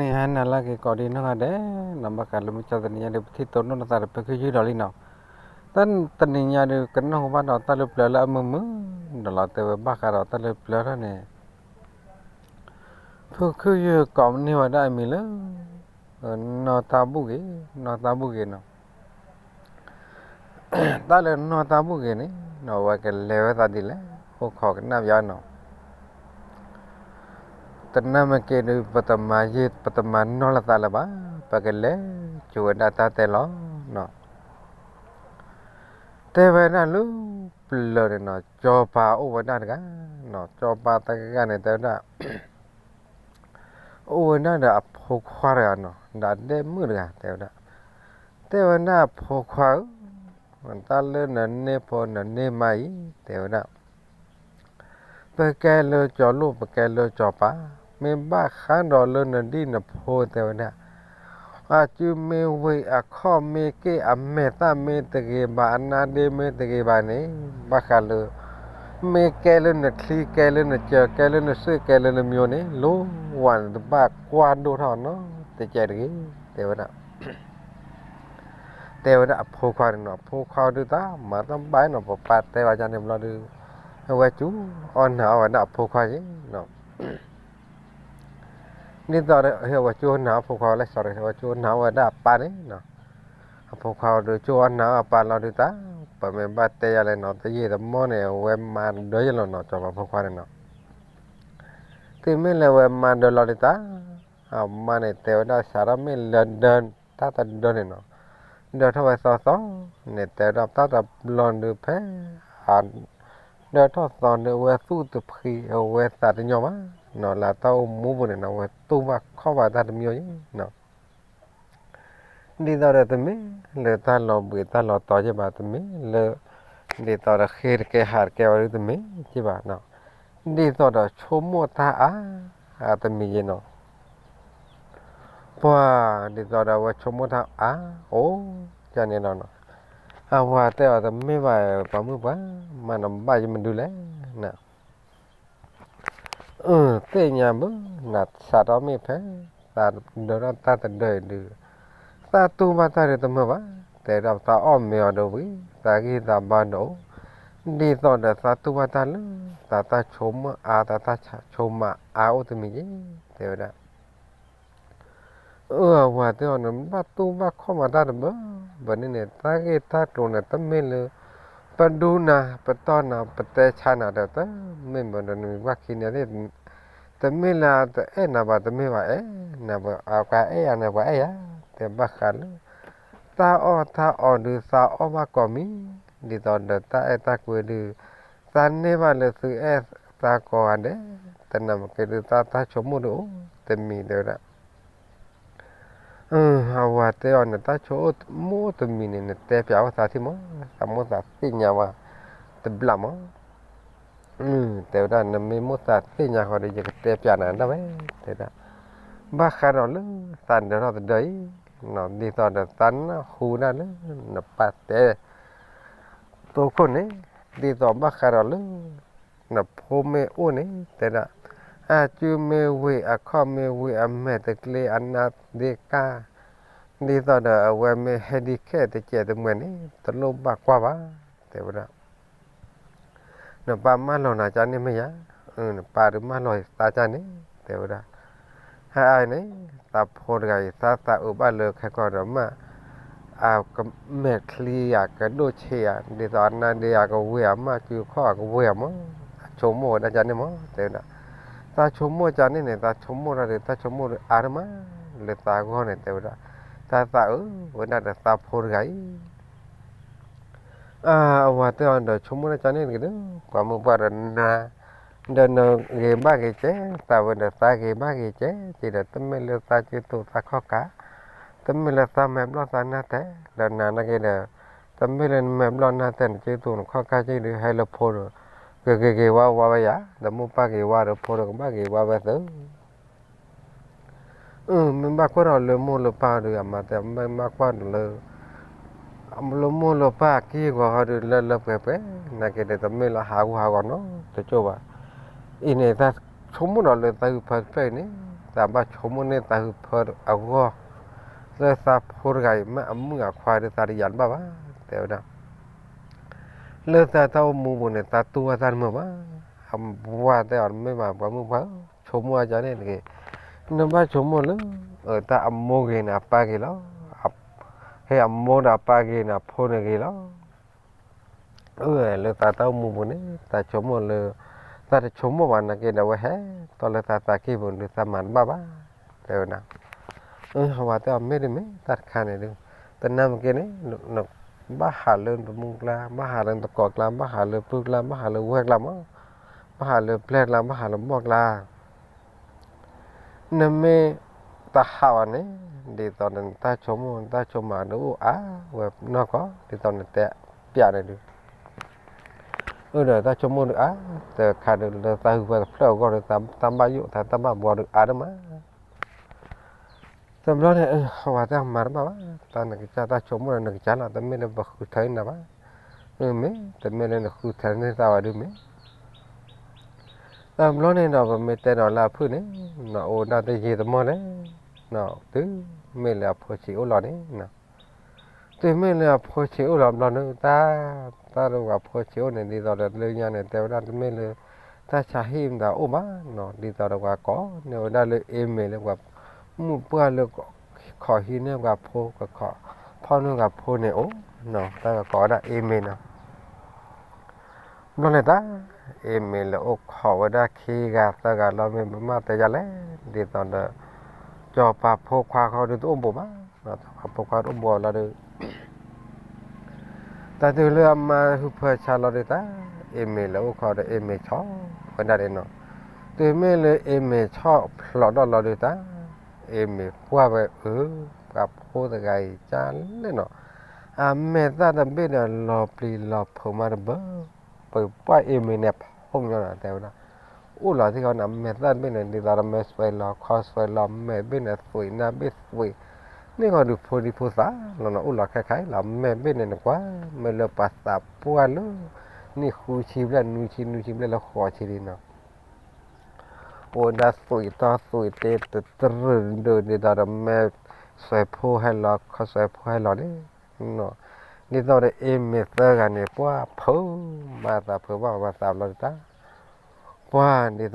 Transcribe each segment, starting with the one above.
န့ၣ်ဟါနၤလၢအဂ့ၤကိးဒံနီၢ်ဂၤဒဲးနီၤ, ဘၣ်ဃးလၢမုၢ်ဆါတနံၤညါဒီး ပထံၣ်တိၢ်နီၣ်လိာ်သးဒီးဖဲခုယုၢ်ဒီးလံနီၤ. တၢ်တနံၤညါဒီး ကနၢ်ဟူဘၣ်ဒီးတၢ်လၢပျၢၤလၢအမုာ်မုာ်, ဒီးလီၤတဲဝဲဘၣ်ဃးဒီးတၢ်လၢပျၢၤထီၣ်န့ၣ် ဖဲခုယုၢ်ကိးမုၢ်နံၤဝဲဒၣ်အမံၤလၢ နီၢ်တၢ်ဘူၣ်ဂ့ၤ, နီၢ်တၢ်ဘူၣ်ဂ့ၤနီၤ. တၢ်လၢနီၢ်တၢ်ဘူၣ်ဂ့ၤန့ၣ်နီၤ အဝဲကလဲၤဝဲသးဒ်လဲၣ်, အိၣ်ခိးကနၣ်ပယါနီၤ. တနၢ်မ့ၢ်က့ၤဒီး ပတမၤယ့ၢ် ပတမၤနီၢ်လိာ်သးလၢၤဘၣ်, ပကလဲၤစိာ်ဝဲဒၣ်တၢ်တဲလီၤနီၤ. တဲဝဲဒၣ်လၢပျၢၤန့ၣ်နီၤ စီၤပၤအိၣ်ဝဲဒၣ်တဂၤနီၤ, စီၤပၤတဂၤန့ၣ် တဲဝဲဒၣ် အိၣ်ဝဲဒၣ်ဒီးအဖိခွါတဂၤနီၤ, ဒီးအဒဲၣ်မုၣ်တဂၤ တဲဝဲဒၣ်, တဲဝဲဒၣ်အဖိခွါဧၢ, တၢ်လၢနန့ၢ်ဖိနန့ၢ်မါအံၤ တဲဝဲဒၣ် ပကဲလၢစီၤလိၣ် ပကဲလၢစီၤပၤ, မ့ၢ်ဘၣ်ဃးဒီးလၢနဒံၣ်နဖိ တဲဝဲဒၣ်, အစုမ့ၢ်ဝ့ၤ အခီၣ်မ့ၢ်က့ၣ် အမဲာ်သၣ်မ့ၢ်တဂ့ၤဘၣ် အနါဒ့မ့ၢ်တဂ့ၤဘၣ်န့ၣ် ဘၣ်ဃးလၢ မ့ၢ်ကဲလၢနချံ ကဲလၢနစၢၤ ကဲလၢနစ့ၢ် ကဲလၢနမိၢ်န့ၣ် လိဝဲန့ၣ် တဘၣ်ကွၢ်ဒိၣ်ထီၣ်နီတစဲးတဂ့ၤ တဲဝဲဒၣ်. တဲဝဲဒၣ်အဖိခွါန့ၣ်နီၤ, အဖိခွါဒုးတၢ်မၤတဘၣ်နီၤ, ပပၢ်တဲဝဲဒ်န့ၣ်ဘျီဒီး အဝဲစူၤအီၣ်နၤအီၣ်ဝဲဒၣ်အဖိခွါက့ၤနီၤ. ဒ်သိးဒီး အဝဲစူၤအီၣ်နၤအီၣ်အဖိခွါဝဲလဲၣ်, အဝဲစူၤအီၣ်နၤအီၣ်ဝဲဒၣ်အပၢ်န့ၣ်နီၤ. အဖိခွါဒီးစူၤအီၣ်နၤအီၣ်အပၢ်လီၤဒုးတၢ်, ပမ့ၢ်ဘၣ်တဲယၤလဲၣ်နီၤ, တယံာ်တမီၢ်န့ၣ် အဝဲမၤဒၢယလီၤနီၤ, စီၤပၤဖိခွါန့ၣ်နီၤ. တုၤမ့ၢ်လၢအဝဲမၤဒၢလီၤဒုးတၢ်, အမါန့ၣ်တဲဝဲဒၣ် စးထီၣ်မ့ၢ်လၢဒၢတၢ်တဒၢန့ၣ်နီၤ, ဒၢထီၣ်ဝဲသီသီန့ၣ် တဲဝဲဒၣ်တၢ်တဘျီဒုးဖဲ အဒၢထီၣ်သီဒုး အဝဲသူၣ်တဖှံ အဝဲသးတညီဘၣ်နီၤ, လၢတၢ်အိၣ်မူပူၤန့ၣ်နီၤ အဝဲတူၢ်ဘၣ်ခီၣ်ဘၣ်တၢ်တမံၤအံၤနီၤ. ဒ်သိးဒီးတမ့ၢ်လၢတၢ်လီၤဘှံးတၢ်လီၤတီၤက့ဘၣ်, တမ့ၢ်လၢ ဒ်သိးဒီးဃ့တကဲဟးတကဲဝဲဒၣ် တမ့ၢ်က့ဘၣ်နီၤ, ဒ်သိးဒီးဆိကမိၣ်တၢ်အါ အတမံၤက့နီၤ. ပှၤ ဒ်သိးဒီးအဝဲဆိကမိၣ်တၢ်အါ အိၣ် ကန့ၣ်လီၤနီၤ. အဝၤတဲအီၤ တမ့ၢ်ဘၣ် ပှၤမုၣ်ပှၤ မၤနဘၣ်ယမဒုလဲၣ်နီၤ. အၢ သ့ၣ်ညါဘၣ် နစးထီၣ်မ့ၢ်ဖဲ သးဒၢထီၣ်တၢ်တဒၢအံၤဒုး သးတူၢ်ဘၣ်တၢ်ဒုးတမုာ်ဘၣ်, တဲဒၣ်သးအီၣ်မ့ၤအီၤဒီးဝံၤ သးဂံၢ်သးဘါဒီးအိၣ်, ဒ်သိးဒီးသးတူၢ်ဘၣ်တၢ်လၢ သးတၢ်ဆိကမိၣ်အါ သးတၢ်ဆိကမိၣ်အါအိၣ်တမံၤက့ တဲဝဲဒၣ်. အၢ အဝၤတဲအီၤ နဘၣ်တူၢ်ဘၣ်ခီၣ်မၤတၢ်တဘၢဘၢန့ၣ်န့ၣ် တၢ်ဂ့ၢ်တၢ်ကျိၤန့ၣ် တမ့ၢ်လၢ ပဒူနၤ ပတီၢ်နၤ ပတဲဆါနၤဒီး တမ့ၢ်ဘၣ်ဒီး နမံၤဘၣ်ခံန့ၣ်သ့ၣ် တမ့ၢ်လၢတအဲၣ်နၤဘၣ် တမ့ၢ်ဘၣ် အဲၣ်နၤဘၣ် အကအဲၣ်ယၤန့ၣ် ပှၤအဲၣ်ယၤ တဲဘၣ်ဃးလၢ တၢ်အီၣ်တၢ်အီဒုး သးအီၣ်ဘၣ်ကိးမံၤ ဒ်သိးဒီးတၢ်အဲၣ်တၢ်ကွံဒုး သးန့ၢ်ဘၣ်လၢသုအဲၣ်သးကိးဂၤဒဲး တနၤမ့ၢ်က့ဒုး သးတၢ်ဆိကမိၣ်ဒုးအိၣ်တမံၤ တဲဝဲဒၣ်. အဝၤတဲအီၤန့ၣ် တၢ်ဆိကမိၣ်အိၣ်တမံၤန့ၣ် နတဲပျးဝဲသးထံၣ်မး, သးမိၣ်သးသ့ၣ်ညါဝဲတဘျီမး. တဲဝဲဒၣ် နမ့ၢ်မိၣ်သးသ့ၣ်ညါဃီဒီး ယကတဲပျးနၤဒၣ်ဝဲ တဲဝဲဒၣ်. ဘၣ်ဃးဒီးလၢသးဒၢထီၣ်တဒၢအံၤ ဒ်သိးဒီးသးနၢ်ဟူဒၣ်လၢ နပၢ်တဲ သိခိၣ်န့ၣ် ဒ်သိးဘၣ်ဃးဒီးလၢ နဖိမ့ၢ်အိၣ်န့ၣ် တဲဒၣ် အစုမ့ၢ်ဝံၤ အခီၣ်မ့ၢ်ဝံၤ အမဲာ်တကျ့ အနါဒ့ကၢ် ဒ်သိးဒီးအဝဲမ့ၢ်ဟဲဒံခဲ တစဲးတမှဲၤန့ၣ် တလိၣ်ဘၣ်ကွၢ်ဘၣ် တဲဝဲဒၣ်. နပၢ်မၢလီၤနၤကန့ၣ်မ့ၢ်ယၤ, နပၢ်ဒုးမၢလီၤသးကန့ၣ် တဲဝဲဒၣ်. ဟဲအံၤန့ၣ် သးဖိတဂၤအံၤ သးသးအုးဘၣ်လၢခဲကီၢ်ဒီးမး အမဲာ်ချံဧါ ကဒိၣ်ဆံးဧါ ဒ်သိးအနါဒ့ဧါ ကဝ့ၤဧါ မးစုခီၣ်ဧါ ကဝ့ၤဧါမး အဆိကမိၣ်ဝဲဒၣ်ကန့ၣ်မး တဲဝဲဒၣ်. သးဆိကမိၣ်ကန့ၣ်န့ၣ် သးဆိကမိၣ်တၢ်ဒီး သးဆိကမိၣ်ဒီးအါတမး လၢသးဂီၢ်န့ၣ် တဲဝဲဒၣ်. သးသးအုးဝဲဒၣ်ဒီးသးဖိတဂၤအံၤ အဝၤတဲအီၤဒီး ဆိကမိၣ်တၢ်ကန့ၣ်တက့ၢ်ဒီး ပှၤမုၢ်ပှၢ်ဒီးနၤ ဒီးနဂ့ၤဘၣ်ဂ့ၤကဲ သးဝဲဒီးသးဂ့ၤဘၣ်ဂ့ၤကဲ က့ဒီး တမ့ၢ်လၢသးက့ၤသူၣ်သးခီၣ်ကါ တမ့ၢ်လၢသးမဲာ်ဘျီၣ်သးနါတဲာ် ဒီးနၤနာ်က့ဒီး တမ့ၢ်လၢနမဲာ်ဘျီၣ်နါတဲာ် နက့ၤသူၣ်နခီၣ်ကါက့ဒီး ဟဲလၢဖိဒီး ကဂ့ၤဂ့ၤဝါဝါဝဲယၤ ဒီးမိၢ်ပၢ်ဂ့ၤဝါဒီးဖိဒီးကဘၣ်ဂ့ၤဝါဝဲသု မ့ၢ်ဘၣ်ကွၢ်ဒီးလၢမိၢ်လၢပၢ်ဒီး အမၤတဲ မ့ၢ်ဘၣ်ကွၢ်ဒီးလၢ လၢမိၢ်လၢပၢ်အက့ၢ်အဂီၤဟီဒီး လၢလၢပှဲၤပှဲၤ နာ်က့ဒီး တမ့ၢ်လၢဟးဂူာ်ဟးဂီၤနီတကၠိၢ်ဘၣ်. အံၤန့ၣ် သးဆိကမိၣ်ဒီးလၢသးဂုၢ်ဖၢတဖျၢၣ်အံၤန့ၣ် သးဘၣ်ဆိကမိၣ်န့ၢ်သးဟုးဖၢအဂီၢ်, လၢသးဖိတဂၤအံၤ မ့ၢ်အမုၣ်အခွါဒီး သးတယာ်တဘၣ်ဘၣ် တဲဝဲဒၣ်. လၢသးတၢ်အိၣ်မူပူၤန့ၣ် သးတူၢ်ဘၣ်တၢ်တမုာ်ဘၣ်. အဝၤတဲအီၤ မ့ၢ်မး ပှၤမုၣ်ပှၢ်ဧၢ, ဆိကမိၣ်အကန့ၣ်တဂ့ၤ. နဘၣ်ဆိကမိၣ်လၢ တၢ်အမိၢ်ဂ့ၤန့ၣ် အပၢ်ဂ့ၤလီၤ. ဟဲအမိၢ်ဒီးအပၢ်ဂ့ၤန့ၣ် အဖိန့ၣ်ဂ့ၤလီၤ. အၢ လၢသးတၢ်အိၣ်မူပူၤန့ၣ် သးဆိကမိၣ်လၢ သးတဆိကမိၣ်ဘၣ်နာ်က့ဒီး အဝဲဟဲတီၢ်လၢသးသးကံၢ်ပူၤန့ၣ် သးမၤတဘၣ်ဘၣ် တဲဝဲဒၣ်. အဝၤတဲအီၤ မ့ၢ်တမ့ၢ်တၢ်တခါန့ၣ်ဒီး တနၢ်မ့ၢ်က့န့ၣ် ဘၣ်ဟးလၢနတမူကျါ, ဘၣ်ဟးလၢနတကိးကျါ, ဘၣ်ဟးလၢပုၢ်ကျါ, ဘၣ်ဟးလၢဝဲၢ်ကျါမး, ဘၣ်ဟးလၢပျဲၢ်ကျါ, ဘၣ်ဟးလၢဘီၣ်ကျါ နမ့ၢ်တဟးဘၣ်န့ၣ် ဒ်သိးဒီးနတၢ်ဆိကမိၣ် နတၢ်ဆိကမိၣ်ဒုးအိၣ်အါဝဲနီၢ်ကီၢ် ဒ်သိးနတဲပျးန့ၣ်ဒုး အၢ ဒီးတၢ်ဆိကမိၣ်ဒုးအါ, တခါဒုးလၢသးဟုးဖၢတဖျၢၣ်အဂီၢ်ဒီး တၢ်ဘၣ်ယိၣ် တၢ်ဘၣ်ဘှီဒုးအါဒိၣ်မး. တဘျီန့ၣ် အဝၤတဲမၤတဘၣ်ဘၣ်, တၢ်နကစၢ်တၢ်ဆိကမိၣ်ဒီးနကစၢ်လီၤ, တမ့ၢ်လၢပဃုထၢနၤဘၣ်. မ့ၢ် တမ့ၢ်လၢနဃုထၢန့ၢ်သးဝဲဒုးမ့ၢ် တဘျီန့ၣ်ဒီး ပမ့ၢ်တဲဒီးလၢအဖုၣ်န့ၣ် နအိၣ်ဒၣ်တယံာ်တမီၢ်လဲၣ်, တုၤမ့ၢ်လၢအဖိဆံးအိၣ်လီၤန့ၣ်, တုၤမ့ၢ်လၢအဖိဆံးအိၣ်လီၤဘျီန့ၣ် တၢ် တၢ်ဒီးပှၤဖိဆံးအိၣ်န့ၣ် ဒ်သိးဒီးလၢညါန့ၣ် တဲဝဲဒၣ်တမ့ၢ်လၢ တၢ်ဆါဟံၣ်မတၤအိၣ်ဘၣ်နီၤ, ဒ်သိးဒီးပှၤကိးန့ၢ်ဝဲဒၣ်လၢ အ့မ့ၢ် လၢပှၤမုၣ်ပှၢ်လၢ ခိးဟံးန့ၢ်ပှၤဖိ ကခိးဖီၣ်န့ၢ်ပှၤဖိန့ၣ်အိၣ်နီၤ, တၢ်ကကိးဝဲဒၣ် အ့မ့ၢ် နီၤ. ဘျီန့ၣ်တၢ် အ့မ့ၢ် လဲၤအိၣ်ခိးဝဲဒၣ်ခံဂၤသၢဂၤလီၤ, မ့ၢ်ပမ့ၢ်တဲယၤလဲၣ်, ဒ်သိးဒီး စီၤပၤဖိခွါခီဒုးတအိၣ်ဘူးဘၣ်, စီၤပၤဖိခွါတအိၣ်ဘူးလီၤဒီး တၢ်တုၤလၢအမါဟုးဖၢဆါလီၤဒုးတၢ် အ့မ့ၢ် လဲၤအိၣ်ခိးဒီး အ့မ့ၢ် ဆီၣ်ဝဲဒၣ်န့ၣ်နီၤ. တုၤမ့ၢ်လၢ အ့မ့ၢ် ဆီၣ်ဖျိးထီၣ်လီၤဒုးတၢ် အ့မ့ၢ် ကွၢ်ဝဲအၢ ပှၤဖိတဂၤအံၤကလဲၣ်နီၤ, အမဲာ်သၣ်တဘ့ၣ်ဒီး လီၤပျံၤလီၤဖုးမးတဘၣ်, ပပှၢ် အ့မ့ၢ် န့ၣ် ဖီၣ်ညီနီၤ တဲဝဲဒၣ်. အိၣ်လီၤသ့ၣ်ဃီန့ၣ် အမဲာ်သၣ်တဘ့ၣ်န့ၣ် ဒ်သိးဒီးမဲာ်စွဲးလီၤ ခီစွဲးလီၤ မဲာ်ဘ့ၣ်န့ၣ်သွံး နၢ်ဘ့ၣ်သွံး န့ၢ်ဃီဒုးဖိဒံဖိသၣ်လီၤနီၤ, အိၣ်လီၤခဲခါအံၤလီၤ. မဲာ်ဘ့ၣ်န့ၣ် နကွၢ် မ့ၢ်လၢပှၤသးပှၢ်လၢ နံၣ်ဃုဆံဘျဲၣ် နွံဆံ နွံဆံဘျဲၣ်လၢဃိးဆံလံနီၤ အိၣ်ဝဲဒၣ်သွံးတီသွံးတ့ တတရၢၢ်ဒိၣ် ဒ်သိးဒီးမဲာ်စွဲးဖိဟဲလီၤ ခီစွဲးဖိဟဲလီၤန့ၣ်, ဒ်သိးဒီး အ့မ့ၢ် သၢဂၤန့ၣ် ပှၤဖုးမးသးဖုးဘၣ်ဝဲသးဘျီဒုးတၢ် ပှၤဒ်သိးဒီး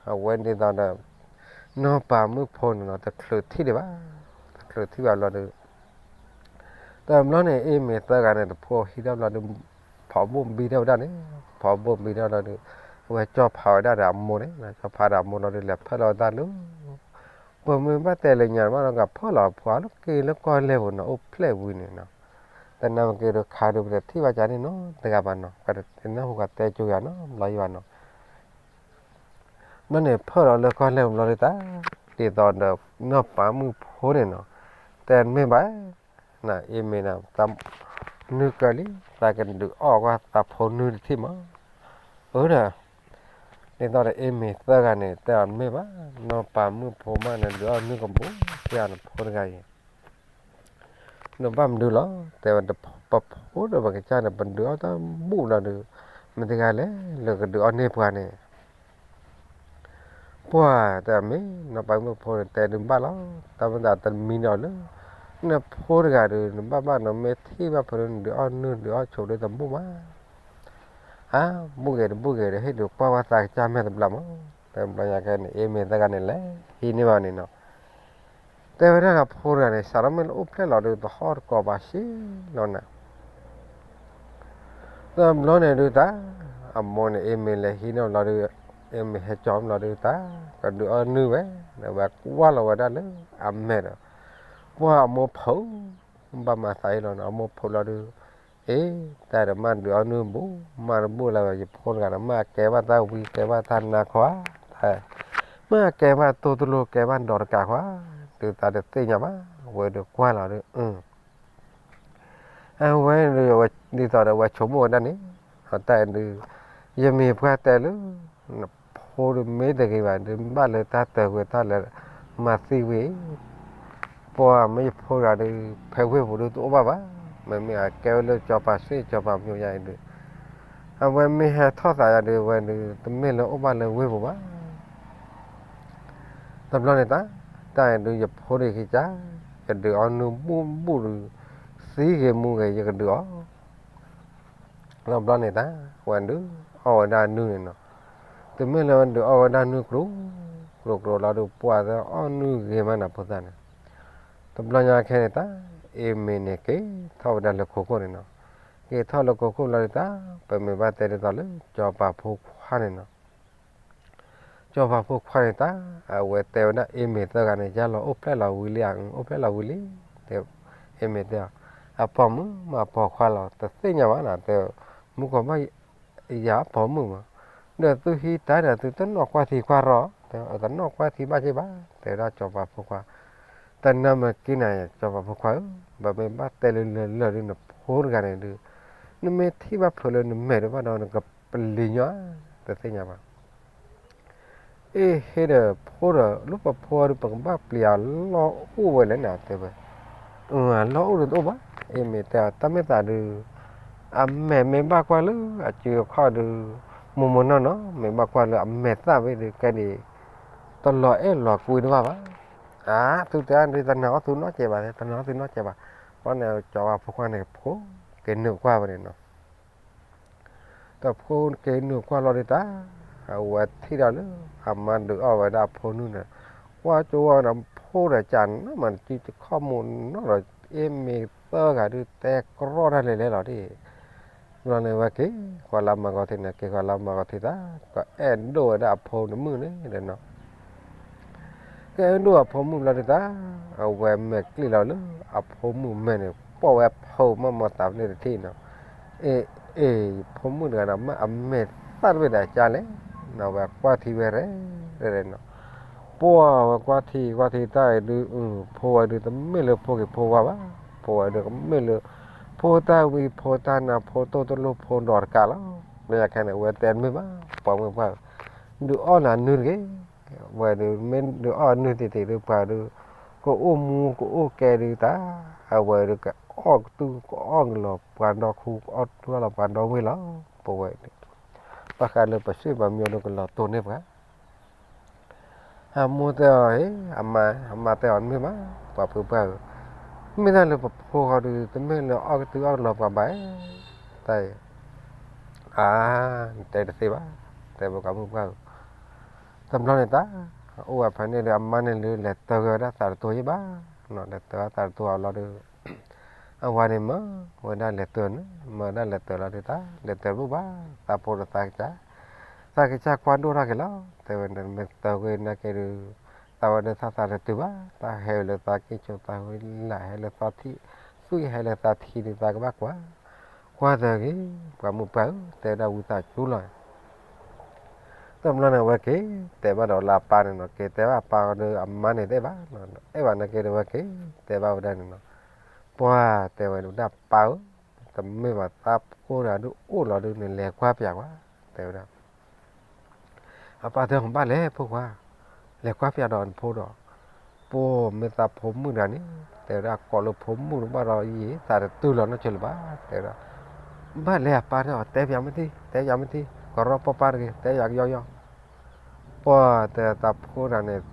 အဝဲဒ်သိးဒီး နီၢ်ပၤမုၣ်ဖိန့ၣ်နီၤ တချုးထံၣ်ဒံးဘၣ်, တချုးထံၣ်ဘၣ်ဘျီဒီး တဘျီန့ၣ် အ့မ့ၢ် သၢဂၤန့ၣ် တဖိဟံးထီၣ်ဘျီဒီး ဖီဘိၣ်ဘံထီၣ်ဝဲဒၣ်န့ၣ်, ဖီဘိၣ်ဘံထီၣ်ဘျီဒီး အဝဲကၠီၣ်ဖးဝဲဒၣ်ဒီးအမိၢ်န့ၣ်, ကၠီၣ်ဖးဒီးအမိၢ်လီၤဒီး လဲၤဖၢၣ်လီၤဝဲတၢ်လၢ ပမ့ၢ်ဘၣ်တဲလၢညါဘၣ်ဒီး ကဖၢၣ်လီၤပှၤလၢက့ၤလၢကီၢ်လဲၢ်ပူၤနီၤ အိၣ်ဖျဲၣ်ဝံၤန့ၣ်နီၤ, တနၢ်မ့ၢ်က့ၤဒီးခါဒုး ပတထံၣ်ဘၣ်ကန့ၣ်နီတဂၤဘၣ်နီၤ, ပတနၢ်ဟူကတဲကၠိယၤနီတဘျီယံၤဘၣ်နီၤ. ဘျီန့ၣ် ဖၢၣ်လီၤလၢကီၢ်လဲၢ်ပူၤဘျီဒုးတၢ် ဒ်သိးဒီး နီၢ်ပၤမုၣ်ဖိန့ၣ်နီၤ, တဲမ့ၢ်ဘၣ် နၤအ့မ့ၢ်န့ၣ် နုၢ်ကၢလံ, သးကဒုးအီၣ်ကွၢ်သးဖိနုၢ်တထံၣ်မး, အၢဒီး ဒ်သိးဒီးအ့မ့ၢ် သၢဂၤန့ၣ် တဲအီၤမ့ၢ်ဘၣ်, နီၢ်ပၤမုၣ်ဖိမးန့ၣ် ဒုးအီၣ်နုၢ်ကဘူး ကဲအီၤနဖိတဂၤအံၤ နဘၣ်မနုၤလီၤ, တဲဝဲ ပဖိဒီးပကစၢ်န့ၣ် ပဒုးအီၣ်တၢ်ဘူးလီၤဒီး မ့ၢ်တဂၤလဲၣ် လၢကဒုးအီၣ်န့ၢ်ပှၤန့ၣ် ပှၤတဲမ့ၢ် နီၢ်ပၤမုၣ်ဖိန့ၣ် တဲဒုးဘၣ်လီၤ, တၢ်မ့ၢ်သးတမံၤဒီးလၢ နဖိတဂၤဒီး နဘၣ်ဘၣ်နီၢ်မ့ၢ်ထံၣ်ဘၣ်ဖိဒီး နဒုးအီၣ်နုၢ်ဒုးအီၣ်ဆိးဒီးတဘူးမး, အါ ဘူးဂ့ၤတဘူးဂ့ၤဒီး ဟ့ၣ်ဒုးကွၢ်ဝဲသးကစၢ်မဲာ်တဘျီမး, တဘျီညါကဲန့ၣ် အ့မ့ၢ် သၢဂၤန့ၣ် လဲၤဟံးန့ၢ်ဘၣ်န့ၣ်နီၤ တဲဝဲဒၣ်ဒီးဖိတဂၤန့ၣ် စးထီၣ်မ့ၢ်လၢအိၣ်ဖျဲၣ်လီၤဒီး တဟီၣ်တကိးဘၣ်ဆံးလီၤနၤ, တဘျီန့ၣ်ဒုးတၢ် အမိၢ်န့ၣ် အ့မ့ၢ် လဲၤဟံးန့ၢ်ဘျီဒီး အ့မ့ၢ် ဟဲကၠီဘျီဒီးတၢ် ကဒုးအီၣ်နုၢ်ဝဲ, ဒီးဝဲကွၢ်လီၤဝဲဒၣ်လၢအမဲာ်ဒီး ပှၤအမိၢ်ဖိ ဘၣ်မၤသးအံၤလီၤနီၤ အမိၢ်ဖိလီၤဒီး အ့ တၢ်ဒီးမ့ၢ်ဒုးအီၣ်နုၢ်ဘူး မ့ၢ်တဘူးလၢၤဘၣ် ယဖိတဂၤဒီး မ့ၢ်အကဲဘၣ်တၢ်ဝံ ကဲဘၣ်တၢ်နါခီဧါ, မ့ၢ်အကဲဘၣ်တိၢ်တလိၣ် ကဲဘၣ်ဒီးတကးခီဧါ, ဒုးသးတသ့ၣ်ညါဘၣ် ဝဲဒုးကွၢ်လီၤဒီး အဝဲဒုး ဒ်သိးဒီးဝဲဆိကမိၣ်ဝဲဒၣ်န့ၣ် တၢ်ဒုး ယမ့ၢ်ပှၤတဲလၢ နဖိဒုးမ့ၢ်တဂ့ၤဘၣ် ဒုးဘၣ်လၢတၢ်တၢၤဝဲတၢ်လၢ မၤသံဝံၤ ပှၤမ့ၢ်ယဖိတဂၤဒီး ဖဲဝ့ၢ်ပူၤဒုးတအိၣ်ဘၣ်ဘၣ်, မ့မ့ၢ်အကဲဝဲလၢစီၤပၤစ့ၣ် စီၤပၤမၠိယါအံၤဒုး အဝဲမ့ၢ်ဟဲထီၣ်သးယၤဒုး အဝဲဒုး တမ့ၢ်လၢအိၣ်ဘၣ်လၢဝ့ၢ်ပူၤဘၣ်. တဘျီန့ၣ်တၢ်, တၢ်အံၤဒုးယဖိဒံးခံကၢ်, ယဒုးအီနုၢ်ဘူၣ်ဘူၣ်ဒုး, သံဂ့ၤမူဂ့ၤ ယကဒုးအီ တဘျီန့ၣ်တၢ်, ဝဲဒုးအီၣ်ဝဲဒၣ်နုၢ်န့ၣ်နီၤ. တမ့ၢ်လၢဝဲဒုးအီၣ်ဝဲဒၣ်နုၢ်ကျိၤ, ကျိၤကျိၤလီၤဒုး ပှၢ်သၢအီၣ်နုၢ်ဂ့ၤမးနၤဖိသၣ်န့ၣ်. တဘျီညါခဲန့ၣ်တၢ်, အ့မ့ၢ်န့ၣ်က့ၤထီၣ်ဝဲဒၣ်လၢခိခိၣ်န့ၣ်နီၤ. က့ၤထီၣ်လၢခိခိၣ်လီၤဒုးတၢ်, ပမ့ၢ်ဘၣ်တဲဒ်သိးလၢ ကၠီၤပၤဖိခွါန့ၣ်နီၤ. ကၠီၤပၤဖိခွါန့ၣ်တၢ်, အဝဲတဲဝဲဒၣ်အ့မ့ၢ်သၢဂၤန့ၣ် ယၤလီၤအိၣ်ဖျဲၣ်လီၤဝံၤလံဧါ, အိၣ်ဖျဲၣ်လီၤဝံၤလံ, တဲ, အ့မ့ၢ်တဲအီၤ, အပိာ်မုၣ်မ့ၢ်အပိာ်ခွါလီၤ တသ့ၣ်ညါဘၣ်နီၤ, တဲ, မူကီၢ်ဘၣ် ယၤအပိာ်မုၣ်မး, ဒီးသုဟံးတၢ်ဒီးသုတနီၣ်ကွၢ်ထံကွၢ်ရီ, တနီၣ်ကွၢ်ထံဘၣ်က့ဘၣ်, တဲဝဲဒၣ်ကၠီၤပၤဖိခွါ. တနၢ်မ့ၢ်က့ၤနၤ ကၠီၤပၤဖိခွါဧၢ, ပမ့ၢ်ဘၣ်တဲလၢလၢာ်လၢာ်ဒုး နဖိတဂၤန့ၣ်ဒုး, နမ့ၢ်ထံၣ်ဘၣ်ဖျိးလၢနမဲာ်ဒုးဘၣ်ဒီး နကပလံၤညီ, တသ့ၣ်ညါဘၣ်. အ့ ဟ့ၣ်ဒီးဖိဒီး လၢပဖိဒုး ပကဘၣ်ပျံၤအီၤလီၢ်အိၣ်ဝဲလဲၣ်နၤ တဲဝဲ. လီၢ်အိၣ်ဒုးတအိၣ်ဘၣ်, အ့မ့ၢ်တဲအီၤ တၢ်မ့ၢ်သးဒုး, အမဲာ်မ့ၢ်ဘၣ်ကွၢ်လၢအစုအခီၣ်ဒုး, မိၢ်မိၢ်နီၢ်နီၢ် မ့ၢ်ဘၣ်ကွၢ်လၢအမဲာ်သၣ်ဝဲဒုး ကဲဒ် တလီၤအဲၣ်လီၤကွံတဘၣ်ဘၣ်. အါ သုတဲအါဒုး တနာ်အီၣ်သုနီတစဲးဘၣ်, တနာ်အီၣ်သုနီတစဲးဘၣ်. ဘျီန့ၣ် ကၠီၤပၤဖိခွါန့ၣ် ဖိက့ၤနုာ်ကွၢ်ဝဲန့ၣ်နီၤ. တဖိက့ၤနုာ်ကွၢ်လီၤဒုးတၢ်, အဝဲထံၣ်ဒီးလၢ အမါဒုးအီၣ်ဝဲဒၣ်အဖိနုၢ်န့ၣ်, ကွၢ်ကၠိဝဲဒီးဖိဒီးကးနီၢ်မး တစုတခီၣ်မူနီၢ်ဒီး အ့မ့ၢ်သၢဂၤဒုး တဲကရီတၢ်လဲၤလဲၤလီၤဒ် ဘျီန့ၣ်ဝဲက့ၤ ကွၢ်လၢမၤဂီၤထံးန့ၣ် က့ၤကွၢ်လၢမၤဂီၤထံးတၢ်, ကအဲၣ်ဒိၣ်ဝဲဒၣ်အဖိတမုၣ်န့ၣ်ဒီးနီၤ. ကအဲၣ်ဒိၣ်အဖိမုၣ်ဘျီဒုးတၢ်, အဝဲမဲာ်ကျံၣ်လီၤလၢအဖိမုၣ်မဲာ်န့ၣ် ပိာ်ဝဲဖိမး မၤသးပ့ၤန့ၣ်တထံၣ်နီၤ. အ့ အ့ ဖိမုၣ်တဂၤဒီး မ့ၢ်အမဲာ်သၣ်တဘ့ၣ်ဒီးကၢ်လဲၣ်, နီၤဝဲကွၢ်ထံဝဲရဲၣ်ရဲၣ်နီၤ. ပှၢ်ဝဲကွၢ်ထံကွၢ်ထံတၢ်အံၤဒုး, ဖိဝဲဒုးတမ့ၢ်လၢဖိဂ့ၤဖိဝါဘၣ်, ဖိဝဲဒုးကမ့ၢ်လၢ ဖိတၢ်ဝံဖိတၢ်နါ ဖိတိၢ်တလိၣ်ဖိဒီးတကးလီၤ. မ့ၢ်ယခဲန့ၣ် အဝဲတဲတမ့ၢ်ဘၣ်, ပှၤမုၣ်ပှၢ်ဧၢ, ဒုးအီၣ်နၤနုၢ်တဂ့ၤ, ဝဲဒုးမ့ၢ်ဒုးအီၣ်နုၢ်တံၢ်တံၢ်ဒုး ပှၤဒုး ကအိၣ်မူကအိၣ်ကဲဒုးတၢ်, အဝဲဒုးကအီၣ်ကတူၢ်ကအီၣ်ကလီၤပှၤဒီခူ ကအီၣ်တူၢ်အီၣ်လီၤပှၤဒီဝ့ၢ်လီၤ. ပဝဲဒုး ဘၣ်ဃးလၢပဆ့ၣ်ပမံၤဒုးကလီၤတိာ်န့ၢ်ပှၤ အမိၢ်တဲအီၤ, အမါ, အမါတဲအီၤ မ့ၢ်ဘၣ်, ပှၤဖုပှၢ်ဧၢ, မ့ၢ်တၢ်လၢပဖိဃီဒုး တမ့ၢ်လၢအီၣ်ကတုၢ်အီၣ်ကလီၤပှၤဘၣ်, တၢ်အံၤ, အါ, တဲတသ့ဘၣ်, တဲပှၤမုၣ်ပှၢ်ဧၢ, တဘျီန့ၣ်တၢ်, အိၣ်ဝဲဖဲန့ၣ်ဒီး အမါန့ၣ်လၢလဲၤတၢၤက့ၤဝဲဒၣ်သးတတိၤယဲၢ်ဘၣ်, လဲၤတၢၤဝဲသးတတိၤအီၤလီၤဒီး အဝၤန့ၣ်မၢဝဲဒၣ်လဲၤတၢၤန့ၣ်, မၢဝဲဒၣ်လဲၤတၢၤလီၤဒုးတၢ်, လဲၤတၢၤတဘူၣ်ဘၣ်, သးဖိဒီးသးကစၢ်, သးကစၢ်ကွၢ်ဒိၣ်ထီၣ်က့ၤလီၤ, တဲဝဲန့ၣ် မ့ၢ်တၢၤက့ၤနာ်က့ၤဒုး, သးဝဲဒၣ်သးသးတတုၤဘၣ်, သးဟဲလၢသးက့ၤဆိးသးဝဲလၢဟဲလၢသးထံၣ်, သွံၣ်ဟဲလၢသးထံၣ်ဒုးသးကဘၣ်ကွၢ်, ကွၢ်တၢၤက့ၤ, ပှၤမုၣ်ပှၢ်ဧၢ, တဲဝဲဒၣ်ဝံသးစူၤလီၤ တဘျီန့ၣ် အဝဲက့ၤတဲဘၣ်ဒီးလၢအပၢ်န့ၣ်နီၤ, က့ၤတဲဘၣ်အပၢ်ဒီး အမါန့ၣ်တအဲၣ်ဘၣ်, အဲၣ်ဘၣ်နာ်က့ၤဒီး အဝဲက့ၤတဲဘၣ်ဝဲဒၣ်န့ၣ်နီၤ, ပှၢ်တဲဝဲဒၣ် ပၢ်ဧၢ, တမ့ၢ်ဘၣ်သးဖိတဂၤဒုးအိၣ်လီၤဒုး နလဲၤကွၢ်ပၠးကွၢ်, တဲဝဲဒၣ် အပၢ်တဲ ဘၣ်လဲၣ်ဖိခွါ, လဲၤကွၢ်ပၠးဒီးနဖိဒီး, ပှၢ်မ့ၢ်သးဖိမုၣ်တဂၤန့ၣ်, တဲဝဲဒၣ် ကိးလၢဖိမုၣ်တဘၣ်ဒီးယံာ် သးတတုၤလီၤနီတစဲးလၢၤဘၣ်, တဲဝဲဒၣ်, ဘၣ်လဲၣ်အပၢ်တဲအီၤ တဲပၠးမ့ၢ်ထံ, တဲပၠးမ့ၢ်ထံ, ကရီပၢ်ပၢ်တဂ့ၤ တဲယၤကယီယီ ပှၢ်တဲတၢ်ဖိတဂၤန့ၣ်,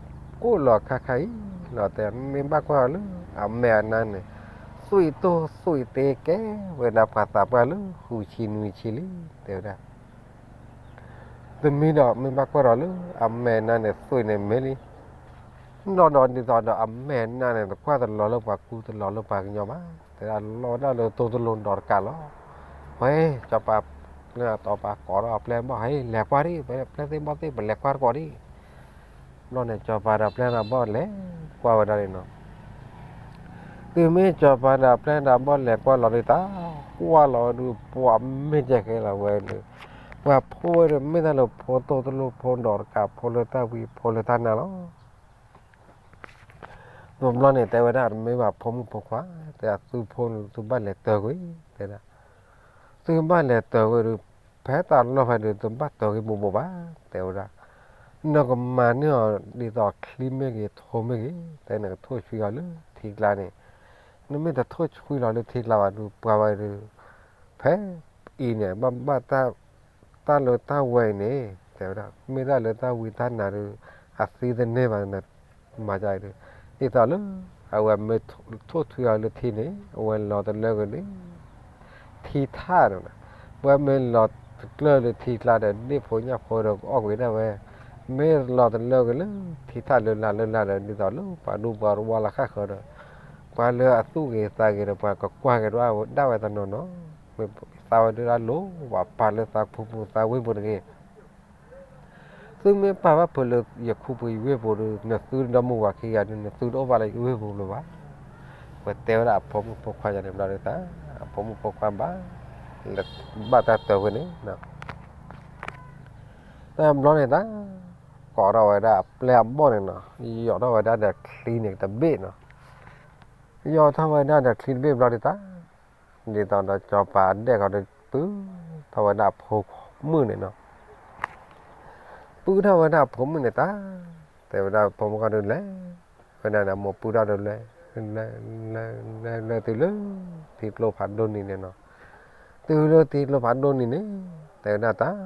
အိၣ်လီၤခါခါအံၤလီၤ တဲမ့ၢ်ဘၣ်ကွၢ်အီၤလၢ အမဲာ်အနါန့ၣ်, သွံၣ်တိၢ်သွံၣ်တ့ကဲဝဲဒၣ်ပှၤသးပှၢ်လၢဃုဆံနွံဆံလံ, တဲဝဲဒၣ် တမံၤဒီးမ့ၢ်ဘၣ်ကွၢ်ဒီးလၢ အမဲာ်နါန့ၣ်သွံၣ်န့ၣ်မ့ၢ်လံ, နီၢ်ဒီးဒ်သိးဒီးအမဲာ်နါန့ၣ် တကွၢ်တလီၤလၢပှၤကူတလီၤလၢပှၤကညီဘၣ်, တဲဒၣ်လီၤဒၣ်လၢတိၢ်တလိၤဒီးတကးလီၤ, ဝဲ, စီၤပၤ, ပှၤတီၤပၤကိးဒီးအပျဲၢ်ဘီၣ် ဟဲလဲၤကွၢ်ဒံး, ပျဲၢ်သ့ၣ်ဘီၣ်သ့ၣ် ပလဲၤကွၢ်တကိးဒံး, ဘျီန့ၣ် စီၤပၤဒီးပျဲၢ်ဒီးဘီၣ်လဲၤကွၢ်ဝဲဒၣ်န့ၣ်နီၤ တုၤမ့ၢ်စီၤပၤဒီးပျဲၢ်ဒီးဘီၣ်လဲၤကွၢ်လီၤဒုးတၢ်, ကွၢ်လီၤဒုး ပှၤမ့ၢ်ကဲကဲလီၤဝဲဒုး, ပှၤဖိဝဲဒုး မ့ၢ်တၢ်လၢဖိတိၢ်တလိၤဖိဒီးတကး ဖိလၢတၢ်ဝံၤဖိလၢတၢ်နါလီၤ. တဘျီန့ၣ် တဲဝဲဒၣ် တမ့ၢ်ဘၣ်ဖိမုၣ်ဖိခွါ, တဲဒၣ်သုဖိန့ၣ် သုဘၣ်လဲၤတၢၤကွံာ်, တဲဒၣ် သုဘၣ်လဲၤတၢၤကွံာ်ဒုး, ဖဲတၢ်လီၢ်ဖဲဒုး သုဘၣ်တၢၤကွံာ်ဘိးဘိးဘၣ်, တဲဝဲဒၣ်, နကမၤန့ၢ်အီၤဒ်သိးချံမ့ၢ်ဂ့ၤ ထိးမ့ၢ်ဂ့ၤ, တဲနကထိၣ်ဆွံအီၤလၢထံကျါန့ၣ်, နမ့ၢ်တထိၣ်ဆွံလီၤလၢထံကျါဘၣ်ဒုး ပှၤဝဲဒုး, ဖဲအံၤန့ၣ် ဘၣ်ဘၣ်တၢ် တၢ်လၢတၢ်ဝဲအံၤန့ၣ် တဲဝဲဒၣ် မ့ၢ်တၢ်လၢတၢ်ဝံတၢ်နါဒုး အသံတန့ၢ်ဘၣ်န့ၣ် မၤဒ်အံၤဒုး, ဒ်သိးလၢ အဝဲမ့ၢ်ထိၣ်ထွံအီၤလၢထံန့ၣ် အဝဲလီၤတလၢကဒုး ထံထၣ်န့ၣ်, ပှၤမ့ၢ်လီၤတကျၢၢ်လၢထံကျါဒီး ဒ့ၣ်ဖိညၣ်ဖိဒီး ကအီၣ်ကွံာ်ဒၣ်ဝဲ, မ့ၢ်လီၤတလၢကလၢထံထၣ်လၢလာ်လၢလာ်ဒီး ဒ်သိးလၢပှၤဒူပှၤတဝါလၢဃၣ်ဃၢၤဒီး ပှၤလၢအသူၣ်ဂ့ၤသးဂ့ၤဒီး ပှၤကကွၢ်က့ၤဒၣ်ဝဲတနီၤနီၤ, မ့ၢ်သးဝဲဒၣ်လိၤ ပှၤပာ်လၢသးခူပူၤသးဝ့ၢ်ပူၤတဂ့ၤ သုမ့ၢ်ပာ်ဘၣ်ဖုးလၢယခူပူၤယဝ့ၢ်ပူၤဒီး နသုဒီမါဝၤခံဂၤဒီး နသုတအိၣ်ဘၣ်လၢယဝ့ၢ်ပူၤလၢၤဘၣ်. ပတဲဝဲဒၣ်အဖိမုၣ်ဖိခွါယၤန့ၣ်ဘျီဒုးသး, အဖိမုၣ်ဖိခွါဘၣ်, ဘၣ်တၢ်တၢၤဝဲန့ၣ်, တဘျီန့ၣ်သး, ကိးထီၣ်ဝဲဒၣ်အပျဲၢ်အဘီၣ်န့ၣ်နီၤ, ယီၤထီၣ်ဝဲဒၣ်ဒီးချံန့ၣ်တဘ့ၣ်နီၤ, ယီၤထီၣ်ဝဲဒၣ်ဒီးချံတဘ့ၣ်ဘျီဒုးသး, ဒ်သိးဒီးစီၤပၤအဒဲၣ်ခီဒီး ပုၢ်ထီၣ်ဝဲဒၣ်အဖိမုၣ်န့ၣ်နီၤ ပုၢ်ထီၣ်ဝဲဒၣ်အဖိမုၣ်န့ၣ်တၢ်, တဲဝဲဒၣ်ဖိမုၣ်ခီဒုးလဲၤ, ဝဲဒၣ်န့ၣ် အမိၢ်ပုၢ်ထီၣ်ဒုးလဲၤ, လဲၤ, လဲၤ, လဲၤ, လဲၤတုၤလၢ ထံကျိဖးဒိၣ်နံၤန့ၣ်နီၤ, တုၤလၢထံကျိဖးဒိၣ်နံၤန့ၣ်, တဲဝဲဒၣ်တၢ်, ဒ်သိးအ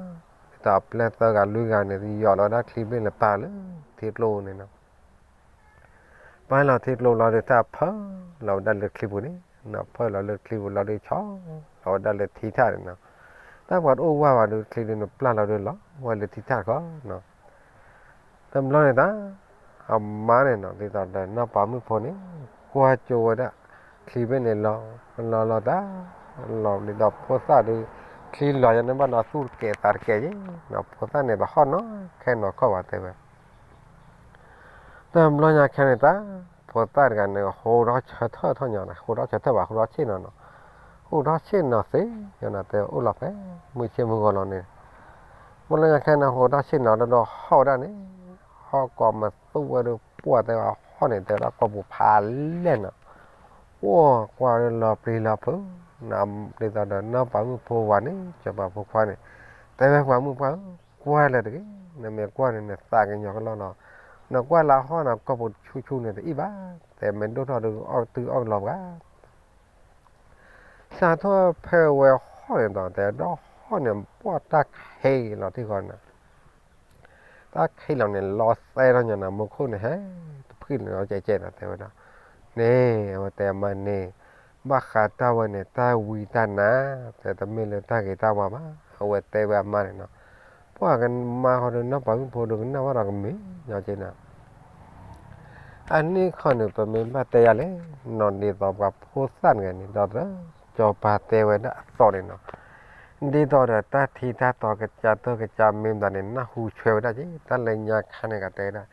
ပျဲၢ်သၢဂၤလွံၢ်ဂၤန့ၣ် ယီၤလီၤဝဲဒၣ်ချံဘ့ၣ်လဲၤပာ်လၢထံကျိန့ၣ်နီၤ ပာ်လီၤထံကျိလီၤဒီးတၢ်ဖၢလီၤဝဲဒၣ်လၢချံပူၤန့ၣ်, ဖၢလီၤလၢချံပူၤလီၤဒီးဆီလီၤဝဲဒၣ်လၢထံထၣ်န့ၣ်နီၤ, တၢ်ပှၤတအိၣ်ဝဲဘၣ်ဒီးချံဒုးန့ၣ်ပျၢ်လီၤဒီးလီၤဝဲလၢထံထၣ်တခီနီၤ, တဘျီန့ၣ်တၢ်, အမါန့ၣ်နီၤ ဒ်သိးဒီးနီၢ်ပၤမုၣ်ဖိန့ၣ်, ကွၢ်ကၠိဝဲဒၣ်, ချံဘ့ၣ်န့ၣ်လီၤ, လီၤလီၤတၢ်, လီၤဒ်သိးဖိသၣ်ဒီး, ချံလီၤယၤန့ၣ်ဘၣ်နီၤ သူၣ်တကဲးသးတကဲးယဲ, ဖိသၣ်န့ၣ်တဟီၣ်နီၤ ခဲနီၤခီၣ်ဘၣ်တဲဝဲ တဘျီညါခဲန့ၣ်တၢ်, ဖိသၣ်တဂၤန့ၣ် ဟိထီၣ်ဆၢထၢၣ်ထီၣ်ညီနၤ, ဟိထီၣ်ဆၢထၢၣ်ဘၣ် ဟိထီၣ်ဆ့ၣ်နီၤနီၤ, ဟိထီၣ်ဆ့ၣ်နီၤသ့, ယနၤတဲအိၣ်လီၤဖဲ, မုၢ်ဆ့ၣ်မုၢ်ဂီၤလီၤန့ၣ်, တဘျီညါခဲန့ၣ် ဟိထီၣ်ဆ့ၣ်နီၤဒီးဟီၣ်ဝဲဒၣ်န့ၣ်, ဟီၣ်ကိးမသူဝဲဒီးပှၢ်တဲဝဲဟီၣ်န့ၣ် တဲဝဲဒၣ်ကိာ်ပူၤဖးလဲၢ်နီၤ, အိၣ်ကွၢ်လီၤပျံၤလီၤဖုး, ဒ်သိးဒီးနီၢ်ပၤမုၣ်ဖိဝၤန့ၣ် စီၤပၤဖိခွါန့ၣ်, တဲဝဲပှၤမုၣ်ပှၢ်ဧၢ, ကွၢ်လၢတဂ့ၤ, နမ့ၢ်ကွၢ်န့ၣ် နသးကညီၤကလီလီၤ, နကွၢ်လၢဟီၣ်န့ၣ် ကိာ်ပူၤဆူၣ်ဆူၣ်န့ၣ်တအံၣ်ဘၣ်, တဲမ့ၢ်ဒိၣ်ထီၣ်ဒီးအီၣ်တုၤအီၣ်ကလီၤပှၤ စးထီၣ်ဖဲဝဲဟီၣ်န့ၣ်ဒီး တဲဒီးဟီၣ်န့ၣ် ပှၢ်တၢ်ခံးလီၤထံၣ်ဃီန့ၣ်, တၢ်ခံးလီၤန့ၣ် လီၤသဲထီၣ်ညီနၤ မူခိၣ်န့ၣ် ဟဲတဖှံၣ်န့ၣ်လီၤကဲးကဲးနီၤ တဲဝဲဒၣ်, န့ၣ် အဝဲတဲအမါန့ၣ်, ဘၣ်ဃးတၢ်ဝဲန့ၣ် တၢ်ဝံတၢ်နါ, တဲတမ့ၢ်လၢတၢ်ဂ့ၤတၢ်ဝါဘၣ်, အဝဲတဲဝဲအမါန့ၣ်နီၤ, ပှၤကမါဃီဒီးနီၢ်ပၤမုၣ်ဖိဒီးကနၣ်ဝဲဒီးကမ့ၢ်ညီက့နီၤ အန့ၣ်ခီန့ၣ် ပမ့ၢ်ဘၣ်တဲယၤလဲၣ်, နီၢ်ဒ်သိးပှၤဖိသၣ်တဂၤန့ၣ် ဒီးစီၤပၤတဲဝဲဒၣ်အသီန့ၣ်နီၤ, ဒ်သိးဒီးတၢ်ထံတၢ်တီကစၢ်တၢ်ကစၢ်မ့ၢ်မတၤန့ၣ် နၢ်ဟူဆွဲဝဲဒၣ်က့, တၢ်လၢညါခါန့ၣ်ကတဲဝဲဒၣ်,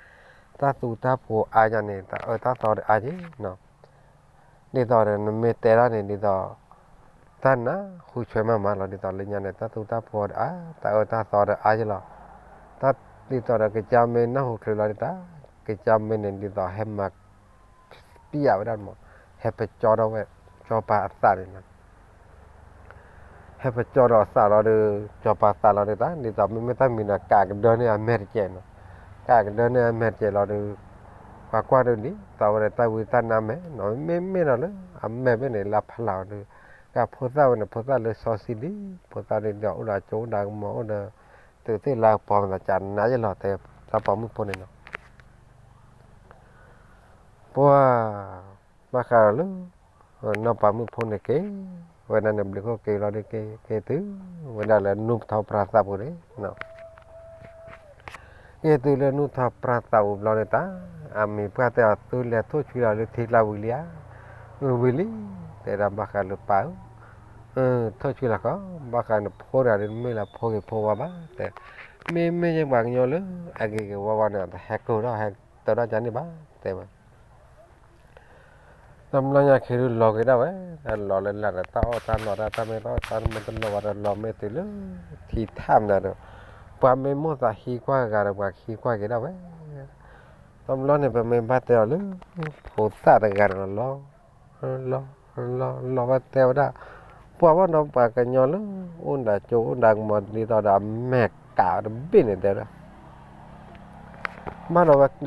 တၢ်သူတၢ်ဖိအါယၤန့ၣ် တၢ်အၢတၢ်သီဒီးအါက့နီၤ ဒ်သိးဒီးနမ့ၢ်တဲဒၣ်န့ၣ် ဒ်သိး တၢ်နၢ်ဟူဆွဲမးမးလီၤ, ဒ်သိးလၢညါန့ၣ် တၢ်သူတၢ်ဖိဒီးအါ, တၢ်အၢတၢ်သီဒီးအါယလီၤ, တၢ်ဒ်သိးဒီးကစၢ်မ့ၢ်နၢ်ဟူချုးလီၤဒ်တၢ်, ကစၢ်မ့ၢ်န့ၣ် ဒ်သိးဟဲမၤ ပျၢ်ဝဲဒၣ်မး, ဟဲပကၠီထီၣ်ဝဲ စီၤပၤအသးန့ၣ်နီၤ ဟဲပကၠီဒီးအသးလီၤဒီး စီၤပၤသးလီၤဒ်တၢ်, ဒ်သိးမ့မ့ၢ်တၢ်မံၤဒီး ကးကဒၢန့ၢ်အမဲာ်တကဲးနီၤ, ကးကဒၢန့ၢ်အမဲာ်တကဲးလီၤဒီး ပှၤကွၢ်ဒီးဒ်သိးဝဲဒီးတၢ်ဝံတၢ်နါမဲာ်နီၤ, မ့မ့ၢ်ဒီးလၢအမဲာ်ဘ့ၣ်န့ၣ် လၢဖးလီၤဒီး ကဖိသၣ်ဝဲန့ၣ် ဖိသၣ်လၢစီဆှံဒံး, ဖိသၣ်ဒ်ဒီးအိၣ်ဒီးကၠိအိၣ်ဒီးကမီၤအိၣ်ဒီး သုးသ့ၣ်လါပီၤမၤသးကနါယလီၤ တဲတၢ်ပှၤမုၣ်ဖိန့ၣ်နီၤ ပှၤ ဘၣ်ဃးဒီးလၢ နီၢ်ပၤမုၣ်ဖိန့ၣ်က့ၤ ဝဲဒၣ်န့ၣ် ဘျုးခိၣ်က့ၤလီၤဒ်က့ၤ က့ၤတုၤ ဝဲဒၣ်လၢနူၢ်ထီပြးသးပူၤန့ၣ် က့ၤတုၤလၢနူၢ်ထီပြးသးပူၤဘျီန့ၣ်တၢ် အမံၤပှၢ်တဲအီၤ သုလဲၤထိၣ်ဆွံလီၤလၢထံကျါဝံၤလံဧါ, ဝံၤလံ, တဲဒၣ်ဘၣ်ဃးလၢပၢ်ဧၢ, ထိၣ်ဆွံလီၤကီး ဘၣ်ဃးနဖိတဂၤဒ်မ့ၢ်လၢဖိဂ့ၤဖိဝါဘၣ်တဲ, မ့မ့ၢ်ယဲပှၤကညီလၢ အဂ့ၤဂ့ၤဝါဝါန့ၣ် တဟဲကိၢ်ထီၣ်ဟဲတၢ်ဒၣ်ကန့ၣ်ဘၣ် တဲဝဲ တဘျီညါခ့ဒုးလီၤက့ၤဒၣ်ဝဲ, တၢ်လီၤလၢလာ်ဒီးတၢ်အီၣ်တၢ်နီၢ်တၢ် တၢ်မ့ၢ်တၢ်အီၣ်တၢ်မ့ၢ်တလီၤဘၣ်ဒီးလီၤမ့ၢ်တုၤလၢ ထံထၣ်မနုၤဒီး ပှၤမ့ၢ်မိၣ်သးဟံးကွၢ်ဂၤဒီးပှၤဟံးကွၢ်က့ၤဒၣ်ဝဲ, တဘျီန့ၣ် ပမ့ၢ်ဘၣ်တဲအီၤလၢ ဖိသၣ်တဂၤန့ၣ်လီၤ လီၤ လီၤ လီၤဝဲတဲဝဲဒၣ်, ပှၤဘၣ်ဒီးပှၤကညီလၢ အိၣ်ဒၣ်ကၠိအိၣ်ဒၣ်ကမီၤ ဒ်သိးဒီးအမဲာ်ကးတဘ့ၣ်န့ၣ်တဲဝဲဒၣ် ဘၣ်ဒီးဝဲဒ်သိးဒီး ကစၢ်မ့ၢ်ကၠိ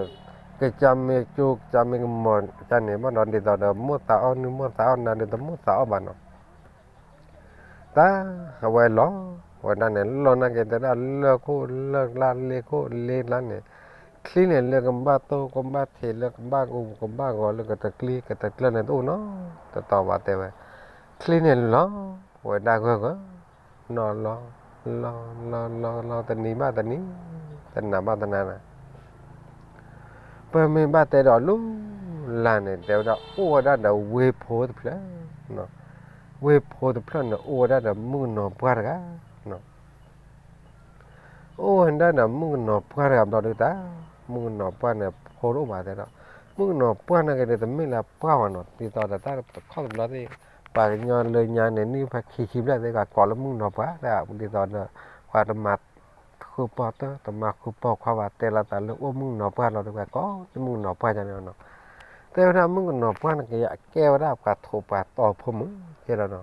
ကစၢ်မ့ၢ်ကမီၤကန့ၣ် ဘၣ်ဒီးဒ်သိးဒီး မိၣ်သးအီၣ်နုၢ်မိၣ်သးအီၣ်နါ ဒ်သိးမိၣ်သးအီၣ်ဘၣ်နီၤ, တၢ်အဝဲလီၤဝဲဒၣ်န့ၣ် လီၤနာ်က့ၤတဲဒၣ် လၢခိၣ်လၢကျါ လ့ခိၣ်လ့ကျါန့ၣ်, ချံန့ၣ်လၢကဘၣ်တိၢ်ကဘၣ်ထံး လၢကဘၣ်ဂူာ်ကဘၣ်ဂီၤ လၢကတကျံကတကျၢၢ်န့ၣ်တအိၣ်နီတတီၤဘၣ် တဲဝဲ. ချံန့ၣ်လီၤဝဲဒၣ်ဂၢၢ်ဂၢၢ်, နီၢ်လီၤ လီၤ လီၤ လီၤ လီၤ တနံၤဘၣ်တနံၤ, တနၤဘၣ်တနၤန့ၣ် ပမ့ၢ်ဘၣ်တဲဒီးလူလၢ်န့ၣ် တဲဝဲဒၣ်အိၣ်ဝဲဒၣ်ဒီးဝ့ၢ်ဖိတဖျၢၣ်, ဝ့ၢ်ဖိတဖျၢၣ်န့ၣ် အိၣ်ဝဲဒၣ်ဒီးမုၣ်ကနီၤပှၢ်တဂၤ, အိၣ်ဝဲဒၣ်ဒီးမုၣ်ကနီၤပှၢ်တဂၤဘျီဒုးတၢ်, မုၣ်ကနီၤပှၢ်န့ၣ် ဖိတအိၣ်ဘၣ်တဲဒီး, မုၣ်ကနီၤပှၢ်န့ၣ်က့ၤဒီး တမ့ၢ်လၢပှၢ်ဘၣ်နီၤ, ဒ်သိးဒီးတၢ်တခီတဘျီသ့ၣ်, ပှၤကညီလၢညါန့ၣ် နံၣ်ဖဲခံဆံဘျဲၣ်သ့ၣ် ကကိးလၢမုၣ်ကနီၤပှၢ်, ဒ်သိးဒီး ပှၤတမၤဃုပီၢ်တၢ် တမၤဃုပီၢ်ခွါဘၣ် တဲလီၤသးလၢအိၣ်မုၣ်ကနီၤပှၢ်လီၤဒီး ပှၤကိးလၢမုၣ်ကနီၤပှၢ်န့ၣ်နီၤ, တဲဝဲဒၣ်မုၣ်ကနီၤပှၢ်န့ၣ် ကယဲၢ်ကဲဝဲဒၣ်ပှၤထိးပှၤတီၤဖိမုၣ်ကဲလီၤနီၤ, ဒ်သိး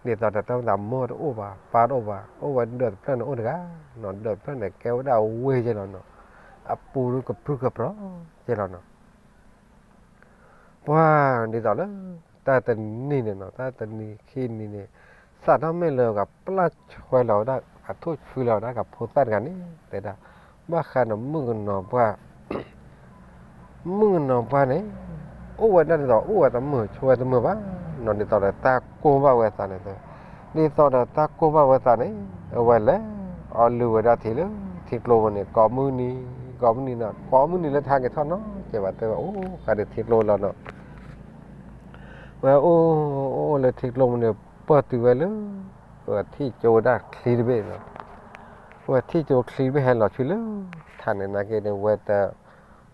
ဒီးတၢ်မ့ၢ်သးမိၢ်တအိၣ်ဘၣ် ပၢ်တအိၣ်ဘၣ် အိၣ်ဝဲဒၢးတဖျၢၣ်န့ၣ်အိၣ်တဂၤ, ဒၢးတဖျၢၣ်န့ၣ် ကဲဝဲဒၣ်ဝ့ၢ်ကဲလီၤနီၤ, အပူၤဒုးကပြုၢ်ကပြီၤကဲလီၤနီၤ ပှၤဒ်သိးလၢ တၢ်တနံၤန့ၣ်နီၤ တၢ်တနံၤခံနံၤန့ၣ် သးထီၣ်မ့ၢ်လၢကပျၢ်ဆွဲလီၤဝဲဒၣ် အထိၣ်ဆွံလီၤဝဲဒၣ်ကဖိသၣ်တဂၤန့ၣ် တဲဒၣ် ဘၣ်ဃးဒီးမုၣ်ကနီၤပှၢ် မုၣ်ကနီၤပှၢ်န့ၣ် အိၣ်ဝဲဒၣ်ဒ်သိး အိၣ်ဝဲတမုာ်ဆိးဝဲတမုာ်ဘၣ်နီၤ ဒ်သိးဒီးတၢ်ကိၢ်ဘၣ်ဝဲသးန့ၣ် ဒ်သိးဒီးတၢ်ကိၢ်ဘၣ်ဝဲသးန့ၣ် အဝဲလဲၤအီၣ်လုၢ်ဝဲဒၣ်ထံလၢထံကျိပူၤန့ၣ် ကိးမုၢ်နံၤ ကိးမုၢ်နံၤနီၤ ကိးမုၢ်နံၤလၢတဟါက့ၤထီၣ်နီတစဲးဘၣ် တဲဝဲအိၣ်ဃးဒီးထံကျိလီၤနီၤ ဝဲအိၣ်အိၣ်လၢထံကျိပူၤန့ၣ် ပၢၢ်တုၤဝဲလၢ ဝဲထံၣ်ကၠိဝဲဒၣ်ချံတဘ့ၣ်နီၤ ဝဲထံၣ်ကၠိချံတဘ့ၣ်ဟဲလီၤဆူလၢ ထးန့ၣ်နာ်က့န့ၣ် ဝဲတ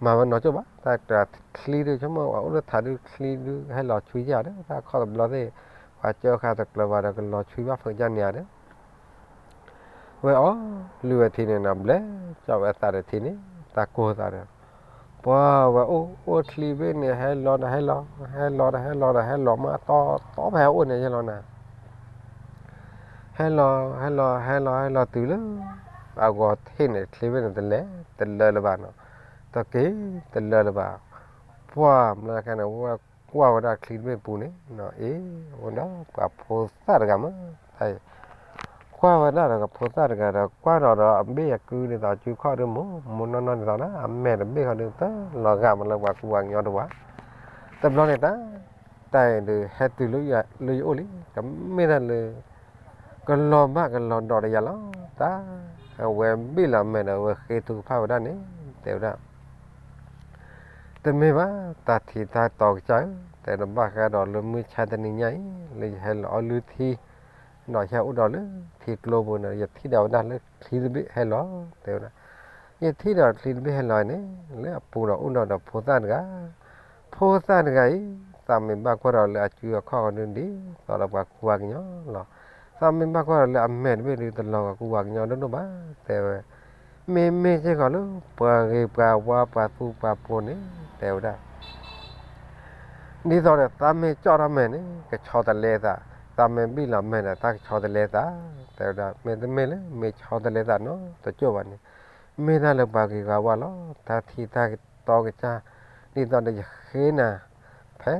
မၤဝဲနီတကၠိဘၣ် တၢ်ချံဒုးဆိကမိၣ် အအိၣ်လၢထးဒုးချံဒုးဟဲလီၤဆူယၤဒီး တၢ်ခီတဘျီသ့ၣ် ပှၤကၢဃာ်တကျၢၤဘၣ်ဒီး ကလီၤဆူဘၣ်ဖုးကၢ်န့ၣ်ဧါဒီး ဝဲအီၣ်လုၢ်ဝဲထံန့ၣ်နီၤ ဘျဲၣ်ကၠီၣ်ဝဲသးဒီးထံန့ၣ် တၢ်ကိၢ်သးဒီး ပှၤဝဲအိၣ်အိၣ်ချံဘ့ၣ်န့ၣ် ဟဲလီၤဒီးဟဲလီၤ ဟဲလီၤဒီးဟဲလီၤဒီးဟဲလီၤမး တီတီဖဲဟဲအိၣ်န့ၣ်ယဲလီၤနၤ ဟဲလီၤ ဟဲလီၤ ဟဲလီၤ ဟဲလီၤတုၤလၢ အဂီၤထံၣ်န့ၣ် ချံဘ့ၣ်န့ၣ် တလဲၤတလၢလၢၤဘၣ်နီၤ တက့ၤတလၢလၢၤဘၣ် ပှၤမျီခဲန့ၣ် ဝဲကွၢ်ဝဲဒၣ်ချံတဘ့ၣ်ပူၤန့ၣ် အ့ ဝဲဒီးပှၤဖိသၣ်တဂၤမး တၢ်အံၤ ကွၢ်ဝဲဒၣ်ဒီးကဖိသၣ်တဂၤဒီး ကွၢ်ဒီးဒီးအဘ့ၣ်အကုဒ်သိး စုခီၣ်ဒုး မိၢ်မိၢ်နီၢ်နီၢ်ဒ်သိးနၤ အမဲာ်တဘ့ၣ်ဃီဒုး တလီၤဂာ်မးလၢပှၤကူပှၤကညီတဝၢ် တဘျီန့ၣ်တၢ် တၢ်အံၤဒုး ဟဲတုၤလၢယအိၣ်လံ တမ့ၢ်တၢ်လၢ ကလီၤဘၣ်ကလီၤဒီးဒီးယၤလီၤ တၢ် အဝဲဘ့ၣ်လီၤမဲာ်ဒီး အဝဲဃ့ထုကဖၣ်ဝဲဒၣ်န့ၣ် တဲဝဲဒၣ် တမ့ၢ်ဘၣ် တၢ်ထံၣ်တၢ်တီကစၢ်ဧၢ တဲဒီးဘၣ်ဃးဒီးလၢမုၢ်ဆါတနံၤညါအံၤ လၢယဟဲလီၤအီၣ်လုၢ်ထံ ဒီးယဟဲအိၣ်ဒီးလၢထံကျိပူၤန့ၣ် ယထံၣ်ဒီးဝဲဒၣ်လၢချံတဘ့ၣ်ဟဲလီၤ တဲဝဲဒၣ် ယထံၣ်ဒီးချံတဘ့ၣ်ဟဲလီၤန့ၣ် လၢအပူၤဒီးအိၣ်ဒီးဒီးဖိသၣ်တဂၤ ဖိသၣ်တဂၤအံၤ သးမ့ၢ်ဘၣ်ကွၢ်ဒီးလၢအစုအခီၣ်ဒုး ဒ်သိးဒီးပှၤကူပှၤကညီလီၤ သးမ့ၢ်ဘၣ်ကွၢ်ဒီးလၢအမဲာ်တဘ့ၣ်ဒုး တလီၤဂာ်ကူပှၤကညီဒိၣ်ဒိၣ်ဘၣ် တဲဝဲ မ့မ့ၢ်စ့ၢ်ကီးလၢ ပှၤဂ့ၤပှၤဝါပှၤသူပှၤပိာ်န့ၣ် တဲဝဲဒၣ် ဒ်သိးဒီးသးမ့ၢ်ကၠီၣ်ထီၣ်မဲာ်န့ၣ် ကဆီတလဲသး, သးမ့ၢ်ဘံၣ်လီၤမဲာ်ဒီး သးကဆီတလဲသး, တဲဝဲဒၣ် မ့တမ့ၢ်လၢမ့ၢ်ဆီတလဲသးနီတကၠိၢ်ဘၣ်န့ၣ်, မ့ၢ်တၢ်လၢပှၤဂ့ၤပှၤဝါလီၤ. တၢ်ထံၣ်တၢ်တီကစၢ် ဒ်သိးဒီးယဃ့နၤ ဖဲ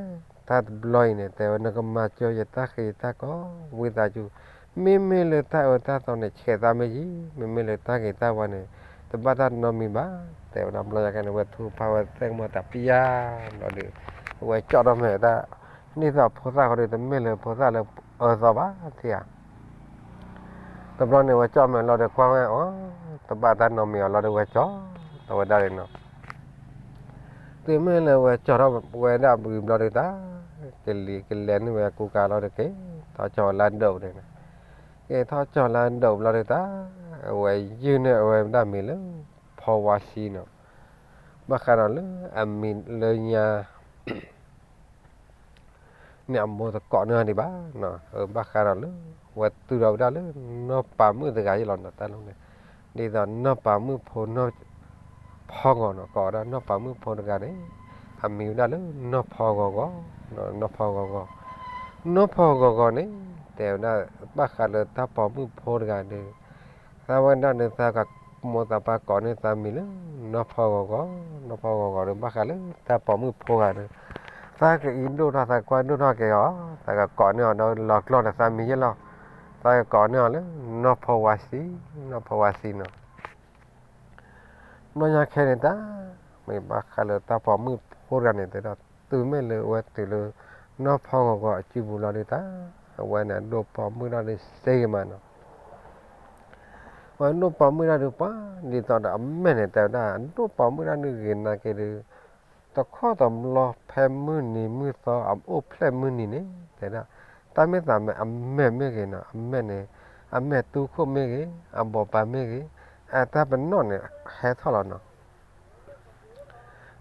တၢ်တဘျီအံၤန့ၣ် တဲဝဲ နကမၤစၢၤယတၢ်ဃ့ယတၢ်ကီ ဝံသးစူၤ, မ့မ့ၢ်လၢတၢ်အၢတၢ်သီန့ၣ် ဆဲးသးမ့ၢ်ယံၤ, မ့မ့ၢ်လၢတၢ်ဂ့ၤတၢ်ဝါန့ၣ် တဘၣ်တၢ်နီတမံၤဘၣ်, တဲဝဲဒၣ်. ဘျီယၤကဲန့ၣ် ဝဲထုကဖၣ်ဝဲသ့ၣ်ကမီၤတၢ်ပျၢ်ဘျီဒီး အဝဲကၠီၣ်ထီၣ်မဲာ်တၢ် ဒ်သိးဖိသၣ်ဃီဒီး တမ့ၢ်လၢဖိသၣ်လၢအၢသီဘၣ် သ့ဧါ. တဘျီန့ၣ် ဝဲကၠီၣ်မဲာ်လီၤဒီးကွၢ်ဝဲအီၤ, တဘၣ်တၢ်နီတမံၤအီၤလီၤဒီး ဝဲကၠီၣ်ထီၣ်ဝဲဒၣ်န့ၣ်နီၤ. တုၤမ့ၢ်လၢဝဲကၠီၣ်ထီၣ်ဝဲဒၣ်ဘျီဒီး တၢ်ကလံၤကလဲၤန့ၢ်ဝဲကူကၤလီၤဒီး က့ၤထီၣ်ကၠီၣ်လၢဒိးန့ၣ်, က့ၤထီၣ်ကၠီၣ်လၢဒိးဘျီဒီး တၢ်အဝဲယုၢ်န့ၢ်အဝဲဒၣ်မံၤလၢ ဖီဝါဆံနီၤ. ဘၣ်ဃးဒီးလၢအမံၤလၢညါ န့ၣ် အမိၢ်တကိးန့ၢ်အီၤဒံးဘၣ်နီၤ. ဘၣ်ဃးဒီးလၢ ဝဲတုၤဒီးဝဲဒၣ်လၢ နီၢ်ပၤမုၣ်တဂၤယဲလီၤနီၤ. တၢ်လီၤန့ၣ် ဒ်သိးနီၢ်ပၤမုၣ်ဖိ နီၢ်ဖီဂီၤနီၤ, ကိးဝဲဒၣ်နီၢ်ပၤမုၣ်ဖိတဂၤန့ၣ် အမံၤဝဲဒၣ်လၢ နီၢ်ဖီဂီၤဂီၤ, နီၢ်ဖီဂီၤဂီၤ, နီၢ်ဖီဂီၤဂီၤန့ၣ် တဲဝဲဒၣ် ဘၣ်ဃးလၢတၢ်ပိာ်မုၣ်ဖိတဂၤဒီး သးဝဲဒၣ်န့ၣ် သးကမိၢ်သးပၢ်ကိးန့ၢ်သးမံၤလၢ နီၢ်ဖီဂီၤဂီၤ, နီၢ်ဖီဂီၤဂီၤဒီး ဘၣ်ဃးလၢတၢ်ပိာ်မုၣ်ဖိဂၤဒီး သးကအံးဒိၣ်ထီၣ် သးကွၢ်ဒိၣ်ထီၣ်က့ၤအီၤ, သးကကိးန့ၢ်အီၤဒီးလီၤကျီၢ်ဒီးသးမံၤယဲလီၤ. သးကကိးန့ၢ်အီၤလၢ နီၢ်ဖီဝါဆံ, နီၢ်ဖီဝါဆံနီၤ. ဘျီညါခဲန့ၣ်တၢ် မ့ၢ်ဘၣ်ဃးလၢတၢ်ပိာ်မုၣ်ဖိတဂၤန့ၣ် တဲဒၣ် တုၤမ့ၢ်လၢအဝဲတုၤလၢ နီၢ်ဖီဂီၤဂီၤအစုပူၤလီၤဒုးတၢ် အဝဲန့ၣ်အဒိၣ်ပိာ်မုၣ်ဒၣ်ဒုးစ့ဂ့ၤမးနီၤ အဝဲဒိၣ်ပိာ်မုၣ်ဒၣ်ဒုးပှၤ ဒ်သိးဒီးအမဲာ်န့ၣ် တဲဝဲဒၣ် ဒိၣ်ပိာ်မုၣ်ဒၣ်ဒုးဂ့ၤနာ်က့ၤဒုး တခီသးဘျီဖဲမုၢ်နံၤမုၢ်သီအအိၣ်ဖျဲၣ်မုၢ်နံၤန့ၣ် တဲဒၣ် တၢ်မ့ၢ်သးမ့ၢ်အမဲာ်မ့ၢ်ဂ့ၤနီၤ အမဲာ်န့ၣ် အမဲာ်တူၢ်ခိၣ်မ့ၢ်ဂ့ၤ အဘိးပၤမ့ၢ်ဂ့ၤ အတၢ်ပနီၣ်န့ၣ် ဟဲထီၣ်လီၤ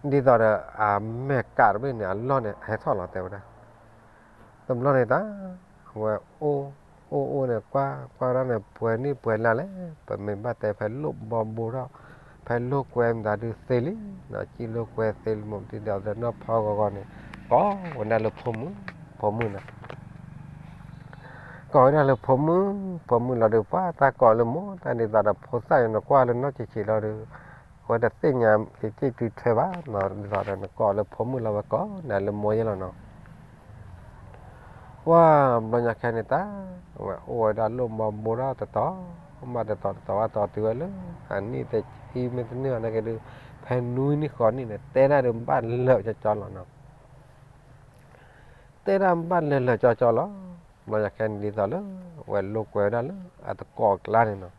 နီၤ ဒ်သိးဒီးအမဲာ်ကးတဘ့ၣ်န့ၣ် အလီၢ်န့ၣ်ဟဲထီၣ်လီၤ တဲဝဲဒၣ် တဘျီန့ၣ်တၢ် အဝဲအိၣ် အိၣ်အိၣ်န့ၣ် ကွၢ်ကွၢ်ဒၣ်န့ၣ် ပှဲၤနံၣ်ပှဲၤလါလဲၣ် ပမ့ၢ်ဘၣ်တဲဖဲလိၣ်ဘီဘိထီၣ် ဖဲလိၣ်ကွဲမတၤဒုးသ့လံနီၤ ကံၣ်လိၣ်ကွဲသ့လံ မ့ၢ်ဒ်ဒီးနီၢ်ဖီဂီၤဂီၤန့ၣ် ကိးဝဲဒၣ်လၢဖိမုၣ် ဖိမုၣ်နီၤ ကိးဝဲဒၣ်လၢဖိမုၣ် ဖိမုၣ်လီၤဒုး ပှၤတၢ်ကိးလၢမိၢ် တၢ်ဒ်သိးဒီးဖိသၣ်အံၤ နကွၢ်လၢနီၢ်ဆံးဆံးလီၤဒုး အဝဲတသ့ၣ်ညါက့ၤက့ၤတုၤထွဲဘၣ်နီၤ ဒ်သိးဒီးနကိးလၢဖိမုၣ်လီၤ ဝဲကိးနၤလၢမိၢ်ယဲလီၤနီၤ ပှၤဘျီညါခဲန့ၣ်တၢ် အဝဲအိၣ်ဝဲဒၣ်လိၣ်ဘီဘိထီၣ်တတီၤ မးတတီၤတတီၤဘၣ်တီၤတုၤဝဲလၢ အနံၣ်သၢဆံမ့ၢ်တန့ၢ်ဘၣ်နာ်က့ဒုး ဖဲနွံနံၣ်ဃိးနံၣ်န့ၣ် တဲဒၣ်ဒုးဘၣ်လၢာ်ကၠီကၠီလီၤနီၤ တဲဒၣ်ဘၣ်လၢာ်လၢာ်ကၠီကၠီလီၤ. ဘျီညါခဲန့ၣ်ဒ်သိးလၢ အဝဲလိာ်ကွဲဝဲဒၣ်လၢအတကိးအကျါန့ၣ်နီၤ.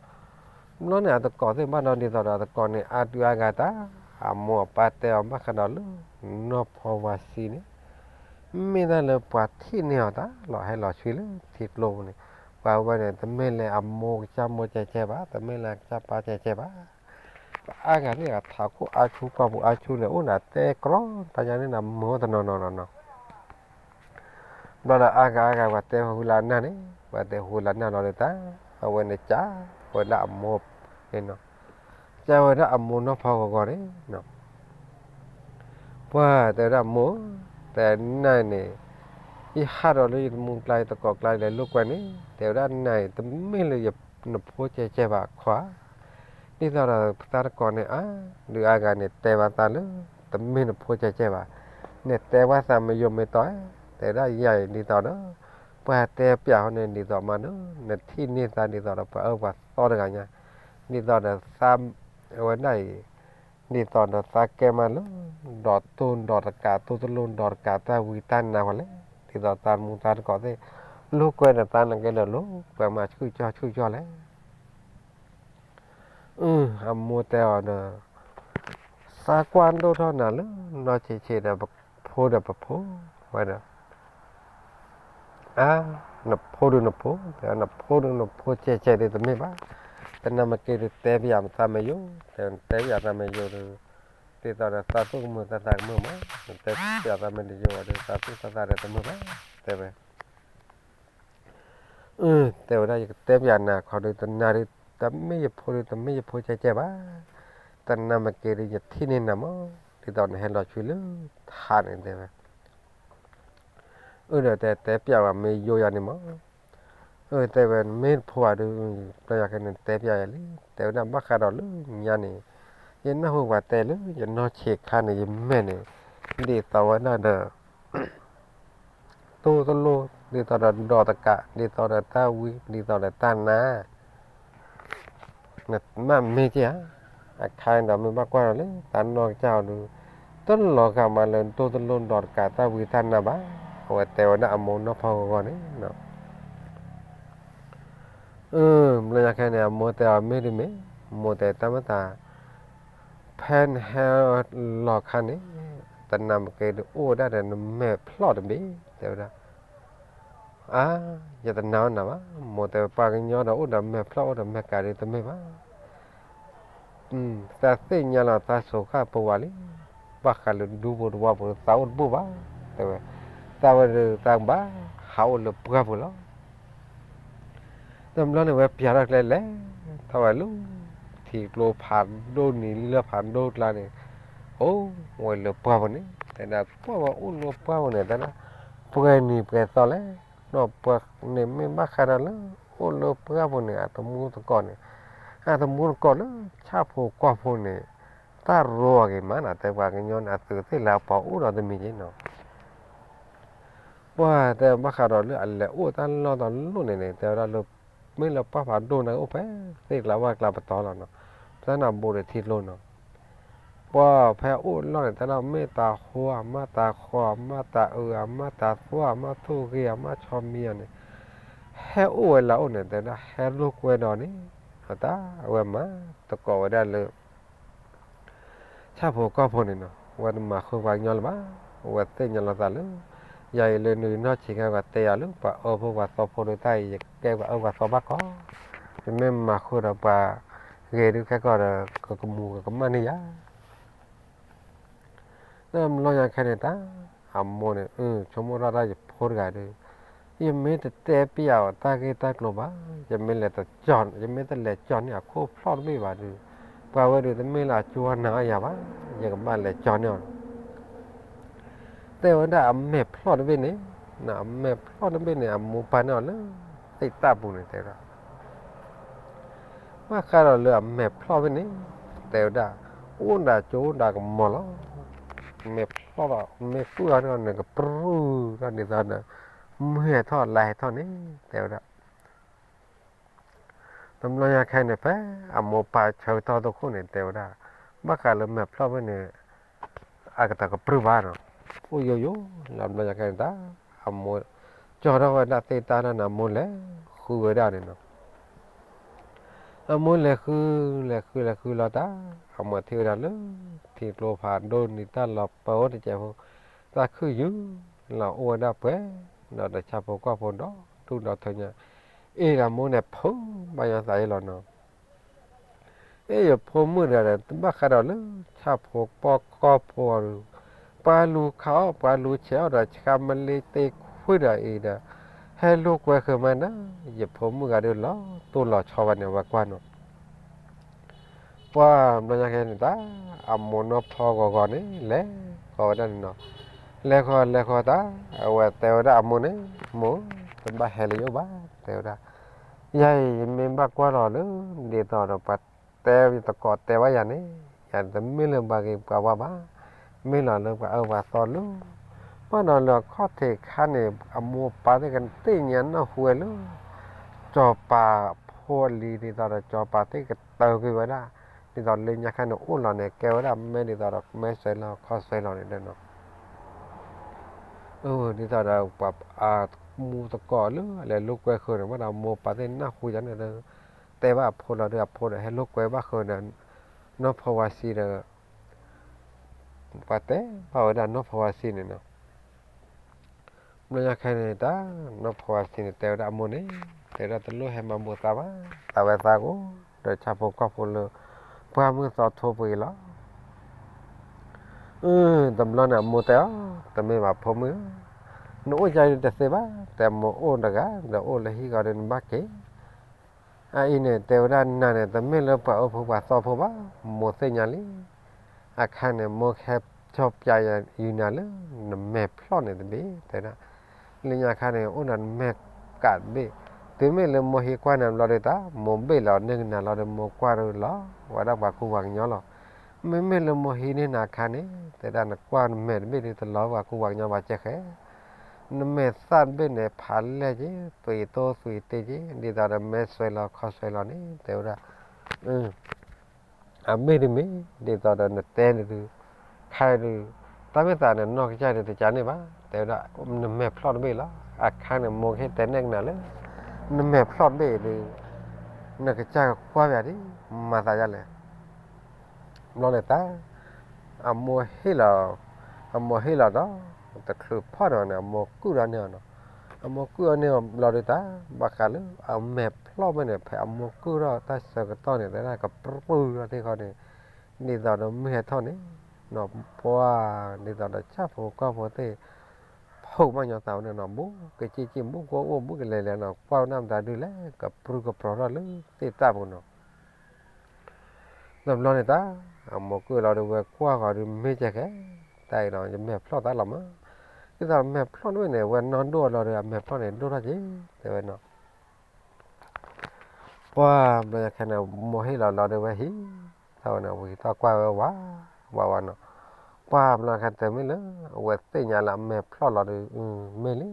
ဘျီန့ၣ်အတကိးသ့ၣ်ဘၣ်ဒီး ဒ်သိးဒီးအတကိးန့ၣ် အါဒုးအါဂၤတၢ် အမိၢ်အပၢ်တဲအီၤဘၣ်ဃးဒီးလၢ နီၢ်ဖီဝါဆံန့ၣ် မ့ၢ်တၢ်လၢပှၤထံၣ်န့ၢ်အီၤတၢ်လီၤဟဲလီၤဆှံလၢထံကျိပူၤန့ၣ် ပှၤဝဲန့ၣ် တမ့ၢ်လၢအမိၢ်ကစၢ်မိၢ်ကဲကဲဘၣ်, တမ့ၢ်လၢအကစၢ်ပၢ်ကဲကဲဘၣ်. ပှၤအါဂၤန့ၣ် အထးခိၣ်အါဆူကီၢ်ပူၤအါဆူန့ၣ် အိၣ်ဒၣ်တဲကြီ တၢ်ညါန့ၣ် မုာ်အိၣ်တနီၤနီၤနီၤနီၤ. ဘျီဒီးအါဂၤအါဂၤ ပှၤတဲဃုလၢအနၢ်န့ၣ် ပှၤတဲဃုလၢအနၢ်လီၤဒီးတၢ် အဝဲန့ၣ်ကးဝဲဒၣ်အမိၢ်န့ၣ်နီၤ. ကးဝဲဒၣ်အမိၢ်နီၢ်ဖီဂီၤဂီၤန့ၣ်နီၤ. ပှၤတဲဝဲဒၣ်မိၢ်ဧၢ, တဲနၤန့ၣ် ယဟးဒီးလၢယတမူကျါ ယတကိးကျါ လဲၤလိာ်ကွဲန့ၣ် တဲဝဲဒၣ်နၤအံၤ တမ့ၢ်လၢနဖိကဲကဲဘၣ်ခွါ, ဒ်သိးဒီးပသးတကိးန့ၣ် အါဒုးအါဂၤန့ၣ် တဲဘၣ်သးလၢ တမ့ၢ်နဖိကဲကဲဘၣ်, နတဲဘၣ်သးမယိၤမ့ၢ်တီဧါ, တဲဝဲဒၣ်ယၤအံၤ ဒ်သိးဒီး ပှၤတဲပျးဟီန့ၣ် ဒ်သိးမးဒီး နထံၣ်န့ၢ်သးဒ်သိးဒီးပှၤအၢပှၤသီတဂၤညါ, ဒ်သိးဒီးသး အဝဲဒၣ်အံၤ ဒ်သိးဒီးသးကဲမးလၢ ဒီးတိၢ်ဒီးတကး တိၢ်တလိၣ်ဒီးတကး တၢ်ဝံတၢ်နါပှၤလဲၣ်, ဒ်သိးသးမူသးတကိးသ့ၣ် လိာ်ကွဲဒီးသးနာ်က့ဒီး လိာ်ကွဲမးဆူၣ်ကၠီဆူၣ်ကၠီလဲၣ်. အမိၢ်တဲအီၤဒီး သးကွၢ်ဒိၣ်ထီၣ်နၤလၢ နီၢ်ဆံးဆံးဒီး ပဖိဒီးပဖိဝဲဒီး အါ နဖိဒုးနဖိ တဲ နဖိဒုးနဖိကဲကဲဒုးတမ့ၢ်ဘၣ်, တနၤမ့ၢ်က့ၤဒုးတဲပယၤသးမယိၤ, တဲပယၤသးမယိၤဒီး ဒ်သိးဒီးသးသူၣ်ကမုာ်သးသးကမုာ်မး, နတဲပယၤသးမ့ၢ်တယိၤဘၣ်ဒီး သးသူၣ်သးသးဒီးတမုာ်ဘၣ်, တဲဝဲ တဲဝဲဒၣ် ယကတဲပယၤနၤခီဒုး တနၤဒုး တမ့ၢ်ယဖိဒုး တမ့ၢ်ယဖိကဲကဲဘၣ်, တနၤမ့ၢ်က့ၤဒုး ယထံၣ်န့ၢ်နၤမး, ဒ်သိးနဟဲလီၤဆှံလၢထးန့ၣ် တဲဝဲ အၢၣ်ဒီးတဲ တဲပျးဝဲမ့ၢ်ယိယၤန့ၣ်မး, အၢၣ်တဲဝဲ မ့ၢ်တဖိဘၣ်ဒုး ဘျီယၤခဲန့ၣ် တဲပျးယၤလံ, တဲဝဲဒၣ်ဘၣ်ဃးဒီးလၢညါန့ၣ် ယနၢ်ဟူပှၤတဲလၢ ယနီၢ်ဆံးခါန့ၣ် ယမဲာ်န့ၣ် ဒ်သိးဝဲဒၣ်ဒီး တိၢ်တလိၣ် ဒ်သိးဒီးဒီးတကး ဒ်သိးဒီးတၢ်ဝံ ဒ်သိးဒီးတၢ်နါ နမ့ၢ်မ့ၢ်က့ၤဧါ, အခါန့ၣ်ဒီးမ့ၢ်ဘၣ်ကွၢ်ဒီးလၢတၢ်နီၢ်ကစၢ်အီၤဒုး တလီၤဂာ်မးလၢတိၢ်တလိၣ်ဒီးတကး တၢ်ဝံတၢ်နါဘၣ်, အဝဲတဲဝဲဒၣ်အမိၢ်နီၢ်ဖီဂီၤဂီၤန့ၣ် အၢ ဘျီညါခဲန့ၣ် အမိၢ်တဲအီၤမ့ၢ်ဒ်မ့ၢ် မိၢ်တဲတၢ်မ့ၢ်သး ဖဲနဟဲလီၤခါန့ၣ် တနၤမ့ၢ်က့ၤဒုးအိၣ်ဝဲဒၣ်ဒီးနမဲာ်ဖျီၣ်တဘ့ၣ် တဲဝဲဒၣ် အါ ယတနာ်အီၤနၤဘၣ်, မိၢ်တဲပှၤကညီဒီးအိၣ်ဒီးမဲာ်ဖျီၣ်အိၣ်ဒီးမဲာ်ကးဒုးတမ့ၢ်ဘၣ် သးသ့ၣ်ညါလီၤသးစူၤဃာ်ပဝးလံ, ဘၣ်ဃးလၢဒူပူၤတဝီပူၤသးအိၣ်တဘူၣ်ဘၣ်, တဲဝဲ, သးဝဲဒုးသးကဘၣ်ဟးအိၣ်လၢပှၢ်ပူၤလီၤ. တဘျီန့ၣ်ဝဲပျးထီၣ်ကျဲလဲၤထီၣ်ဝဲလၢ ထံကျိဖးဒိၣ်နံၤလၢဖးဒိၣ်ကျါန့ၣ်, အိၣ်ဝဲလၢပှၢ်ပူၤန့ၣ် တဲဒၣ်ကွၢ်ဝဲအိၣ်လၢပှၢ်ပူၤန့ၣ် တဲဒၣ် ပှဲၤနံၤပှဲၤသီလဲၣ်, ဒီးပှၤန့ၣ်မ့ၢ်ဘၣ်ဃးဒီးလၢ အိၣ်လၢပှၢ်ပူၤန့ၣ် အတမူတကိးန့ၣ်, အတမူတကိးလၢဆၣ်ဖိကီၢ်ဖိန့ၣ် တၢ်ရိအဂ့ၤမးနီၤ, တဲပှၤကညီန့ၣ် အသုးသ့ၣ်လၢအပှၤအိၣ်ဒီးတမံၤက့နီၤ ပှၤတဲဘၣ်ဃးဒီးလၢအလဲၤအိၣ်တၢ်လီၢ်တၢ်လီၢ်န့ၣ်န့ၣ် တဲဝဲဒၣ်လၢ မ့ၢ်လၢပှၢ်ဖးဒိၣ်န့ၣ် အိၣ်ဖဲသ့ၣ်ကျါဝၣ်ကျါပတီၢ်လီၤနီၤ, ပတၢ်နၢ်ဘိဒီးထံကျိနီၤ, ပှၤဖဲအိၣ်လီၢ်န့ၣ် တဲဒၣ်မ့ၢ်တၢ်ဟိအမါ တၢ်ဃီအမါ တၢ်အုးအမါ တၢ်သွါအမါ ထိၣ်ဂ့ၤအမါ ဆီမံၤအီၤန့ၣ် ဟဲအိၣ်ဝဲလၢအအိၣ်န့ၣ် တဲဒၣ် ဟဲလိာ်ကွဲဒီးန့ၣ် တၢ်အဝဲမၤသကိးဝဲဒၣ်လၢ ဆၣ်ဖိကီၢ်ဖိန့ၣ်နီၤ အဝဲတမၤဃုပှၤကညီလၢၤဘၣ်, အဝဲသ့ၣ်ညါလီၤသးလၢ ယၤအံၤလၢနုာ်နီၢ်ဆံးခဲ ပှၤတဲယၤလၢ ပှၤအၢဖိပှၤသီဖိဒီး တၢ်အံၤယကဲပှၤအၢပှၤသီဘၣ်ကီး, ယမ့ၢ်မၤဃုာ်ဒီးပှၤဂ့ၤဒုးခဲကီးဒီး ကကမူၤကကမၣ်န့ၢ်ယၤ တဘျီညါခဲန့ၣ်တၢ် အမိၢ်န့ၣ် ဆိကမိၣ်ထီၣ်တၢ် ယဖိတဂၤဒီး ယမ့ၢ်တတဲပျးအီၤတၢ်ဂ့ၢ်တၢ်ကျိၤဘၣ်, ယမ့ၢ်လဲၤတကၠီ, ယမ့ၢ်တလဲၤကၠီန့ၢ်အခိၣ်ဖျီၣ်တဘ့ၣ်ဘၣ်ဒီး ပှၤဝဲဒီးတမ့ၢ်လၢအကၠိနၤအီၣ်ယၤဘၣ်, ယကဘၣ်လဲၤကၠီန့ၢ်အီၤ တဲဝဲဒၣ်အမဲာ်ဖျီၣ်တဘ့ၣ်န့ၣ်, အမဲာ်ဖျီၣ်တဘ့ၣ်န့ၣ် အမိၢ်ပာ်န့ၢ်အီၤလၢသ့ၣ်တၢ်ပူၤန့ၣ် တဲဝဲဒၣ် ဘၣ်ဃးဒီးလၢအမဲာ်ဖျီၣ်တဘ့ၣ်န့ၣ် တဲဝဲဒၣ် အိၣ်ဒၣ်ကၠိအိၣ်ဒၣ်ကမီၤလီၤ. မဲာ်ဖျီၣ်ဒီး မ့ၢ်ကုၣ်အီၤန့ၣ် ကပြုၢ်ထီၣ်ဒ်သိးဒီး မုၢ်ဟဲထီၣ်လါဟဲထီၣ်န့ၣ် တဲဝဲဒၣ် တဘျီညါခဲန့ၣ် ဖဲအမိၢ်ပာ်ဆၢကတီၢ်သခိၣ်န့ၣ် တဲဝဲဒၣ် ဘၣ်ဃးလၢမဲာ်ဖျီၣ်တဘ့ၣ်န့ၣ် အကတၢၢ်ကပြုၢ်ဘၣ်နီၤ, အိၣ်ယိယိ လၢတဘျီညါခဲန့ၣ်တၢ် အမိၢ် ကၠီထီၣ်ဝဲဒၣ်သ့ၣ်တၢ်န့ၣ် အမိၢ်လဲၤဃုဝဲဒၣ်န့ၣ်နီၤ အမိၢ်လဲၤဃု လဲၤဃု လဲၤဃုလီၤတၢ် အမိၢ်ထံၣ်ဝဲဒၣ်လၢ ထံကျိဖးဒိၣ်န့ၣ် တၢ်လီၤပၢအိၣ်တစဲးဖိ တၢ်ခုၣ်ယုၢ်လီၤအိၣ်ဝဲဒၣ်ပှဲၤဒီး တၢ်ဆၣ်ဖိကီၢ်ဖိဒီး ထူၣ်ဒီးထၢညါ အ့ၣ်ဒီးမိၢ်န့ၣ် ဖုးဘၣ်ညီသးအံၤလီၤနီၤ အ့ၣ် ယဖိမုၣ်တဂၤဒီး တဘၣ်ဃးဒီးလၢ ဆၣ်ဖိကီၢ်ဖိအီၤဒီး ပှၤလူၤခးအီၣ် ပှၤလူၤဆဲးအီၣ်ဒီး ဆှါမလ့တ့ခွံဒီးအံၤဒီး ဟဲလိာ်ကွဲဃုာ်မးနၤ ယဖိမုၣ်ဂၤဒုးလီၤတိၢ်လီၤဆီဘၣ်န့ၣ် အဝဲကွၢ်နီၤ ပှၤဘျီညါခဲန့ၣ်တၢ် အမိၢ်နီၢ်ဖီဂီၤဂီၤန့ၣ် လဲၤဃီၤဝဲဒၣ်န့ၣ်နီၤ လဲၤဃီၤလဲၤဃီၤတၢ် အဝဲတဲဝဲဒၣ်အမိၢ်န့ၣ် မိၢ် တဘၣ်ဟဲလၢယအိၣ်ဘၣ် တဲဝဲဒၣ် ယၤအံၤယမ့ၢ်ဘၣ်ကွၢ်လီၤလၢ ဒ်သိးဒီးပှၤတဲသကိးတဲဘၣ်ယၤန့ၣ် ယၤတမ့ၢ်လၢပှၤဂ့ၤပှၤဝါဘၣ်, မ့ၢ်လီၤလၢပှၤအၢပှၤသီလၢ ဘၣ်ဒီးလၢအခီၣ်ထံးခါန့ၣ် အမိၢ်ပၢ်သ့ၣ်ကသ့ၣ်ညါနၢ်ဟူဝဲလၢ စီၤပၤဖိအလံၤ ဒ်သိးဒီးစီၤပၤသ့ၣ်ကတၢၢ်ကွံာ်ဝဲဒၣ်, ဒ်သိးလၢညါခါန့ၣ်အိၣ်လီၤန့ၣ် ကဲဝဲဒၣ်မဲာ်ဒ်သိးဒီးမဲာ်စွဲလီၤခီၣ်စွဲလီၤန့ၣ်ဒီး ဒ်သိးဒီးပှၤအမူသကိးလၢအလဲၤလိာ်ကွဲဃုာ်န့ၣ် ဘၣ်ဒီးမိၢ်ပၢ်သ့ၣ်နၢ်ဟူယၤန့ၣ်ဒီး တဲဘၣ်အဖိလီၤဒီး အဖိဒီးဟဲလိာ်ကွဲဘၣ်ဃုာ်ဒီး နီၢ်ဖီဝါဆံဒီး ပှၤတဲဘၣ်ဝဲဒၣ်နီၢ်ဖီဝါဆံန့ၣ်နီၤ ဘျီညါခဲန့ၣ်တၢ် နီၢ်ဖီဝါဆံန့ၣ် တဲဝဲဒၣ်အမိၢ်န့ၣ် တဲဝဲဒၣ်တလိၣ်ဟဲမၤဘူးသးဘၣ်, သးဝဲသးကိး ဒီးဆၣ်ဖိကီၢ်ဖိလၢ ပှၢ်မုၢ်သီထိပှ့ၤလီၤ. အၢ တဘျီန့ၣ်အမိၢ်တဲအီၤ, တမ့ၢ်ဘၣ်ဖိမုၣ်ဧၢ, နအိၣ်ယါဒုးတသ့ဘၣ်, တဲမိၢ်အိၣ်တဂၤ ဒီးအိၣ်လၢဟံၣ်ဂီၤဒီးနဘၣ်က့ၤ အအံၤန့ၣ် တဲဝဲဒၣ်နၤန့ၣ် တမ့ၢ်လၢပှၤအၢဖိပှၤသီဖိဘၣ်, မိၢ်သ့ၣ်ညါလံ. အခါန့ၣ် မိၢ်ကဟဲဆီၣ်ပျးယၤနၤလၢ နမဲာ်ဖျီၣ်န့ၣ်တဘ့ၣ် တဲဒၣ်, လၢညါခါန့ၣ် အိၣ်ဒီးနမဲာ်ကးတဘ့ၣ်, တုၤမ့ၢ်လၢမိၢ်ဟံးကွၢ်နၤဘျီဒီးတၢ် မိၢ်ဘ့ၣ်လီၤန့ၢ်ကနၤလီၤဒီး မိၢ်ကွၢ်ဒီးလီၤ ဝဲဒၣ်ပှၤကူပှၤကညီလီၤ. မ့မ့ၢ်လၢမိၢ်ဟံးန့ၢ်နၤအခါန့ၣ် တဲဒၣ်နကွၢ်နမဲာ်တဘ့ၣ်ဒီး တလီၤပှၤကူပှၤကညီဘၣ်ကဲဃဲ နမဲာ်သၣ်တဘ့ၣ်န့ၣ် ဖးလဲၢ်က့ၤ သွံးသိသွံးတ့က့ၤ ဒ်သိးဒီးမဲာ်စွဲလီၤခီၣ်စွဲလီၤန့ၣ် တဲဝဲဒၣ်, အမ့ၢ်တမ့ၢ် ဒ်သိးဒီးနတဲန့ၣ်ဒုး ခါအံၤဒုး တၢ်မ့ၢ်သးန့ၣ် နီၢ်ကစၢ်ဒုးတကးန့ၢ်ဘၣ် တဲဝဲဒၣ်, နမဲာ်ဖျီၣ်တဘ့ၣ်လီၤ. အခါန့ၣ် မိၢ်ကဟ့ၣ်တဲနဲၣ်ကနၤလၢ နမဲာ်ဖျီၣ်တဘ့ၣ်အံၤဒုး နကစၢ်ကကွၢ်ပၠးဒ် မၤသးဒ်လဲၣ် ဘျီန့ၣ်တၢ် အမိၢ်ဟ့ၣ်လီၤ, အမိၢ်ဟ့ၣ်လီၤဒီး တချုးဖီၣ်န့ၢ်အီၤန့ၣ် အမိၢ်ကုၢ်ဒီးန့ၢ်အီၤနီၤ. အမိၢ်ကုၢ်အီၤန့ၢ်အီၤဘျီဒီးတၢ် ဘၣ်ဃးလၢအမဲာ်ဖျီၣ်ဘ့ၣ်န့ၣ် ဖဲအမိၢ်ကုၢ်ထီၣ်တၢ်ဆၢကတီၢ်န့ၣ် တဲဒၣ်ကပြုၢ်ထီၣ်သ့ၣ်ဃီန့ၣ် ဒ်သိးဒီးမုၢ်ဟဲထီၣ်န့ၣ် နီၤပှၢ် ဒ်သိးဒီးဆၣ်ဖိကီၢ်ဖိသ့ၣ် ဖုးမးညီသးဝဲန့ၣ်နီၤ ဘူးကစံၣ်က့ၣ် ဘူးကအိၣ် ဘူးကလဲၤလဲၤနီၤ ကွၢ်ဝဲဒၣ်မတၤဒုးလဲၣ် ကပြုၢ်ကပြီၤထီၣ်လၢသ့ၣ်တၢ်ပူၤနီၤ. တဘျီန့ၣ်တၢ် အမိၢ်ကုၢ်လီၤဒီးဝဲကွၢ်ဃီၤဒီးမ့ၢ်ကဲဃဲ တၢ်အံၤဒီးယမဲာ်ဖျီၣ်တၢ်လီၤမး, ဒ်သိးမဲာ်ဖျီၣ်တဘ့ၣ်န့ၣ် ဝဲနီၢ်ဒိၣ်လီၤဒီးအမဲာ်ဖျီၣ်န့ၣ် ဒိၣ်ထီၣ်က့ၤ တဲဝဲနီၤ. ပှၢ်ဘျီညါခဲန့ၣ် မိၢ်ဟ့ၣ်လီၤလီၤဒီးဝဲဟံးထီၣ်ဝဲန့ၣ် ဝံၤထီၣ်ကွၢ်ဝဲဝး ဝးဝးနီၤ. ပှၢ်ဘျီညါခဲတမ့ၢ်လၢ အဝဲသ့ၣ်ညါလၢအမဲာ်ဖျီၣ်လီၤဒီး မ့ၢ်လံ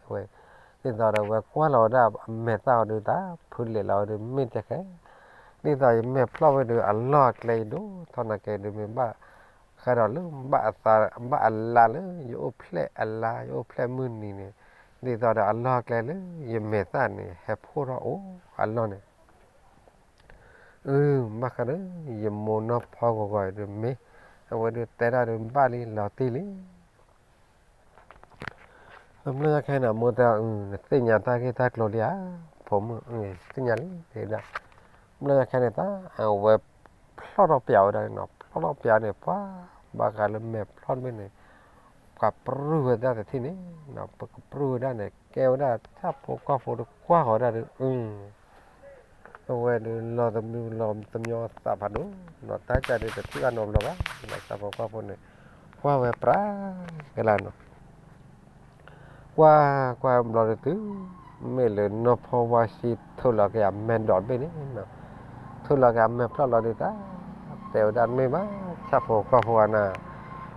အဝဲ ဒ်သိးဒီးဝဲကွၢ်လီၤဝဲဒၣ်အမဲာ်သၣ်အီၤဒုးတၢ် ဖုးလဲၤလီၤဝဲဒုးမ့ၢ်တဲခဲ ဒ်သိးယမဲာ်ဖျီၣ်ဝဲဒုး အလီၢ်အကျဲအံၤဒိၣ်ထီၣ်နာ်က့ဒုး မ့ၢ်ဘၣ် ဃးဒီးလၢ ဘၣ်အလါလၢ ယအိၣ်ဖျဲၣ်အလါ ယအိၣ်ဖျဲၣ်မုၢ်နံၤန့ၣ်, ဒ်သိးဒီးအလီၢ်အကျဲလၢ ယမဲာ်သၣ်န့ၣ် ဟဲဖှိၣ်ထီၣ်အိၣ်အလီၢ်န့ၣ်, အၢ ဘၣ်ဃးဒီး ယမိၢ်နီၢ်ဖီဂီၤဂီၤအံၤဒုးမ့ၢ်, အဝဲဒုးတဲတၢ်ဒုးဘၣ်လံလီၤတံၢ်လံ. တဘျီညါခဲအံၤန့ၣ် မိၢ်တဲအီၤ နသ့ၣ်ညါတၢ်ဂ့ၢ်တၢ်ကျိၤလံဧါ, ဖိမုၣ်, သ့ၣ်ညါလံ တဲဒၣ်. တဘျီညါခဲအံၤန့ၣ် တၢ်အဝဲဖျီၣ်ထီၣ်ပၠးဝဲဒၣ်န့ၣ်နီၤ, ဖျီၣ်ထီၣ်ပၠးန့ၣ် ပှၤ ဘၣ်ဃးလၢမဲာ်ဖျီၣ်တဘ့ၣ်န့ၣ် ပှၤပြူၢ်ဝဲဒၣ်တထံၣ်န့ၣ်, ပကပြူၢ်ဝဲဒၣ်န့ၣ် ကဲဝဲဒၣ်ဆၣ်ဖိကီၢ်ဖိတကွၢ်ဃီၤဒၣ်ဒီး အဝဲဒုးလီၤတမံၤလီၤတမံၤသးဖးဒိၣ်, နီၢ်တၢ်ကၢ်ဒုးတထံၣ်ဘၣ်နီတဘျီဘၣ်, ဆၣ်ဖိကီၢ်ဖိန့ၣ် ကွၢ်ဝဲပြးကလါနီၤ, ကွၢ်ကွၢ်ဘျီဒုးတုၤ မ့ၢ်လၢနီၢ်ဖီဝါဆံထိၣ်လီၤက့ၤအမဲာ်ဒိးတဘ့ၣ်န့ၣ်, ထိၣ်လီၤက့ၤအမဲာ်ဖျီၣ်လီၤဒုးတၢ်, တဲဝဲဒၣ်မ့ၢ်ဘၣ် ဆၣ်ဖိကီၢ်ဖိအနၤ,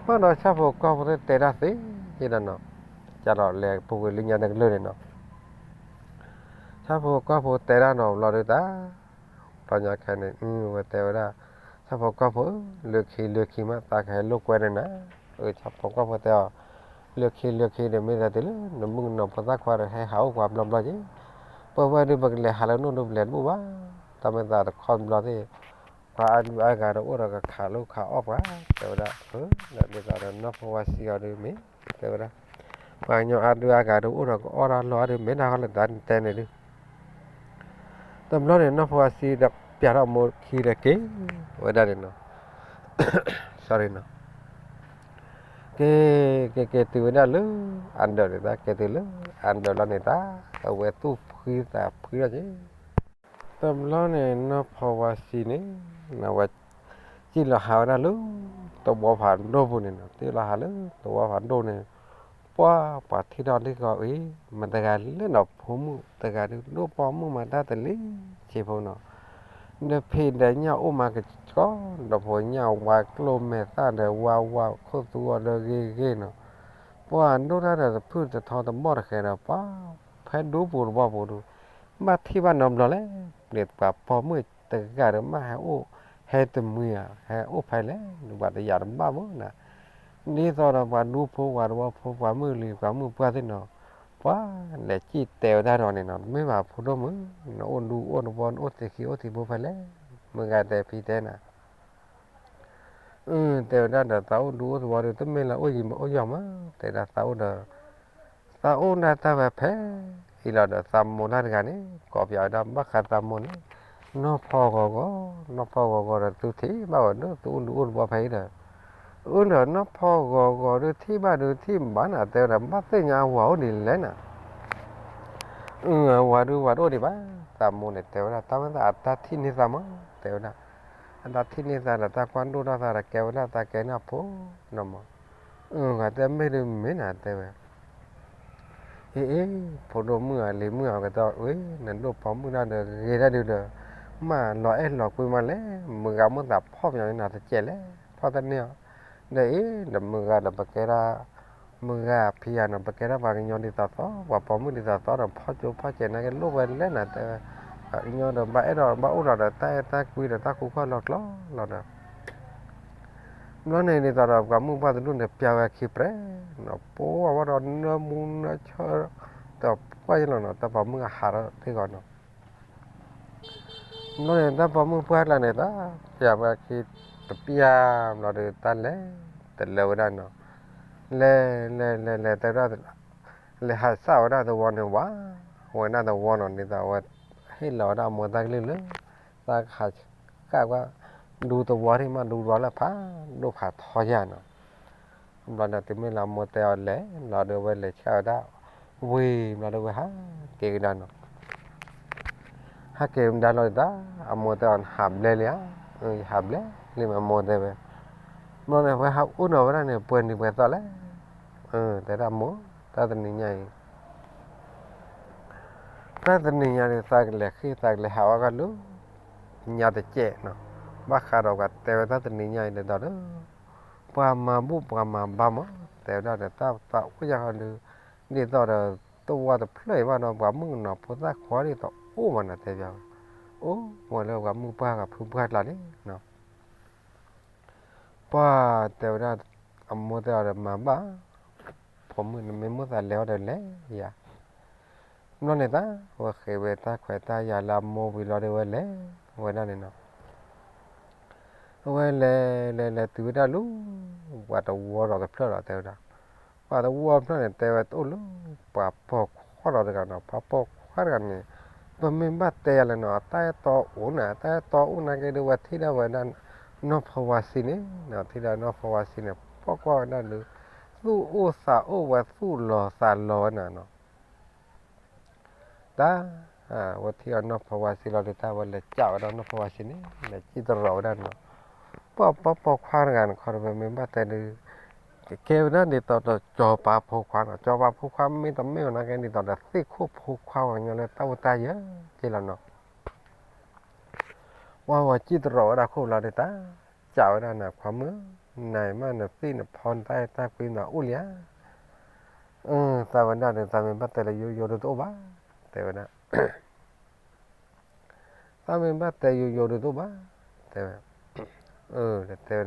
ဘၣ်ဒီးဆၣ်ဖိကီၢ်ဖိတဲတၢ်သ့ယဲဒၣ်နီၤ, ကလီၤလဲၤပူၤကွံာ်လၢညါတကလုာ်န့ၣ်နီၤ ဆၣ်ဖိကီၢ်ဖိတဲတၢ်နီၤဘျီဒုးတၢ်, ဘျီညါခဲန့ၣ် အဝဲတဲဝဲဒၣ်, ဆၣ်ဖိကီၢ်ဖိ, လၢခံလၢခံမး သးကဟဲလိာ်ကွဲန့ၣ်နၤ, အၢ ဆၣ်ဖိကီၢ်ဖိတဲအီၤ, လၢခံလၢခံဒီး မ့ၢ်သးတုၤလၢ နမုၣ်ကနီၤဖိသၣ်ခွါဒီး ဟဲဟးအိၣ်ပှၤဘျီဘျီက့ၤ, ပဝဲဒုးပကလဲၤဟးလၢနအိၣ်ဒုးပလဲၤတဘူၣ်ဘၣ်, တၢ်မ့ၢ်သးတခီတဘျီသ့ၣ်, ပှၤအါဒုအါဂၤဒီးအိၣ်ဒီးကခးလိာ်ခးအီၣ်ပှၤ, တဲဝဲဒၣ်, ဒ်သိးဒီးနီၢ်ဖီဝါဆံအီၤဒုးမ့ၢ်, တဲဝဲဒၣ်, ပှၤကညီအါဒုအါဂၤဒီးအိၣ်ဒီးကအီၣ်တၢ်လီၢ်အါဒုးမ့ၢ်ဒၣ်ဃီလၢတၢ်တဲန့ၣ်ဒုး တဘျီန့ၣ် နီၢ်ဖီဝါဆံဒီးပျးထီၣ်မိၢ်ခံဒီးက့ၤဝဲဒၣ်န့ၣ်နီၤ, sorry နီၤ, က့ၤ က့ၤ က့ၤတုၤဝဲဒၣ်လၢ အဒၢးန့ၣ် တၢ်က့ၤတုၤလၢအဒၢးလီၤန့ၣ်တၢ်, အဝဲသူၣ်ဖှံသးဖှံထီၣ်က့ၤ, တဘျီန့ၣ် နီၢ်ဖီဝါဆံန့ၣ် အဝဲ စံၣ်လီၤဟးဝဲဒၣ်လၢ သဝီဖးဒိၣ်ပူၤန့ၣ်နီၤ, စံၣ်လီၤဟးလၢသဝီဖးဒိၣ်န့ၣ် ပှၤ ပှၤထံၣ်ထီၣ်လံဃီအံၤ မတၤတဂၤလဲၣ်နီၤ, ဖိမုၣ်တဂၤဒုး ဒိၣ်ပိာ်မုၣ်မၤတၢ်တလံၤဆံးဖိနီၤ, ဒီးဖံးဒီးညၣ်အိၣ်မးကဆှီ, ဒီးဖိညၣ်ဝါကျိၣ်မဲာ်သၣ်ဒီးဝါဝါခိၣ်သူအီၤဒီးဂ့ၤဂ့ၤနီၤ, ပှၤဒိၣ်တၢ်ဒီးတဖုၣ်တထီတဘီၣ်တဃဲဒီး ပှၤ ဖဲဒူပူၤတဘီပူၤဒုး ဘၣ်ထံၣ်ဘၣ်နီတဘျီလဲၣ်, န့ၣ်ပှၤပိာ်မုၣ်တဂၤဒီးမ့ၢ်ဟဲအိၣ် ဟဲတမှံၤဧါ, ဟဲအိၣ်ဖဲလဲၣ်, ပှၤတယာ်တဘၣ်မုၢ်နၤ, ဒ်သိးဒီးပှၤဒူဖိပှၤတဝီဖိပှၤမုၣ်လံၤပှၤမုၣ်ပှၢ်သ့ၣ်နီၤ, ပှၤလဲၤစံၣ်တဲဝဲဒၣ်ဒီးန့ၣ်နီၤ, မ့ၢ်ဘၣ်ဖိဒိၣ်မုၣ်, နအိၣ်ဒူအိၣ်တဝီ နအိၣ်သ့ခံအိၣ်သံဖိဖဲလဲၣ်, မုၢ်ဂၤတဲဖံတဲနၤ အၢ တဲဝဲဒၣ်ဒီး သးအိၣ်ဒူအိၣ်သဝီဒီး တမ့ၢ်လၢအိၣ်ယံၤမ့ၢ်အိၣ်ယီၤမး, တဲဒၣ်သးအိၣ်ဒီး သးအိၣ်ဒၣ်တၢ်ဝဲဖဲအံၤလီၤဒီး သးမိၢ်တၢ်တဂၤန့ၣ် ကိးပၠးဝဲဒၣ် ဘၣ်ဃးသးမိၢ်န့ၣ် နီၢ်ဖီဂီၤဂီၤ, နီၢ်ဖီဂီၤဂီၤဒီး သုထံၣ်ဘၣ်ဝဲဒၣ် သုအိၣ်ဒူအိၣ်သဝီဖဲအံၤဒီး အၢ ဒီးနီၢ်ဖီဂီၤဂီၤဒီး ထံၣ်ဘၣ်ဒီးထံၣ်ဘၣ်နၤ တဲဝဲဒၣ် ဘၣ်သ့ၣ်ညါအဝၤအိၣ်ဒ်လဲၣ်နၤ အဝၤဒုးဝၤတအိၣ်ဒံးဘၣ်, သးမိၢ်န့ၣ် တဲဝဲဒၣ် တၢ်ဝဲသးအတၢ်ထံၣ်န့ၢ်သးမး တဲဝဲဒၣ်, အတၢ်ထံၣ်န့ၢ်သးဒီး တၢ်ကွၢ်ဒိၣ်ထီၣ်သးဒီး ကဲဝဲဒၣ်သးကဲန့ၣ်အဖိနီၤမး, ဂၤတဲမ့ၢ်ဒုးမ့ၢ်နၤ တဲဝဲ, အ့ အ့ ဖိဒိၣ်မုၣ်ဧၢ လံၤမုၣ်ဧၢ ကတီၢ်အံၤ နဒိၣ်ပိာ်မုၣ်တၢ်ဒီး ဂ့ၤတၢ်ဒုးဒီး မ့ၢ်လီၤအဲၣ်လီၤကွံမးလဲၣ်, မုၢ်ဂၤမိၢ်သးဖီၣ်ပညီနၤတစဲးလဲၣ်, ဖီၣ်တန့ၢ်အီၤ, ဒီးအ့ ဒီးမုၢ်ဂၤဒီးပကဲဒၣ် မုၢ်ဂၤဖံဂၤနီၤ ပကဲထီၣ်ပှၤကညီဒ်သိးသိး ပှၤပိာ်မုၣ်ဒ်သိးသိးဒီး ဖီၣ်ကၠိဖီၣ်စဲးနာ်က့လိၣ်ဝဲလဲၣ်နၤ တဲဝဲ, ပှၤကညီဒီးဘၣ်အဲၣ်ဒိးဘၣ်အိၣ်ဒီး တၢ်အဲၣ်တၢ်ကွံဒီး တၢ်ဃူခီၣ်လီၤကျီလီၤဒီး ဘျီန့ၣ်ဒ်သိးဒီး ပှၤမုၢ်ပှၢ်တဒူၣ်န့ၣ် ပျၢ်ဝဲခံပြဲးနီၤ ပိဝဲဒီးနၢမူနၢဆၢ တပှၢ်ယလီၤနီၤ တၢ်ပိာ်မုၣ်အဟးထီၣ်သ့ၣ်ဂီၤနီၤ ဘျီန့ၣ် တၢ်ပိာ်မုၣ်ပှၢ်ကျါန့ၣ် တၢ်ပျၢ်ဝဲခံတပျၢ်ဘျီဒီး တၢ်လဲၤတလၢဝဲဒၣ်နီၤ, လဲၤ လဲၤ လဲၤ လဲၤ တဲဝဲဒၣ် လဲၤဟးစၢ်ဝဲဒၣ်သဝီန့ၣ်ဝဲ, ဝဲဒၣ်သဝီနီၤ ဒ်သိးအဝဲ ဟ့ၣ်လီၤဝဲဒၣ်အမိၢ်တၢ်ကလုၢ်လၢ သးကဟးစၢ်ကွၢ် ဒူသဝီထံၣ်မး ဒူသဝီလၢဖးဒိၣ်ဖးထီယါနီၤ ဘျီဒီးတုၤမ့ၢ်လၢအမိၢ်တဲအီၤလဲၤလီၤဒီး အဝဲလဲၤဆှၢဝဲဒၣ် ဝံၤဘျီဒီး ဝဲဟးက့ၤကဒါနီၤ, ဟးက့ၤကဒါလီၤဒ်သိး အမိၢ်တဲအီၤ ဟးဘျဲလံဧါ, ယဟးဘျဲလံမး အမိၢ်တဲဝဲ, ဘျီန့ၣ် ဝဲဟးအိၣ်နီၤဝဲဒၣ်န့ၣ် ပှဲၤနံၤပှဲၤသီလဲၣ်, တဲဒၣ်မိၢ် တၢ်တနံၤညါအံၤ တၢ်တနံၤညါန့ၣ် သးကလဲၤဃ့ၢ် သးကလဲၤဟးဝဲကလုာ် ညါတစဲးနီၤ, ဘၣ်ဃးဒီးပှၤတဲဝဲတၢ်တနံၤညါအံၤဒီးဒီး ပှၤမၤဘူၣ်ပှၤမၤဘါမး တဲဝဲဒၣ်ဒီး တၢ်သးအိၣ်ယါဃီဒုး ဒ်သိးဒီး တဝီတဖျၢၣ်အံၤဘၣ်ဒီး ပှၤမုၣ်ကနီၤဖိသၣ်ခွါဒ်သိးအိၣ်မးနၤ တဲပျီဝဲ, အိၣ်ဝဲလၢပှၤမုၢ်ပှၢ်ဂၤဖုပှၢ်ကျါန့ၣ်နီၤ ပှၤတဲဝဲဒၣ်, အမိၢ်တဲအီၤဒီး မၤဘၣ်, ဖိမုၣ်နမ့ၢ်မိၣ်သးလဲၤအီၤဒီးလဲၤယၤ. ဘျီန့ၣ်သး ဝဲဃ့ဝဲတၢ်ခွဲးတၢ်ယာ်လၢအမိၢ်ဝံၤလီၤဒီး ဝဲလဲၤဝဲဒၣ်န့ၣ်နီၤ. အဝဲလဲၤလဲၤလဲၤတုၤဝဲဒၣ်လၢ ပှၤတဝီဒီးတဖျၢၣ်လီၤ တဲဝဲဒၣ်. ပှၤတဝီတဖျၢၣ်န့ၣ် တဲဝဲတအိၣ်လၢ ပှၤပိာ်ခွါဒီးတဂၤနီၤ, ပှၤပိာ်ခွါတဂၤန့ၣ် ပမ့ၢ်ဘၣ်တဲယၤလဲၣ်နီၤ အတၢ်အဲၣ်တီအိၣ်န့ၣ် အတၢ်အဲၣ်တီအိၣ်နာ်က့ဒီး ဝဲထံၣ်ဒၣ်ဝဲဒၣ် နီၢ်ဖီဝါဆံန့ၣ်, ထံၣ်ဒၣ်နီၢ်ဖီဝါဆံန့ၣ် ပိာ်ကွၢ်ဝဲဒၣ်လၢ သူၣ်အိၣ်သးအိၣ်ဝဲ သူၣ်လီၤသးလီၤဝဲန့ၣ်နီၤ. တၢ်, ဝဲထံၣ်အီၤနီၢ်ဖီဝါဆံလီၤဒီး တၢ်ဝဲလဲၤကးဝဲဒၣ်နီၢ်ဖီဝါဆံန့ၣ် လဲၤစံၣ်တရီၤဝဲဒၣ်နီၤ. ပှၤပိာ်ခွါတဂၤန့ၣ်ခီဒီး ပမ့ၢ်ဘၣ်တဲဒုး ကကဲဝဲဒၣ်ဒ်သိးဒီး ကၠီၤပၤဖိခွါနီၤ, ကၠီၤပၤဖိခွါမ့ၢ်တမ့ၢ်ဝဲနာ်က့ဒ်သိးဒီး သ့ၣ်ခိၣ်ဖိခွါဝဲညီလၢတၢ်အိၣ်တၢ်ယၢၤက့လီၤနီၤ. ပှၤဝဲစံၣ်တရီၤဝဲဒၣ်ခိၣ်လီၤဒီး တၢ်ကးဝဲဒၣ်နီၤ ခွါမုၣ်, နၤမ့ၢ်နသ့ၣ်နဖီနတၢ်အဲၣ်တၢ်ကွံနၤအိၣ်လံဧါ. အၢ သးဝဲဒၣ်ဒီး သးမ့ၢ်ဘၣ်တဲလၢယိယိဒုးတအိၣ်ဘၣ်, တဲဝဲဒၣ်. သးမ့ၢ်ဘၣ်တဲယိယိဒုးတအိၣ်ဘၣ်, တဲဝဲ. အၢ တဲဝဲ,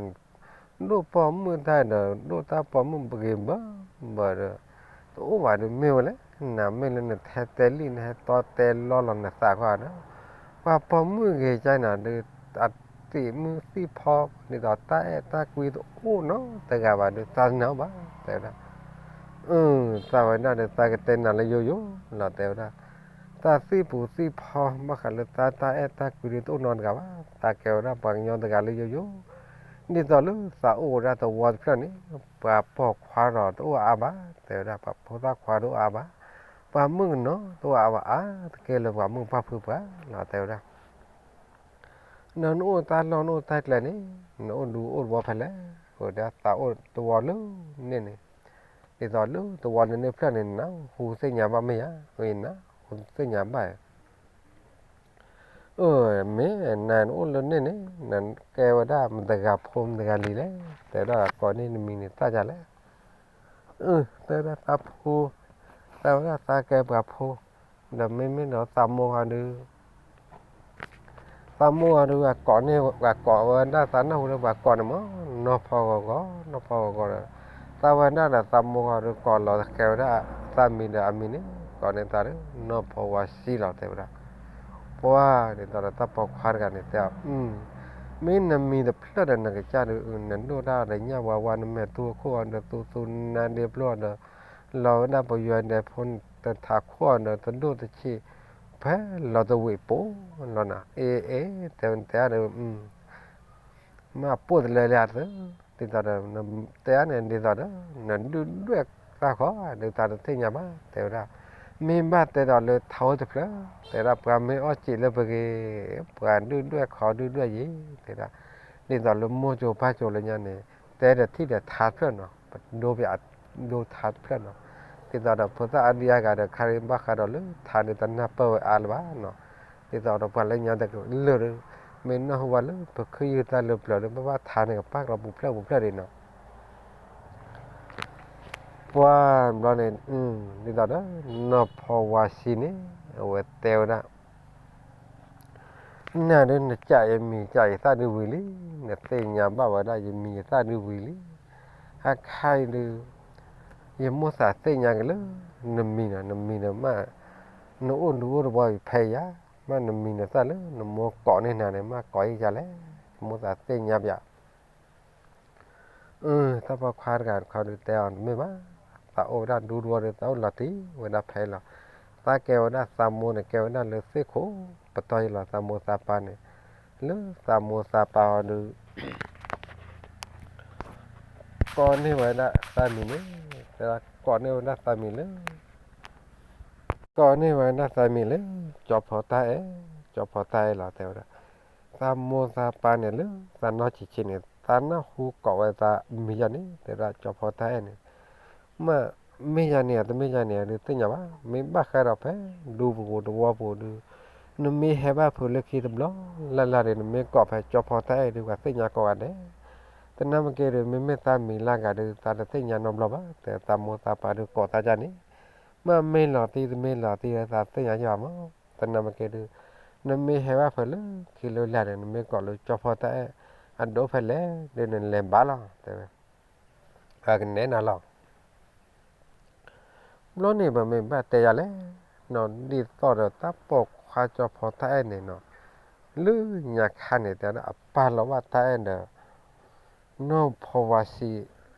ဒိၣ်ပိာ်မုၣ်တၢ်ဒီး ဒိၣ်တၢ်ပိာ်မုၣ်ပဂ့ၤဘၢဘၢဒီး တအိၣ်ဘၣ်ဒီး မ့ၢ်ဝဲလဲၣ်, နမ့ၢ်လၢနဟဲတဲလံ နဟဲတီတဲလီလီၤနသးခီဒီး ပှၤပိာ်မုၣ်ဂ့ၤကၢ်နၤဒီး အသ့ၣ်မုၣ်သ့ၣ်ဖီ ဒ်သိးတၢ်အဲၣ်တၢ်ကွံတအိၣ်နီတဂၤဘၣ်ဒီး သးနာ်ဘၣ် တဲဝဲဒၣ်. အၢ သးဝဲဒၣ်ဒီး သးကတဲနၤလၢယိယိလီၤ တဲဝဲဒၣ်. တၢ်သ့ၣ်ပူၤသ့ၣ်ဖီ ဘၣ်ဃးလၢတၢ် တၢ်အဲၣ်တၢ်ကွံဒီးတအိၣ်နီတဂၤဘၣ်, သးကဲဝဲဒၣ်ပှၤကညီတဂၤလၢယိယိ, ဒ်သိးလၢသးအိၣ်ဝဲဒၣ်သဝီတဖျၢၣ်န့ၣ် ပှၤပိာ်ခွါဒီးတအိၣ်အါဘၣ် တဲဝဲဒၣ်, ပှၤဖိသၣ်ခွါတအိၣ်အါဘၣ်, ပှၤမုၣ်ကနီၤတအိၣ်အါဘၣ် အါတက့ၢ်လၢပှၤမုၣ်ပှၢ်ဖုပှၤလီၤ တဲဝဲဒၣ်. နအိၣ်တၢ်လီၢ်နအိၣ်တၢ်ကျဲန့ၣ် နအိၣ်ဒူအိၣ်သဝီဖဲလဲၣ်, အိၣ်ဒၣ်သးအိၣ်သဝီလၢန့ၣ်န့ၣ်, ဒ်သိးလၢသဝီန့ၣ်န့ၣ်ဖျၢၣ်န့ၣ် နဟူသ့ၣ်ညါဘၣ်မ့ၢ်ဧါ, နဟူသ့ၣ်ညါဘၣ် အၢ မ့ၢ်နအိၣ်လၢန့ၣ်န့ၣ် နကဲဝဲဒၣ်မတၤတဂၤဖိမတၤတဂၤလံလဲၣ်, တဲဝဲဒၣ်ကိးန့ၢ်နမံၤန့ၣ်သးဒ်လဲၣ်. အၢ တဲဝဲဒၣ်သးဖိ, တဲဝဲဒၣ်သးကဲပှၤဖိ, ဒီးမ့မ့ၢ်ဒီးသးမိၢ်ဂီၤဒုး သးမိၢ်ဂီၤဒုး ပှၤကိးန့ၢ် ပှၤကိးဝဲဒၣ်သးနၢ်ဟူလၢပှၤကိးန့ၣ်မး နီၢ်ဖီဂီၤဂီၤ နီၢ်ဖီဂီၤဂီၤဒီး သးဝဲဒၣ်ဒီးသးမိၢ်ဂီၤဒုး ကိးလီၤဃဲၤဝဲဒၣ်သးမံၤဒီးအမံၤန့ၣ် ကိးန့ၢ်သးဒီး နီၢ်ဖီဝါဆံလီၤ တဲဝဲဒၣ်. ပှၤဒ်သိးဒီးတၢ်ပိာ်ခွါတဂၤန့ၣ်တဲအီၤ, မ့ၢ်နမံၤတဖျၢၣ်ဒီးနကစၢ်ဒုး နဒိၣ်တၢ်ဒီးညၣ်ဝါဝါ နမဲာ်တူၢ်အခိၣ်အီၤဒီး သူသူနါဒ့ပျိၢ်အီၤဒီး လီၤဝဲဒၣ်ပယီၤဒဲးဖိ တထးခိၣ်အီၤဒီး တဒိၣ်တဆံး ဖဲလီၤတဝံးပိာ်လီၤနၤ အ့ၣ်အ့ၣ် တဲတဲဒီး မ့ၢ်ပိၢ်တလဲလၢအသၢ ဒ်သိးဒီး တဲန့ၣ် ဒ်သိးဒီး နဒုၣ်ဒွဲၣ်သၣ်ဃီ ဒုးသးတသ့ၣ်ညါဘၣ် တဲဝဲဒၣ်. မ့ၢ်ဘၣ်တဲဒီးလၢထးအိၣ်တဖျၢၣ် တဲဝဲဒၣ် ပှၤမ့ၢ်အီၣ်စံးလၢပဂ့ၤ ပှၤဒုၣ်ဒွဲၣ်ခီဒုၣ်ဒွဲၣ်ယံၤ တဲဝဲဒၣ်. ဒ်သိးလၢမိၢ်ကၠိပၢ်ကၠိလၢညါန့ၣ် တဲဒီးထံၣ်ဒီးထးတဖျၢၣ်နီၤ ပဒိပယဒိထးတဖျၢၣ်နီၤ ဒ်သိးဒီးဖိသၣ်အါဒံအါဂၤဒီး ခါရံဘၣ်ဃးဒီးလၢထးဒီးတနၢ်ပၢၢ်ဝဲအါလၢၤဘၣ်နီၤ ဒ်သိးဒီးပှၤလၢညါတကလုာ်ဒီး မ့ၢ်နၢ်ဟူဝဲလၢပခုၣ်ယုၢ်တၢ်လၢပျၢၤဒီး ဘၣ်ဘၣ်ထးန့ၣ်ကပၢ်ကလီပူၤဖျၢၣ်ပူၤဖျၢၣ်ဒံးနီၤ ပှၤဘျီန့ၣ် ဒ်သိးဒီး နီၢ်ဖီဝါဆံန့ၣ် အဝဲတဲဝဲဒၣ် နၤဒုးနကးယမံၤကးယသၣ်ဒုးဝံၤလံ, နသ့ၣ်ညါဘၣ်ဝဲဒၣ်ယမံၤယသၣ်ဒုးဝံၤလံ. အခါအံၤဒုး ယမိၣ်သးသ့ၣ်ညါက့ၤလၢ နမံၤနီၤ, နမံၤဒီးမ့ၢ် နအိၣ်ဒူအိၣ်သဝီဖဲယၤ, မ့ၢ်နမံၤနသၣ်လၢနမိၢ်ကိးန့ၢ်နၤန့ၣ် မ့ၢ်ကိးယၤလဲၣ်, ယမိၣ်သးသ့ၣ်ညါပယၤ အၢ တၢ်ပိာ်ခွါတဂၤတခီဒုးတဲအီၤတမ့ၢ်ဘၣ်, သးအိၣ်ဝဲဒၣ်ဒူဒူဒီး သးအိၣ်လီၤတံၢ်ဝဲဒၣ်ဖဲအံၤလီၤ. သးကဲဝဲဒၣ်သးမိၢ်န့ၣ် ကဲဝဲဒၣ်လၢသ့ၣ်ခိၣ် ပတီၢ်ယံၤလီၤ. သးမိၢ်သးပၢ်န့ၣ် လၢသးမိၢ်သးပၢ်အီၤဒုး ကိးန့ၢ်ဝဲဒၣ်သးမံၤန့ၣ်, ကိးန့ၢ်ဝဲဒၣ်သးမံၤလၢ ကိးန့ၢ်ဝဲဒၣ်သးမံၤလၢ ကၠီဖီတၢ်အဲၣ်, ကၠီဖီတၢ်အဲၣ်လီၤ တဲဝဲဒၣ်. သးမိၢ်သးပၢ်န့ၣ်လၢ သးနီၢ်ဆံးဆံးန့ၣ် သးနၢ်ဟူကိးဝဲသးမံၤယၤန့ၣ် တဲဝဲဒၣ်ကၠီဖီတၢ်အဲၣ်န့ၣ် မ့ၢ်မ့ၢ်ယၤန့ၣ် တမ့ၢ်ယၤန့ၣ် ဒုးသ့ၣ်ညါဘၣ်. မ့ၢ်ဘၣ်ဃးဒီးဖဲဒူပူၤသဝီပူၤဒုး နမ့ၢ်ဟဲဘၣ်ဖုးလၢခံတဘျီလၢ်လၢ်ဒီး နမ့ၢ်ကိးဖဲကၠီဖီတၢ်အဲၣ်ဒုး ပှၤသ့ၣ်ညါကိးဂၤဒဲး. သနာ်က့ဒုး မ့မ့ၢ်သးမံၤလၢ်ဂၤဒုး သးတသ့ၣ်ညါနီတဘျီဘၣ်, သးမိၢ်သးပၢ်ဒုးကိးသးယၤန့ၣ် မ့ၢ်မ့ၢ်လီၤတံၢ်တမ့ၢ်လီၤတံၢ် သးသ့ၣ်ညါယၤမး. သနာ်က့ဒုး နမ့ၢ်ဟဲဘၣ်ဖုးလၢခံလၢလၢ်ဒီး နမ့ၢ်ကိးလၢကၠီဖီတၢ်အဲၣ် အဒိးဖဲလဲၣ်ဒုးနလဲၤဘၣ်လီၤ တဲဝဲ, အကနဲၣ်နၤလီၤ. ဘျီန့ၣ်ပမ့ၢ်ဘၣ်တဲယၤလဲၣ်, ဒ်သိးဒီးတၢ်ပိာ်ခွါကၠီဖီတၢ်အဲၣ်န့ၣ်နီၤ, လၢညါခါန့ၣ် တဲဒၣ်အပာ်လီၤဘၣ်တၢ်အဲၣ်ဒီး နီၢ်ဖီဝါဆံ,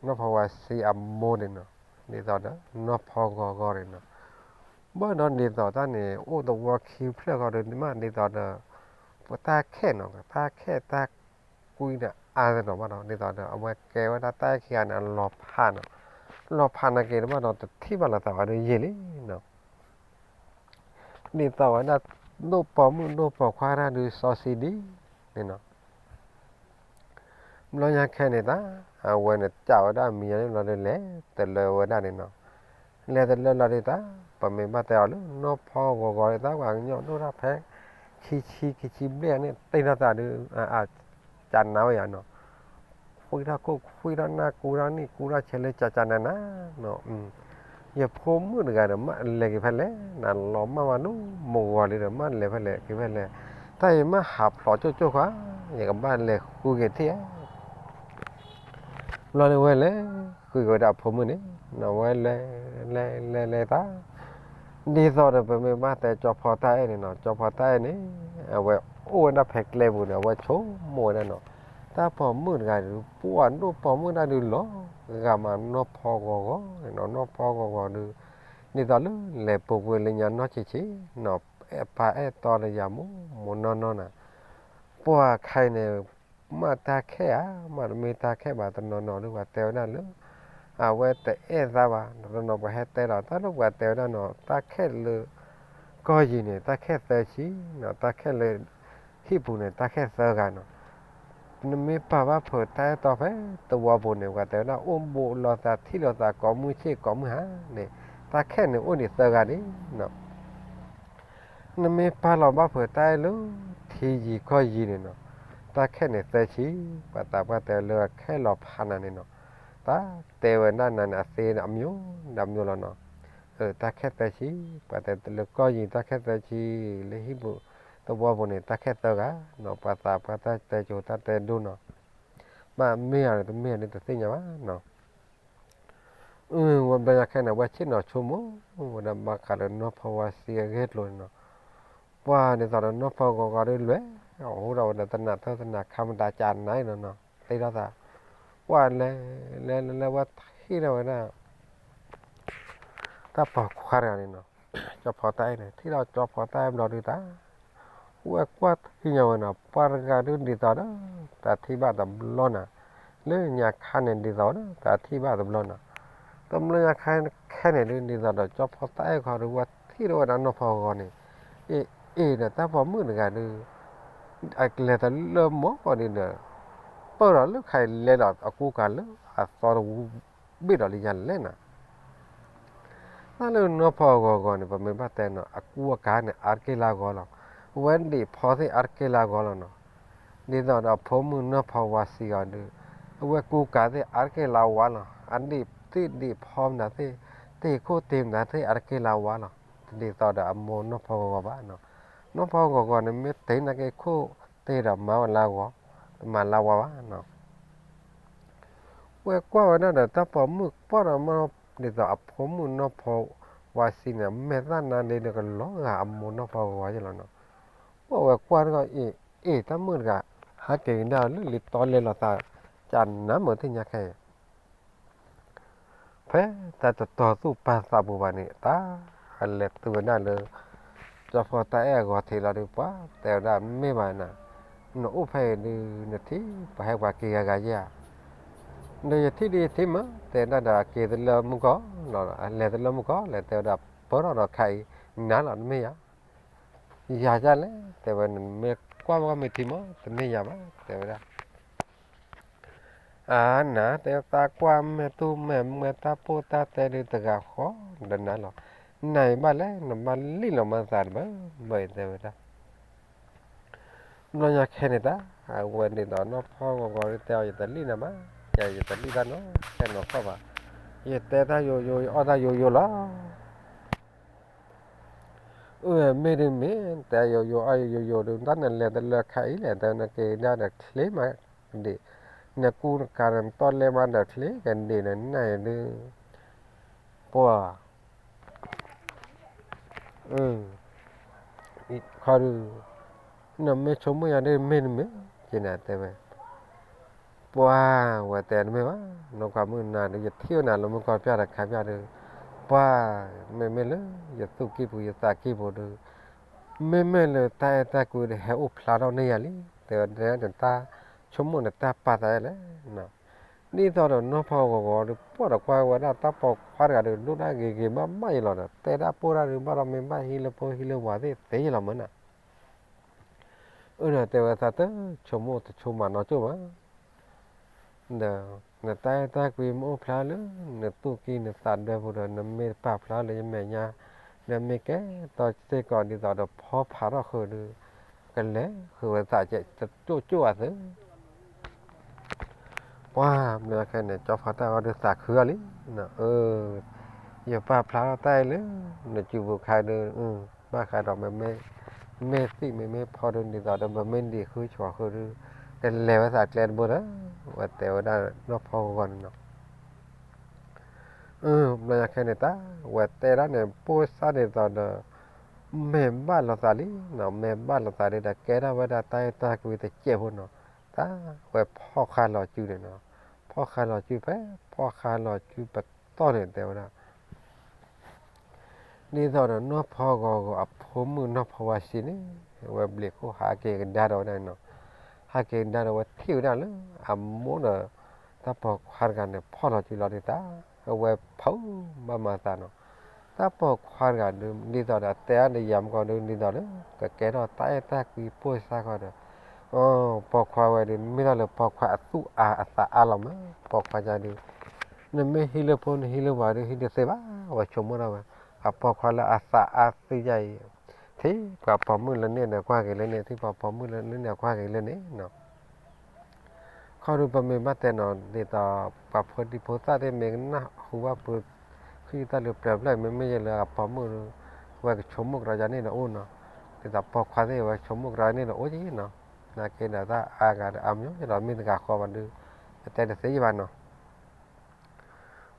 နီၢ်ဖီဝါဆံအမိၢ်န့ၣ်နီၤ, ဒ်သိးဒီးနီၢ်ဖီဂီၤဂီၤန့ၣ်နီၤ, ဘၣ်ဒီးဒ်သိးတၢ်န့ၣ် အိၣ်သဝီခံဖျၢၣ်ဃီဒီး မ့ၢ်ဒ်သိးဒီး ပတၢ်ခဲၣ်နီၤ, တၢ်ခဲၣ်တၢ်ကွံန့ၣ်အါသနီၤဘၣ်ဒီး ဒ်သိးဒီး အဝဲကဲဝဲဒၣ်တၢ်အဲၣ်ခံဂၤန့ၣ် အလီၤဖးနီၤ, လီၤဖးနာ်က့ၤတဘၣ်ဒီး တထံၣ်ဘၣ်လိာ်သးဝဲဒၣ်ယံာ်လံနီၤ. ဒ်သိးဝဲဒၣ် ဒိၣ်ပိာ်မုၣ်ဒိၣ်ပိာ်ခွါတၢ်ဒုးစီဆှံဒ်န့ၣ်နီၤ. ဘျီညါခဲန့ၣ်တၢ် အဝဲန့ၣ် ကးဝဲဒၣ်မံၤယါန့ၣ်ဘျီဒီး လဲၤတလၢဝဲဒၣ်န့ၣ်နီၤ. လဲၤတလၢလီၤဒုးတၢ် ပမ့ၢ်ဘၣ်တဲအီၤလၢ နီၢ်ဖီဂီၤဂီၤဒုးတၢ် ပှၤကညီဒိၣ်တၢ်ဖဲ ခံဆံ ခံဆံဘျဲၣ်န့ၣ် တ့ထီၣ်သးဒုး ကးနါဝဲယါနီၤ. ခွံထီၣ်ခိၣ် ခွံထီၣ်နၢ် ကူထီၣ်နံၣ် ကူထီၣ်ဆဲးလၢကးကးနးနးနီၤ. ယဖိမုၣ်တဂၤဒီး မ့ၢ်လဲၤက့ၤဖဲလဲၣ် နလီၤမၢ်ဝဲဒိၣ်မုၢ်ဂီၤလံဒီး မ့ၢ်လဲၤဖဲလဲၣ်က့ၤဖဲလဲၣ်, တၢ်အံၤမ့ၢ်ဟးဖျိးကၠိကၠိဃါ, ယကဘၣ်လဲၤဃုက့ၤထံၣ်ဧါ. ဘျီန့ၣ်ဝဲလဲၤဃုက့ၤဝဲဒၣ်အဖိမုၣ်န့ၣ် ဝဲလဲၤ လဲၤ လဲၤ လဲၤတၢ် ဒ်သိးဒီးပမ့ၢ်ဘၣ်တဲကၠီဖီတၢ်အဲၣ်န့ၣ်နီၤ, ကၠီဖီတၢ်အဲၣ်န့ၣ် အဝဲအိၣ်ဝဲဒၣ်ဖဲကျဲပူၤန့ၣ် အဝဲဆိကမိၣ်ဝဲဒၣ်နီၤ, တၢ်ပိာ်မုၣ်တဂၤဒုး ပှၤဒိၣ်ပိာ်မုၣ်တၢ်ဒုးလီၤဂာ်မးနီၢ်ဖီဂီၤဂီၤနီၤ, နီၢ်ဖီဂီၤဂီၤဒုး ဒ်သိးလၢလဲၤပူၤကွံာ်လၢညါနီၢ်ဆံးဆံးနီၤ, ပာ်အဲၣ်တီဒီးယၤမိၢ်မိၢ်နီၢ်နီၢ်နၤ, ပှၤခဲအံၤန့ၣ် မ့ၢ်တၢ်ခဲဧါ, မ့ၢ်တမ့ၢ်တၢ်ခဲဘၣ်တနီၤနီၤဒုး ပှၤတဲဝဲဒၣ်လၢ အဝဲတအဲၣ်သးဘၣ်, တနီၤပှၤဟဲတဲဒီး တၢ်လၢပှၤတဲဝဲဒၣ်နီၤ တၢ်ခဲလၢာ် ကီၢ်ယံၤန့ၣ် တၢ်ခဲသၢဆံနီၤ, တၢ်ခဲလၢာ်ဟံၣ်ပူၤန့ၣ် တၢ်ခဲသၢဂၤနီၤ, နမ့ၢ်ပာ်ဘၣ်ဖုးတၢ်အဲၣ်တီဖဲသဝီပူၤန့ၣ် ပှၤတဲဝဲဒၣ်အိၣ်ဘူးလိာ်သးထံၣ်လိာ်သးကိးမုၢ်ဆ့ၣ်ကိးမုၢ်ဟါန့ၣ် တၢ်ခဲန့ၣ်အိၣ်ဒံးသၢဂၤန့ၣ်နီၤ. နမ့ၢ်ပာ်လီၤဘၣ်ဖုးတၢ်အဲၣ်လၢ ထံယံၤကီၢ်ယံၤန့ၣ်နီၤ, တၢ်ခဲန့ၣ်သၢဆံ, ပှၤသးပှၢ်တဲလၢအခဲလီၤဖးနၤန့ၣ်နီၤ, တၢ်တဲဝဲဒၣ်နၤန့ၣ်အသ့အမျိုးဒီးမျိုးလီၤနီၤ, တၢ်ခဲသၢဆံ, ပှၤတဲလၢကီၢ်ယံၤတၢ်ခဲသၢဆံ, လၢဟံၣ်ပူၤသဝီပူၤန့ၣ် တၢ်ခဲသၢဂၤနီၤ, ပှၤသးပှၢ်တၢ်တဲကိၤတၢ်တဲဒိနီၤ, ဘၣ်မ့ၢ်ဧါတမ့ၢ်ဧါန့ၣ်တသ့ၣ်ညါဘၣ်နီၤ. အဝဲဘျီညါခဲန့ၣ် အဝဲဆ့ၣ်နီၤဆိကမိၣ်ဝဲဒၣ်ဘၣ်ဃးလၢနီၢ်ဖီဝါစံအဂ့ၢ်အကျိၤန့ၣ်နီၤ, ပှၤဒ်သိးဒီးနီၢ်ဖီဂီၤဂီၤဒုးလဲၤ အဟူထီၣ်ဝဲဒီးသနၢ်ထၢၣ်သနၢ်ခါမတၤကးနါအံၤနီၤနီၤ သ့ထီၣ်သး, ပှၤလဲၤ လဲၤလဲၤလဲၤဝဲထံၣ်ထီၣ်ဝဲဒၣ် တၢ်ပိာ်ခွါတဂၤန့ၣ်နီၤ, ကၠီဖီတၢ်အဲၣ်န့ၣ် ထံၣ်ထီၣ်ကၠီဖီတၢ်အဲၣ်ဘျီဒုးတၢ် ဝဲကွၢ်ထံၣ်ညါဝဲနီၤ ပှၤတဂၤဒုးဒ်သိးဒီး တၢ်ထံၣ်ဘၣ်တဘျီနီၤ, လၢညါခါန့ၣ်ဒ်သိးဒီး တၢ်ထံၣ်ဘၣ်တဘျီနီၤ, တဘျီညါခါခဲန့ၣ်ဒုး ဒ်သိးဒီးကၠီဖီတၢ်အဲၣ်ခီဒုး ဝဲထံၣ်ထီၣ်ဝဲဒၣ်နီၢ်ဖီဂီၤန့ၣ် အ့ၣ်အ့ၣ်ဒီးတၢ်ပိာ်မုၣ်တဂၤဒုး အလဲၤတလၢမီၢ်ဒ်န့ၣ် ပၢၢ်ဒီးလၢခါအံၤလဲၤဒီးအကူကၤလၢအသီတဝူ ဘ့ၣ်ဒီးလံယၤလဲၣ်နၤ, တၢ်လၢနီၢ်ဖီဂီၤဂီၤန့ၣ် ပမ့ၢ်ဘၣ်တဲနီၤ အကူအကၤန့ၣ် အါတက့ၢ်လၢအဂီၢ်လီၤ, အဝဲဒံးဖီသ့ၣ်အါတက့ၢ်လၢအဂီၢ်လီၤနီၤ, ဒ်သိးဒီးအဖိမုၣ်နီၢ်ဖီဝါစံဂီၤဒုး အဝဲကူကၤသ့ၣ်အါတက့ၢ်လၢအဝါလီၤ, အဒံးသ့ၣ်ဒံးဖီမနုၤသ့ၣ် တ့ၢ်ခိၣ်တ့ၢ်မနုၤသ့ၣ်အါတက့ၢ်လၢအဝါလီၤ, တဒ်သိးဒီးအမိၢ်နီၢ်ဖီဂီၤဂီၤဘၣ်နီၤ, နီၢ်ဖီဂီၤဂီၤန့ၣ် မ့ၢ်တ့ၢ်နာ်က့ၤခိၣ်တ့ၢ်ဒီးမၤဝဲလၢအဂီၢ်, တမၤလၢအဝါဘၣ်နီၤ ဝဲကွၢ်ဝဲဒၣ်ဒီးတၢ်ပိာ်မုၣ်ကွၢ်ဒီးမ့ၢ် ဒ်သိးအဖိမုၣ်နီၢ်ဖီဝါစံန့ၣ် မဲာ်သၣ်နါဒ့ဒီးကလီၤဂာ်အမိၢ်နီၢ်ဖီဂီၤယဲလီၤနီၤ, ပှၤဝဲကွၢ်တဂီၤအ့ၣ် အ့ၣ်တၢ်မုၣ်တဂၤ ဟးက့ၤကဒါလၢလံာ်တီလဲၤလီၤသး ကနၣ်မုာ်သ့ၣ်ညါခဲအံၤ ဖဲတၢ်တတီၤသူၣ်ပာ်သးပူၤဘၣ်န့ၣ် တၢ်လဲၤတုၤဝဲဒၣ်လၢ ကၠီဖီတၢ်အဲၣ်အဂီၤထံးလီၤဒုး ပှၤတဲဝဲဒၣ်မ့ၢ်ဘၣ်နၤ, နအိၣ်ဖဲအံၤဒုး နထံၣ်ပှၤဟဲပှၤက့ၤဂၤဂၤယဲဧါ, ဒီးယထံၣ်ဒုးယထံၣ်မး တဲဒၣ်ဒီးအက့ၤတလၢမုၢ်ကီၢ်လီၤ, အလဲၤတလၢမုၢ်ကီၢ်လဲၤ တဲဝဲဒၣ် ပၢၢ်ထီၣ်ဒီးခါအံၤ နၤလီၤတမ့ၢ်ယၤ ယၤဒ်လဲၣ် တဲဝဲ နမ့ၢ်ကွၢ်ဝဲမ့ၢ်ထံမး တမ့ၢ်ယၤဘၣ် တဲဝဲဒၣ် အါနၤ တဲသးကွၢ်မဲာ်တူၢ်မဲာ်မဲာ်တၢ်ပိၢ်တၢ်တဲဒုးတဂၤဃီဒီးနၤလီၤ, နၤအံၤဘၣ်လဲၣ် နဘၣ်လံၣ်လီၤမၤသးတဘၣ်ဘၣ်အံၤ တဲဝဲဒၣ် ဘျီညါခဲန့ၣ်တၢ် အဝဲန့ၣ်ဒီးနီၢ်ဖီဂီၤဂီၤဒုးတဲအီၤ ယတလံၣ်နၤဘၣ်, ယတလံၣ်တၢ်နီတဘျီဘၣ်, ယတဲတၢ်ယိယိ ယအီၣ်တၢ်ယိယိလီၤ အၢ မ့ၢ်ဒုးမ့ၢ် တဲယိယိအီၣ်ယိယိဒုး တၢ်နလဲၤတလၢခါအံၤလဲၣ် တဲနက့ၤဒၣ်ဒီးချ့မး ဒ့ၣ်, နကူနကၤဒီးနတီလဲမၤဒီးချ့ကဒ့ၣ်ဒီးနၤဒုး, ပှၤ ခီဒုး, နမ့ၢ်ဆိကမိၣ်ယၤဒ်မ့ၢ်နမ့ၢ်က့ၤနၤတဲဝဲ, ပှၤဝဲတဲတမ့ၢ်ဘၣ်, နီၢ်ကွၢ်မုၣ်နၤဒုး ယထံၣ်ဝဲနၤလၢမုၢ်ကီၢ်ပျၢ်တခါပျၢ်ဒုး, ပှၤ မ့မ့ၢ်လၢယသူၣ်ကံၢ်ပူၤယသးကံၢ်ပူၤဒုး, မ့မ့ၢ်လၢတၢ်အဲၣ်တၢ်ကွံဒုးဟဲအိၣ်ဖျါထီၣ်န့ၢ်ယၤလံ, တဲဝဲဒၣ်နတၢ်ဆိကမိၣ်နတၢ်ပာ်သးလဲၣ် ဒ်သိးဒီးနီၢ်ဖီဂီၤဂီၤဒုး ပှၢ်ဒီးကွၢ်ဝဲဒၣ်တၢ်ပိာ်ခွါတဂၤဒုး ဒိၣ်ဒၣ်ဂ့ၤဂ့ၤဘၣ်ဘၣ်အံၤလီၤဒီး တဲဒၣ်ပိၢ်ဒၣ်ဒုးဘၣ်ဒီးမ့ၢ်ဘၣ်ဟံးလၢဖိဟံးလၢဝၤသ့ၣ်သ့လီၤမၢ်နၤ, အၢၣ်ဒီးတဲဝဲသးတဆိကမိၣ်တဆိကမးနီတစိၢ်ဘၣ်, ဒီး နတၢ်အဲၣ်တၢ်ကွံမ့ၢ်အိၣ်ဖျါလၢ နသူၣ်ကံၢ်နသးဒွဲပူၤဒီး နမ့ၢ်တပာ်ဖျါလၢယမဲာ်ညါ, နမ့ၢ်ကဲထီၣ်စ့ၢ်ကီးဒ်သိးဒီးဖီဖးထီၣ်ဃုာ်ဒုး, ကလဲၤဃုာ်ဝဲသးကဲတကၠိၣ်ကၠိၣ်အသု ပှၤမ့ၢ်ခဲန့ၣ် ကၠီဖီတၢ်ဂီၤဒုးသးခုအီၤလံ, အၢ ယပာ်ဖျါထီၣ်တၢ်အံၤလၢ နစုပူၤခါဒုး, ဘၣ်ဃးဒီး မ့မ့ၢ်သံၣ်မ့မ့ၢ်ဖီဒုး ဒ်သိးဒီး မ့မ့ၢ်ဒံးဃုဆှီဃုာ်ဒုး, ကလဲၤဝဲသးကျဲတဘိဒီး ဝဲတဲဝဲဒၣ်နီၢ်ဖီဂီၤဂီၤန့ၣ်နီၤ, ဘျီညါခဲန့ၣ်တၢ် ဝဲတဲဒၣ်န့ၣ် ပိၢ်စၢ်ဒ်သိးဒီး မဲာ်ဘၣ်လိာ်သးလံနီၤ, မဲာ်ဘၣ်လိာ်သးဒ်ဒီး ကဲထီၣ်ဝဲဒၣ်တၢ်အဲၣ်တၢ်ကွံတစဲးဖိနီၤ, တၢ်ဝဲဖီၣ်ဃာ်လီၤစုန့ၣ်နီၤ, ဖီၣ်ဃာ်လီၤစုဖဲ ဖီၣ်ဃာ်လီၤစုပတီၢ်န့ၣ်တဲဝဲဒၣ် ဒ်သိးဒီးနီၢ်ဖီဂီၤဂီၤအဖိမုၣ်နီၢ်ဖီဝါဆံန့ၣ် အဝဲဘျံးခိၣ်ဟးက့ၤကဒါဒီးဝဲဒၣ်နီၤ, ဟးက့ၤကဒါဒီးဝဲထံၣ်ဝဲဒၣ်လၢ အမိၢ်ဒီး တၢ်ပိာ်ခွါတဂၤန့ၣ် ဖီၣ်လီၤစုလီၤဒုးတၢ်, အဝဲဖုးဘၣ်မၤသးနီၤ, တၢ်ပိာ်ခွါတဂၤဒုး ဒ်သိးဒီးအတဲအါဒီးယၤမကီၢ်ဒုး ဒ်သိးလၢ ကကဲထီၣ်တၢ်အဲၣ်တၢ်ကွံပိၢ်စၢ်ဃီဒီး ပိာ်ခွါဝဲဒုး မ့ၢ်ဒၣ်လၢပိာ်ခွါအသူၣ်အါအသးအါလီၤမး, ပိာ်ခွါယၤဒုး နမ့ၢ်ဟံးလၢဖိနဟံးလၢဝၤဒုး ဟံးတသ့ဘၣ်, အဝဲဆိကမိၣ်ဒၣ်ဝဲ အပိာ်ခွါလၢအသးအါသ့ယၤအံၤ, ထံၣ်ပှၤပိာ်မုၣ်လၢန့ၣ်ဒီးကွၢ်က့ၤလၢန့ၣ်, ထံၣ်ပှၤပိာ်မုၣ်လၢန့ၣ်ဒီးကွၢ်က့ၤလၢန့ၣ်နီၤ ခီဒုးပမ့ၢ်ဘၣ်တဲနီၤ ဒ်သိး ပှၤဖိဒံဖိသၣ်သ့ၣ်မ့ၢ်ကနၣ်ဟူဘၣ်ပှၤ ဃံသၣ်လၢပျၢၤဖျၢၣ် မ့မ့ၢ်ယဲလၢအပိာ်မုၣ်ဒုး ဝဲကဆိကမိၣ်ကဒီးယၤန့ၣ်ဒီးအိၣ်နီၤ, ဒ်သိးပိာ်ခွါသ့ၣ်ဝဲဆိကမိၣ်ကဒီးန့ၣ်ဒီးအိၣ်က့နီၤ, နာ်က့ဒီးတၢ်အါဂၤဒီးအါမညီဒီးမ့ၢ်တဂၤဃီဘၣ်ဒုး ပတဲတသ့ယဘၣ်နီၤ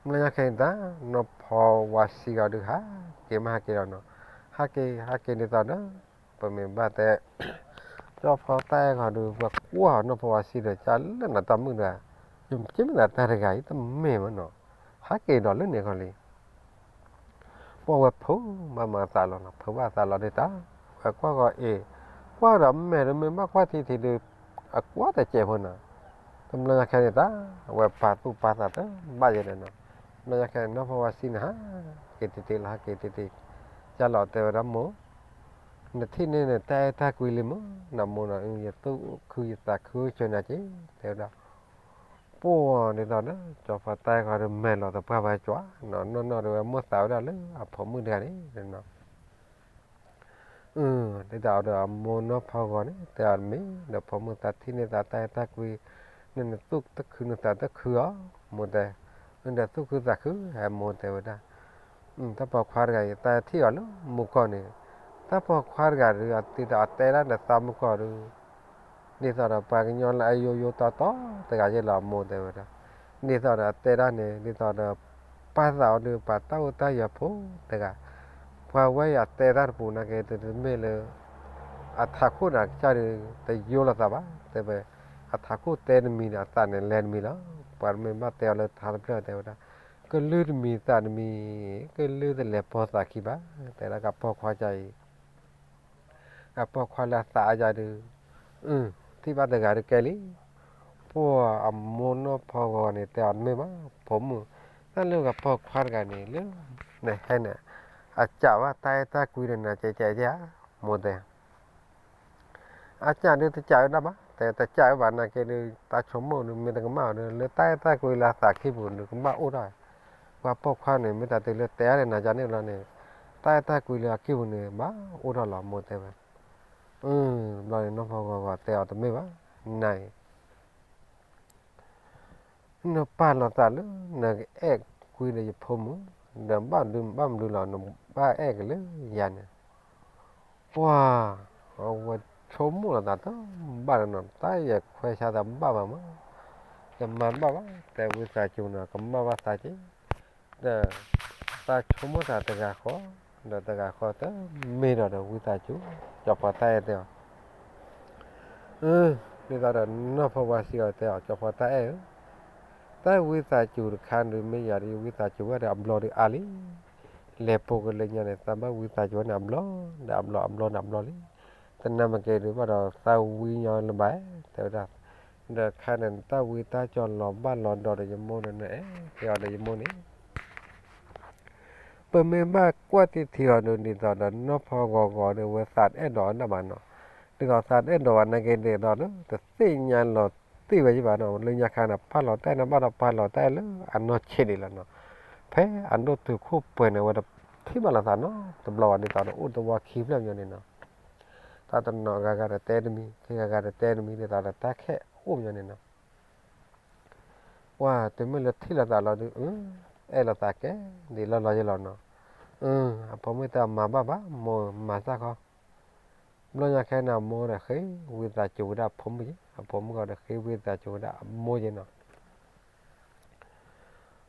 မ့ၢ်လၢညါခဲအံၤတၢ် နီၢ်ဖီဝါဆံဂၤဒုးဟးက့ၤမ့ၢ်ဟးက့ၤဒီးနီၤ, ဟးက့ၤ ဟးက့ၤဒ်သိးဒီး ပမ့ၢ်ဘၣ်တဲ ကၠီဖီတၢ်အဲၣ်ဂီၤဒုး ပှၤကွၢ်နီၢ်ဖီဝါဆံဒီး ကလၢနတၢ်မုၣ်တဂၤ, ယမ့ၢ်မ့ၢ်ဒၣ်တၢ်တဂၤအံၤတမ့ၢ်မ့ၢ်နီၤ, ဟးက့ၤဒီးလၢန့ၣ်ခီလံ ပှၤဝဲဖုးဘၣ်မၤသးလီၤနီၤ, ဖုးဘၣ်သးလီၤဒ်တၢ်, ဝဲကွၢ်ဂီၤအ့ၣ်, ကွၢ်ဒီးမဲာ်ဒုးမ့ၢ်ဘၣ်ကွၢ်ထံထံဒုး, အကွၢ်တစဲးဖိနီၤ, တဘျီညါခဲန့ၣ်တၢ်, အဝဲပာ်သူၣ်ပာ်သးတဘၣ်ယဲန့ၣ်နီၤ, တဘျီညါခဲန့ၣ် နီၢ်ဖီဝါဆံန့ၣ် ဟးက့ၤတ့ၢ်တ့ၢ်လီၤ ဟးက့ၤတ့ၢ်တ့ၢ်, ကၢ်လီၤတဲဝဲဒၣ်မိၢ်, နထံၣ်န့ၢ်နတၢ်အဲၣ်တၢ်ကွံလံမ့ၢ်, နမိၢ်နီၤ ယသူၣ်ခုယသးခုဆၢနၤက့ၤ, တဲဝဲဒၣ် ပှၢ်ဒ်သိးဒီး ကၠီဖီတၢ်အဲၣ်ဂီၤဒုး မဲာ်လီၤသပှၢ်ပှၢ်ကွၢ်နီၤ, နီၢ်နီၢ်ဒီးဝဲမိၢ်သးဝဲဒၣ်လၢအဖိမုၣ်တဂၤန့ၣ်နီၤ, ဒ်သိးဒီးအမိၢ်နီၢ်ဖီဂီၤန့ၣ် တဲအီၤတမ့ၢ်, ဒီးဖိမုၣ်သးထံၣ်န့ၢ်သးတၢ်အဲၣ်တၢ်ကွံ, နနသူၣ်တခုနသးတခုအီၤ, မိၢ်တဲ, ဒီးသူၣ်ခုသးခု ဟဲမိၢ်တဲဝဲဒၣ် တၢ်ပိာ်ခွါတဂၤအံၤ တၢ်ထံၣ်အီၤလၢမူကီၢ်န့ၣ်, တၢ်ပိာ်ခွါတဂၤဒုး အသံဒီးအတဲဒၣ်ဒီးသးမူကီၢ်ဒုး, ဒ်သိးဒီးပှၤကညီလၢအယိယိတီတီတဂၤယဲလီၤ အမိၢ်တဲဝဲဒၣ်, ဒ်သိးဒီးအတဲဒၣ်န့ၣ် ဒ်သိးဒီး ပာ်သးအီၤဒုး ပှၤတၢ်အိၣ်တၢ်ယၢၤဖိတဂၤ, ပှၤဝဲအံၤအတဲတၢ်တပူၤနာ်က့ တမ့ၢ်လၢ အထးခိၣ်န့ၣ်ကစၢ်ဒုး တယိလိာ်သးဘၣ်, တဲဝဲ အထးခိၣ်တဲတမံၤဒီး အသးန့ၣ်လဲၤတမံၤလီၤ, ပှၤမ့ၢ်ဘၣ်တဲအီၤလၢထါတဖျၢၣ်တဲဝဲဒၣ်, ကလုၢ်တမံၤသးတမံၤ, ကလုၢ်တလဲၤပိာ်သးခံဘၣ်, တဲဒၣ်ကပိာ်ခွါကၢ်အံၤ ကပိာ်ခွါလၢအသးအါယၤဒုး, ထံၣ်ဘၣ်တဂၤဒုးကဲလံ, ပှၢ်အမိၢ်နီၢ်ဖီဂီၤန့ၣ် တဲအီၤတမ့ၢ်ဘၣ်, ဖိမုၣ်, တၢ်လၢကပိာ်ခွါတဂၤန့ၣ် လၢနဟဲန့ၣ်, အစံးဘၣ်တၢ်အဲၣ်တၢ်ကွံဒီးနၤကဲကဲဧါ, မိၢ်တဲ အစံးဒုးတစံးဝဲဒၣ်ဘၣ်, တဲတစံးဝဲဘၣ်နာ်က့ဒုး တၢ်ဆိကမိၣ်ဒုး မ့ၢ်တကမၣ်အီၤဒုး လၢတၢ်အဲၣ်တၢ်ကွံလၢအသးခံပူၤဒုး ကဘၣ်အိၣ်ထီၣ်, ပှၤပိာ်ခွါန့ၣ် မ့ၢ်တၢ်တုၤလၢတဲအါန့ၣ် နၤကန့ၣ်လီၤန့ၣ်, တၢ်အဲၣ်တၢ်ကွံလၢအခံပူၤန့ၣ်ဘၣ်အိၣ်ထီၣ်လီၤ မိၢ်တဲဝဲ, ဘျီန့ၣ် နီၢ်ဖီဂီၤဂီၤတဲအီၤတမ့ၢ်ဘၣ်, နၤအံၤ နပာ်လီၤသးလၢနကအဲၣ်ကွံဒီးယဖိမုၣ်, ဒီးဘၣ်ဒုးဘၣ်မနုၤလီၤ နဘၣ်အဲၣ်က့ၤလၢယၤန့ၣ်, ပှၢ်, အဝဲ ဆိကမိၣ်လီၤသးတဘၣ်လၢၤနီၤ, တၢ်ယခွဲးဆါသးဘၣ်မးမး, ယမၤတဘၣ်ဘၣ် တဲဝံသးစူၤနီၤ, ကမၣ်ဘၣ်သးက့ၤ, ဒီး သးဆိကမိၣ်သးတဂၤဃီ, ဒီးတဂၤဃီတမ့ၢ်ဒီး ဒီးဝံသးစူၤ, ကၠီဖီတၢ်အဲၣ်တဲအီၤ ဒ်သိးဒီးနီၢ်ဖီဝါစံးအီၤတဲအီၤ, ကၠီဖီတၢ်အဲၣ်ဧၢ, တၢ်ဝံသးစူၤတခါဒုးမ့ၢ်ယၤဒီး ဝံသးစူၤဝဲဒီးအဘျီဒုးအါလံ. လဲၤပိာ်က့ၤလၢညါန့ၣ် သးဘၣ်ဝံသးစူၤဝဲန့ၣ်အဘျီ, ဒီးအဘျီအဘျီန့ၣ်အဘျီလံ. တနၤမ့ၢ်ကဲဒုးဘၣ်ဒီးသးဝံညီလၢၤဘၣ်, တဲဝဲဒၣ်, ဒီးခါန့ၣ် တၢ်ဝံတၢ်ကၠီလီၤဘၣ်လီၤဒီး ဒီးယမိၢ်ဒီးနအဲၣ်က့ၤအီၤဒီးယမိၢ်န့ၣ် ပမ့ၢ်ဘၣ်ကွၢ်တထံၣ်အီၤဒုး ဒ်သိးဒီးနီၢ်ဖီဂီၤဂီၤဒီး ဝဲသးတအဲၣ်ဒိးအီၤဒၣ်ဘၣ်နီၤ, ဒ်သိးသးတအဲၣ်ဒိးဘၣ်နာ်က့ဒ်သိးဒီး တသ့ၣ်ညါလီၤတံၢ်ဝဲယဘၣ်နီၤ, လၢညါခါန့ၣ် ပာ်လီၤတၢ်အဲၣ်န့ၣ် ဘၣ်ဒီးပာ်လီၤတၢ်အဲၣ်လၢအနီၢ်ဆံးဒံးလီၤနီၤ, ဖဲအဒိၣ်တုာ်ခိၣ်ပှဲၤန့ၣ် အဝဲတထံၣ်ဘၣ်လိာ်သးနီတဘျီဘၣ် ဒ်သိးဒီးအိၣ်တဝီခံဖျၢၣ်ညီန့ၣ်နီၤ, တၢ်တနီၤဂၤဂၤဒီးတဲတမံၤ ခံဂၤဂၤဒီးတဲတမံၤ ဒ်သိးဒီးတၢ်ခဲအိၣ်ညီန့ၣ်နီၤ ပှၤတမ့ၢ်လၢထံၣ်လိာ်သးလီၤဒုး အဲၣ်လိာ်သးကဲဒ်လီၤလီၤယဲလီၤနီၤ, အဖိမုၣ်တဲအီၤမၤဘၣ်ဘၣ် မိၢ်မၤစၢ်ခီ, ဘျီညါခဲန့ၣ် အမိၢ်ဒီးဃ့ဝံသးစူၤဝဲဒၣ်အဖိမုၣ်က့ၤ, အဖိမုၣ်ဂီၤဒီးဃ့ဝံသးစူၤဝဲဒၣ်အမိၢ်က့ၤနီၤ,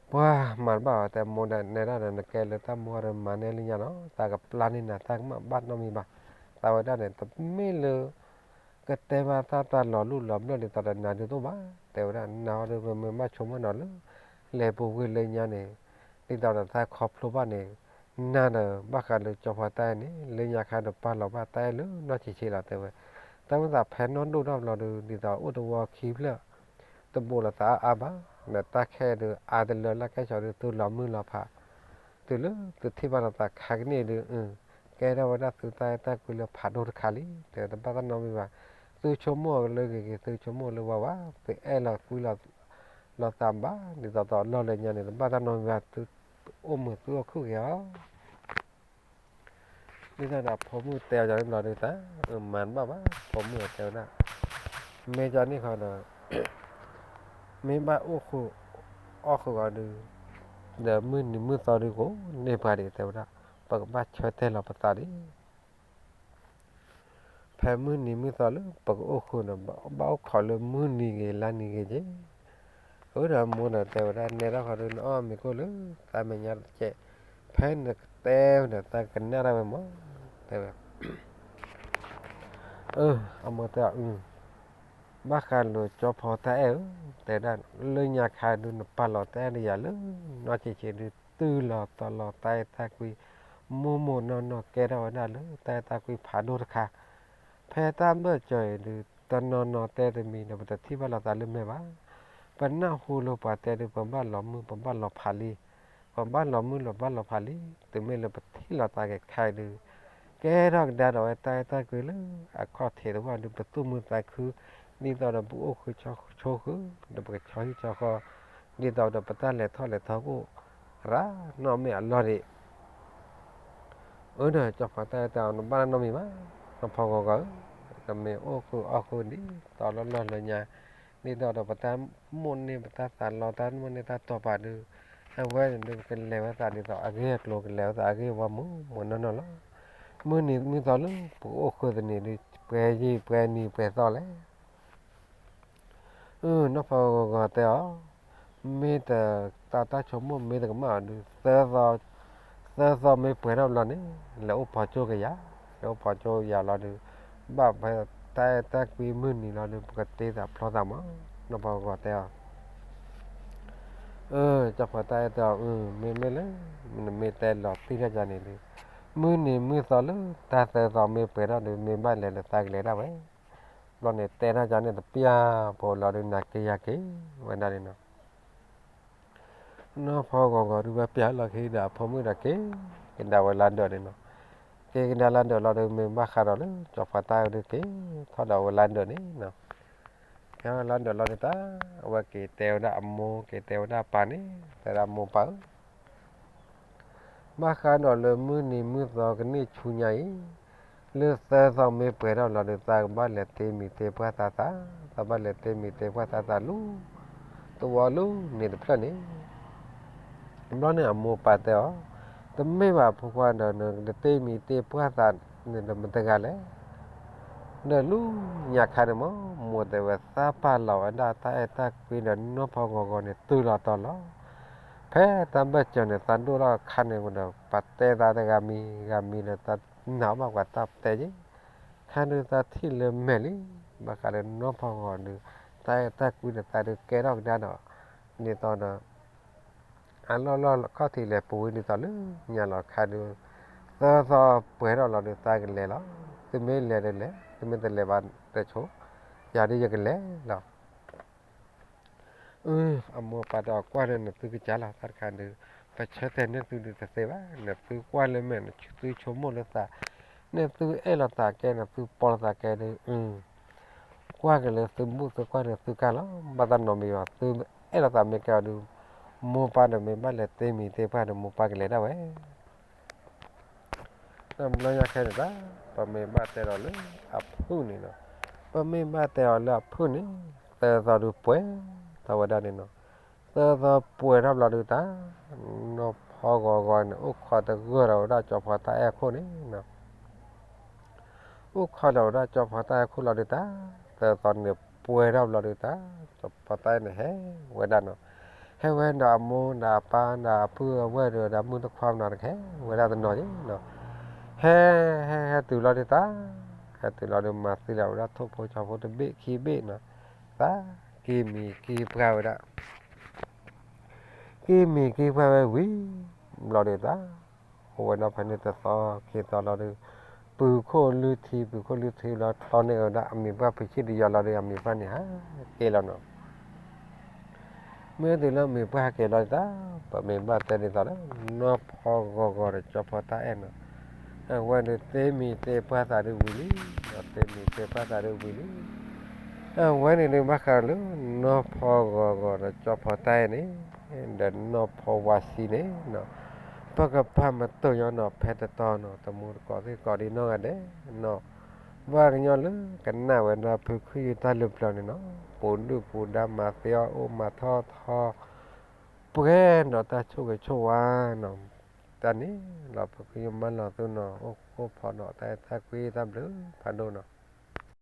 ပှၤမၤတဘၣ်အီၤ တဲမိၢ်ဒီးနဲဒၣ်ဒီး နကဲလၢတၢ်မိၢ်ဒီးမၤနဲလၢညါနီၤ, တၢ်ကပျၢ်န့ၢ်နၤ တၢ်ကမၣ်ဘၣ်နီတမံၤဘၣ်, သးဝဲဒၣ်န့ၣ် တမ့ၢ်လၢ ကတဲဘၣ်တၢ်တၢ်လီၤလူၢ်လီၤဘျၢၣ်ဒ်သိးဒီးနၤဒုးတအိၣ်ဘၣ်, တဲဝဲဒၣ် နၤအီၤဒုး ပမ့ၢ်ဘၣ်ဆိကမိၣ်နီၤလၢ လဲၤပူၤကွံာ်လၢညါန့ၣ် ဒ်သိးဒီးတၢ်ခီဖျိဘၣ်န့ၣ် နၤဒီးဘၣ်ဃးလၢကၠီဖီတၢ်အဲၣ်န့ၣ် လၢညါခါဒီးပာ်လီၤဘၣ်တၢ်အဲၣ်လၢနီၢ်ဆံးဆံးလီၤ တဲဝဲ, တၢ်ဝဲသးဖဲနီၢ်ဒိၣ်ထီၣ်ဘျီဒုး ဒ်သိးအိၣ်တဝီခံဖျၢၣ် တဘိးလိာ်သးအါအါဘၣ်, ဒီးတၢ်ခဲဒုးအါတလၢလၢ်ကဲဆီဒုး သုလီၤမုၢ်လီၤဖး တုၤလၢသုထံၣ်ဘၣ်လိာ်သးခါကန့ၢ်ဒုး ကဲထီၣ်ဝဲဒၣ်သုတၢ်အဲၣ်တၢ်ကွံလၢဖးဒိၣ်တခါလံ, တဲတဘၣ်တၢ်နီတမံၤဘၣ်, သုဆိကမိၣ်လၢဂ့ၤဂ့ၤ သုဆိကမိၣ်လၢဝါဝါ, သုအဲၣ်လီၤကွံလီၤ လီၤသးဘၣ် ဒ်သိးသိးလီၢ်လၢညါန့ၣ် တဘၣ်တၢ်နီတမံၤဘၣ်, သုအိၣ်မုာ်သုအိၣ်ခုၣ်က့ၤအီၤ ဒ်သိးဒီးအဖိမုၣ်တဲအီၤန့ၣ်ဘျီဒုး တၢ်မၤတဘၣ်ဘၣ် ဖိမုၣ်တဲဝဲဒၣ်, မ့ၢ်ကန့ၣ်ဃီဒီး မ့ၢ်ဘၣ်အိၣ်ဃုာ်အီၣ်ဃုာ်အီၤဒုး ဒီးမုၢ်နံၤမုၢ်သီဒုး ကိးန့ၢ်ပှၤဒံး တဲဝဲဒၣ်, ပကဘၣ်ဆၢတဲာ်လီၤပသးဒံး ဖဲမုၢ်နံၤမုၢ်သီလၢပကအိၣ်ဃုာ်န့ၣ် ဘၣ်အိၣ်ခိးလၢမုၢ်နံၤဂ့ၤ လါနံၤဂ့ၤက့ၤ, အၢ ဒီးမိၢ်ဒီးတဲဝဲဒၣ် နဲထီၣ်ဃီဒုး နအီၣ်မ့ၤကိၣ်လၢသးမဲာ်ညါတကဲး, ဖဲနကတဲဝဲဒီး သးကနၣ်တၢ်ဝဲမး, တဲဝဲ အမိၢ်တဲအီၤ ဘၣ်ဃးလိာ်ကၠီဖီတၢ်အဲၣ်ဧၢ, တဲဒၣ် လၢညါခါဒုး နပာ်လီၤတၢ်အဲၣ်ဒီးယၤလၢ နီၢ်ဆံးဆံးဒုး တုၤလီၤတီၤလီၤတၢ်အဲၣ်တၢ်ကွံ မိၢ်မိၢ်နီၢ်နီၢ် ကဲထီၣ်ဝဲဒၣ်လၢတၢ်အဲၣ်တၢ်ကွံဖးဒိၣ်တခါ, ဖဲတၢ်ဘၢၣ်စၢၤအံၤဒုး တနီၤနီၤတဲတမံၤဒီး ပတထံၣ်ဘၣ်လိာ်သးလၢမဲာ်ဘၣ်, ပနၢ်ဟူလၢပှၤတဲဒုး ပဘၣ်လီၤမုၢ် ပဘၣ်လီၤဖးလံ, ပဘၣ်လီၤမုၢ်လီၤဘၣ်လီၤဖးလံ, တုၤမ့ၢ်လၢပထံၣ်လိာ်သးက့ၤခါအံၤဒုး ကဲထီၣ်ကဒါဒီးဝဲတၢ်အဲၣ်တၢ်ကွံလၢအခီၣ်ထံးတဝၢဒုး ပသူၣ်မုာ်သးခု ဒ်သိးဒီးပအိၣ်ဃုာ်ဆိးဃုာ် ဒီးပကဆီဟံၣ်ဆီဃီ ဒ်သိးဒီးပတၢ်လဲၤထီၣ်လဲၤထီကအိၣ်ရၣ်နီၣ်မ့ၢ်အလီၢ်ဒံး အၢ ဒီးကၠီဖီတၢ်အဲၣ်တဲအီၤ နဘၣ်တၢ်နီတမံၤဘၣ်, နီၢ်ဖီဂီၤဂီၤဧၢ, နမ့ၢ်အိၣ်ဃုာ်အီၣ်ဃုာ်ဒ်သိးလီၢ်လီၢ်လၢညါ, ဒ်သိးဒီးပတၢ်မိၣ်န့ၢ်ပတၢ်သးလီ တၢ်မိၣ်န့ၢ်တၢ်တိာ်ပာ်ဒုး အဝဲန့ၣ်ဒုး ကလဲၤဝဲသးဒ်သိးအဂ့ၢ်အကျိၤ ကလဲၤဝဲသးအဂ့ၢ်ဝီမုၢ်မုၢ်နီၢ်နီၢ်လီၤ. မုၢ်နံၤမုၢ်သီလၢပကအိၣ်ဃုာ်သန့ၤဒုး ပှဲၤယံာ်ပှဲၤနံၤပှဲၤသီလဲၣ် နီၢ်ဖီဂီၤဂီၤတဲအီၤ, မ့ၢ်တ တၢ်တၢ်ဆိကမိၣ်မ့ၢ်တကမၣ်အီၤဒုး သၢသီမ့ၢ်ပှဲၤထီၣ်ဘျီန့ၣ် လဲၤအိၣ်ဖီကၠိကယၤ, လဲၤအိၣ်ဖီကၠိကယၤလီၤဒုး ဘၣ်ဖဲတၢ်အဲၣ်တၢ်ကွံမုၢ်နံၤလီၤဒုး ပကတ့သးဖျီသးမး, နီၢ်ဖီဂီၤဂီၤတဲအီၤ အၢ ကၠီဖီတၢ်အဲၣ်တဲအီၤ အၢ မ့မ့ၢ်လၢ နမ့ၢ်တဲလီၤတံၢ်ထီၣ်ကန့ၣ်ဒုး မုၢ်နံၤမုၢ်သီလၢတၢ်သၢသီမ့ၢ်ပှဲၤထီၣ်ဒုး မ့ၢ်ဘၣ်လဲၤလၢသးကလဲၤဒၣ်ဝဲ, ဘျီန့ၣ်တဲထီၣ်ကန့ၣ်တပျၢ်ဖိလီၤဒုး နၤက့ၤယၤက့ၤဝဲဒၣ်န့ၣ်နီၤ နီၢ်ဖီဂီၤဂီၤဒုး ဝဲပျၢ်လီၤခံဒီးအဖိမုၣ်ဒီးက့ၤကဒါဝဲလၢဒၢးန့ၣ်နီၤ, က့ၤကဒါလၢဒၢးလီၤဒုး မ့ၢ်ဘၣ်ဃးဒီးလၢ ကၠီဖီတၢ်အဲၣ်ဒုး က့ၤထီၣ်ဒီးဝဲလၢဒၢးန့ၣ်နီၤ, က့ၤထီၣ်လၢဒၢးလီၤဒုးတၢ် အဝဲက့ၤတဲဝဲဒၣ်အမိၢ် က့ၤတဲဝဲဒၣ်အပၢ်န့ၣ် တဲဒၣ်မိၢ်ပၢ်ဧၢ ဘၣ်ဃးဒီးလၢမုၢ်နံၤမုၢ်သီကန့ၢ်ဆူညါအံၤ, လၢသၢသီမ့ၢ်ပှဲၤထီၣ်လီၤဒီး သးကဘၣ်လဲၤတ့မံၤတ့ပှၢ်သးသး, သးဘၣ်လဲၤတ့မံၤတ့ပှၢ်သးသးလၢ သဝီလၢန့ၣ်တဖျၢၣ်န့ၣ်, ဘျီန့ၣ်အမိၢ်ပၢ်တဲအီၤ, တမ့ၢ်ဘၣ်ဖိခွါဒီး နတ့မံၤတ့ပှၢ်သးန့ၣ်ဒီးမတၤတဂၤလဲၣ် ဒီးလူညါခါန့ၣ်မ့ၢ် မိၢ်တဲဝဲသးပာ်လီၤဝဲဒၣ်တၢ်အဲၣ်တၢ်ကွံဒီးနီၢ်ဖီဂီၤဂီၤန့ၣ် တုၤလီၤတီၤလီၤ. ဖဲတၢ်ဘၢၣ်စၢၤန့ၣ် သးဒိၣ်ထီၣ်အခါန့ၣ်ဒီး ပှၤတဲသးတဂၤမံၤဂၤမံၤဒီး သးနာ်ဘၣ်ပှၤတၢ်တဲယ့ၣ်, ခါဒုးသးထံၣ်လၢမဲာ်လံ, ဘၣ်ဃးဒီးနီၢ်ဖီဂီၤဒီး တၢ်အဲၣ်တၢ်ကွံဒီး သးဒုးကဲထီၣ်ကဒါဒီး ဒ်သိးဒီး အလီၢ်လီၢ်ခီၣ်ထံးလဲၤပူၤဝံၤဒ်သိးလၢညါလီၤခါဒုး သၢသီပှဲၤထီၣ်လီၤဒီး သးကလဲၤလီၤ. သုမ့ၢ်လဲၤဒီးလဲၤ, သုမ့ၢ်တလဲၤဘၣ်တဆိ, ယၤဒုးယကလဲၤလီၤ. အမိၢ်ပၢ်ဒီးကွၢ်န့ၣ် နသုကစၢ်လီၤ တၢ်တခါဒုး ပဆၢတဲာ်န့ၢ်သုဒုးတသ့ဘၣ်, နသုကွၢ်လၢမဲာ်န့ၣ် သုဆိကမိၣ်လၢသး, န့ၣ်သုအဲၣ်လီၤသးကဲန့ၣ် သုပီလီၤသးကဲဒုး ကွၢ်က့ၤလၢသုဘူၣ်သုကွၢ်န့ၣ်သုကၢ်လီၤ, ဘၣ်သးနီတမံၤဘၣ်, သုအဲၣ်လီၤသးမ့ၢ်ကဲအီၤဒုး မိၢ်ပၢ်ဒီးမ့ၢ်ဘၣ်လဲၤတ့မံၤတ့ပှၢ်ဒီး မိၢ်ပၢ်ကလဲၤဒၣ်ဝဲ တဘျီညါခဲန့ၣ်သး ပမ့ၢ်ဘၣ်တဲဒီးလၢအဖုၣ်န့ၣ်နီၤ, ပမ့ၢ်ဘၣ်တဲအီၤလၢအဖုၣ်န့ၣ် သၢသီဒုးပှဲၤထီၣ်ဝဲဒၣ်န့ၣ်နီၤ, သၢသီပှဲၤထီၣ်ဘျီဒုးတၢ် နီၢ်ဖီဂီၤဂီၤန့ၣ် အိၣ်ခိးတဂၢၢ်ဒီးဝဲဒၣ်ကၠီဖီတၢ်အဲၣ်ခိၣ်န့ၣ်နီၤ အိၣ်ခိးဒီးဝဲဒၣ်ကၠီဖီတၢ်အဲၣ်ခိၣ်လီၤဒုးတၢ်, သၢသီန့ၣ်ပှဲၤထီၣ်ဘျီဒုးတၢ်, ကၠီဖီတၢ်အဲၣ်န့ၣ်ဟဲဝဲဒၣ်နီၤ, ဟဲဝဲဒီးအမိၢ်ဒီးအပၢ်ဒီးအပုၢ်အဝဲၢ်ဒီး ဒီးမုၣ်တခွါမနီၤတကဟဲဝဲဒၣ်တနီၤယ့ၣ်နီၤ, ဟဲ ဟဲ ဟဲတုၤလီၤဒုးတၢ်, ဟဲတုၤလီၤဒုးမၤသံလီၤဝဲဒၣ်ထိၣ်ဖိကၠီဖိတဘ့ၣ်ခံဘ့ၣ်နီၤ, သးက့ၤမံၤက့ၤပှၢ်ဝဲဒၣ် က့ၤမံၤက့ၤပှၢ်ဝဲဝံၤ ဘျီဒုးတၢ်, အိၣ်ဝဲဒၣ်ဖဲန့ၣ်တသီခံသီလီၤဒုး, ပုၤခိၣ်လုၢ်ထံ ပုၤခိၣ်လုၢ်ထံလီၤ ထီန့ၢ်ဝဲဒၣ်အမံၤပှၢ်ဖုဆံၣ်တယီၤလီၤဒုး အမံၤပှၢ်န့ၣ်ဟးက့ၤလီၤနီၤ, မ့ၢ်တုၤလၢအမံၤပှၢ်ဟးက့ၤလီၤဒုးတၢ်, ပမ့ၢ်ဘၣ်တဲဒ်သိးလၢ နီၢ်ဖီဂီၤဂီၤဒီးကၠီဖီတၢ်အဲၣ်နီၤ အဝဲဒုးတ့မံၤတ့ပှၢ်သးဒုးဝံၤလံ, ဒီးတ့မံၤတ့ပှၢ်သးဒုးဝံၤလံ, အဝဲန့ၣ်ဒုးဘၣ်ဃးလၢ နီၢ်ဖီဂီၤဂီၤဒီးကၠီဖီတၢ်အဲၣ်န့ၣ်, ဒီးနီၢ်ဖီဝါဆံန့ၣ်နီၤ, ပကပာ်မတုာ်ညီနီၤ ဖဲတတီၤနီၤ တမူတကိးသ့ၣ်ကိးဒံနီၢ်ဂၤဒဲးနီၤ, ဘၣ်ကညီလၢကနၣ်ဝဲဒၣ်ဖုခူၣ်ယုၢ်တၢ်လုၢ်ပျၢၤန့ၣ်နီၤ, ပူၤဒုၣ်ပူၤဒါမၤသ့အီၣ်အိၣ်မၤထီၣ်ထီ ပှဲၤဒီးတၢ်ဆိၣ်ဂ့ၤဆိၣ်ဝါနီၤ, တၢ်န့ၣ်လီၤ ဖုခူၣ်ယုၢ်မၢလီၤသုနီၤ အိၣ်ဃိဖီဒီးတၢ်အဲၣ်တၢ်ကွံတၢ်ဘျုးဖးဒိၣ်နီၤ,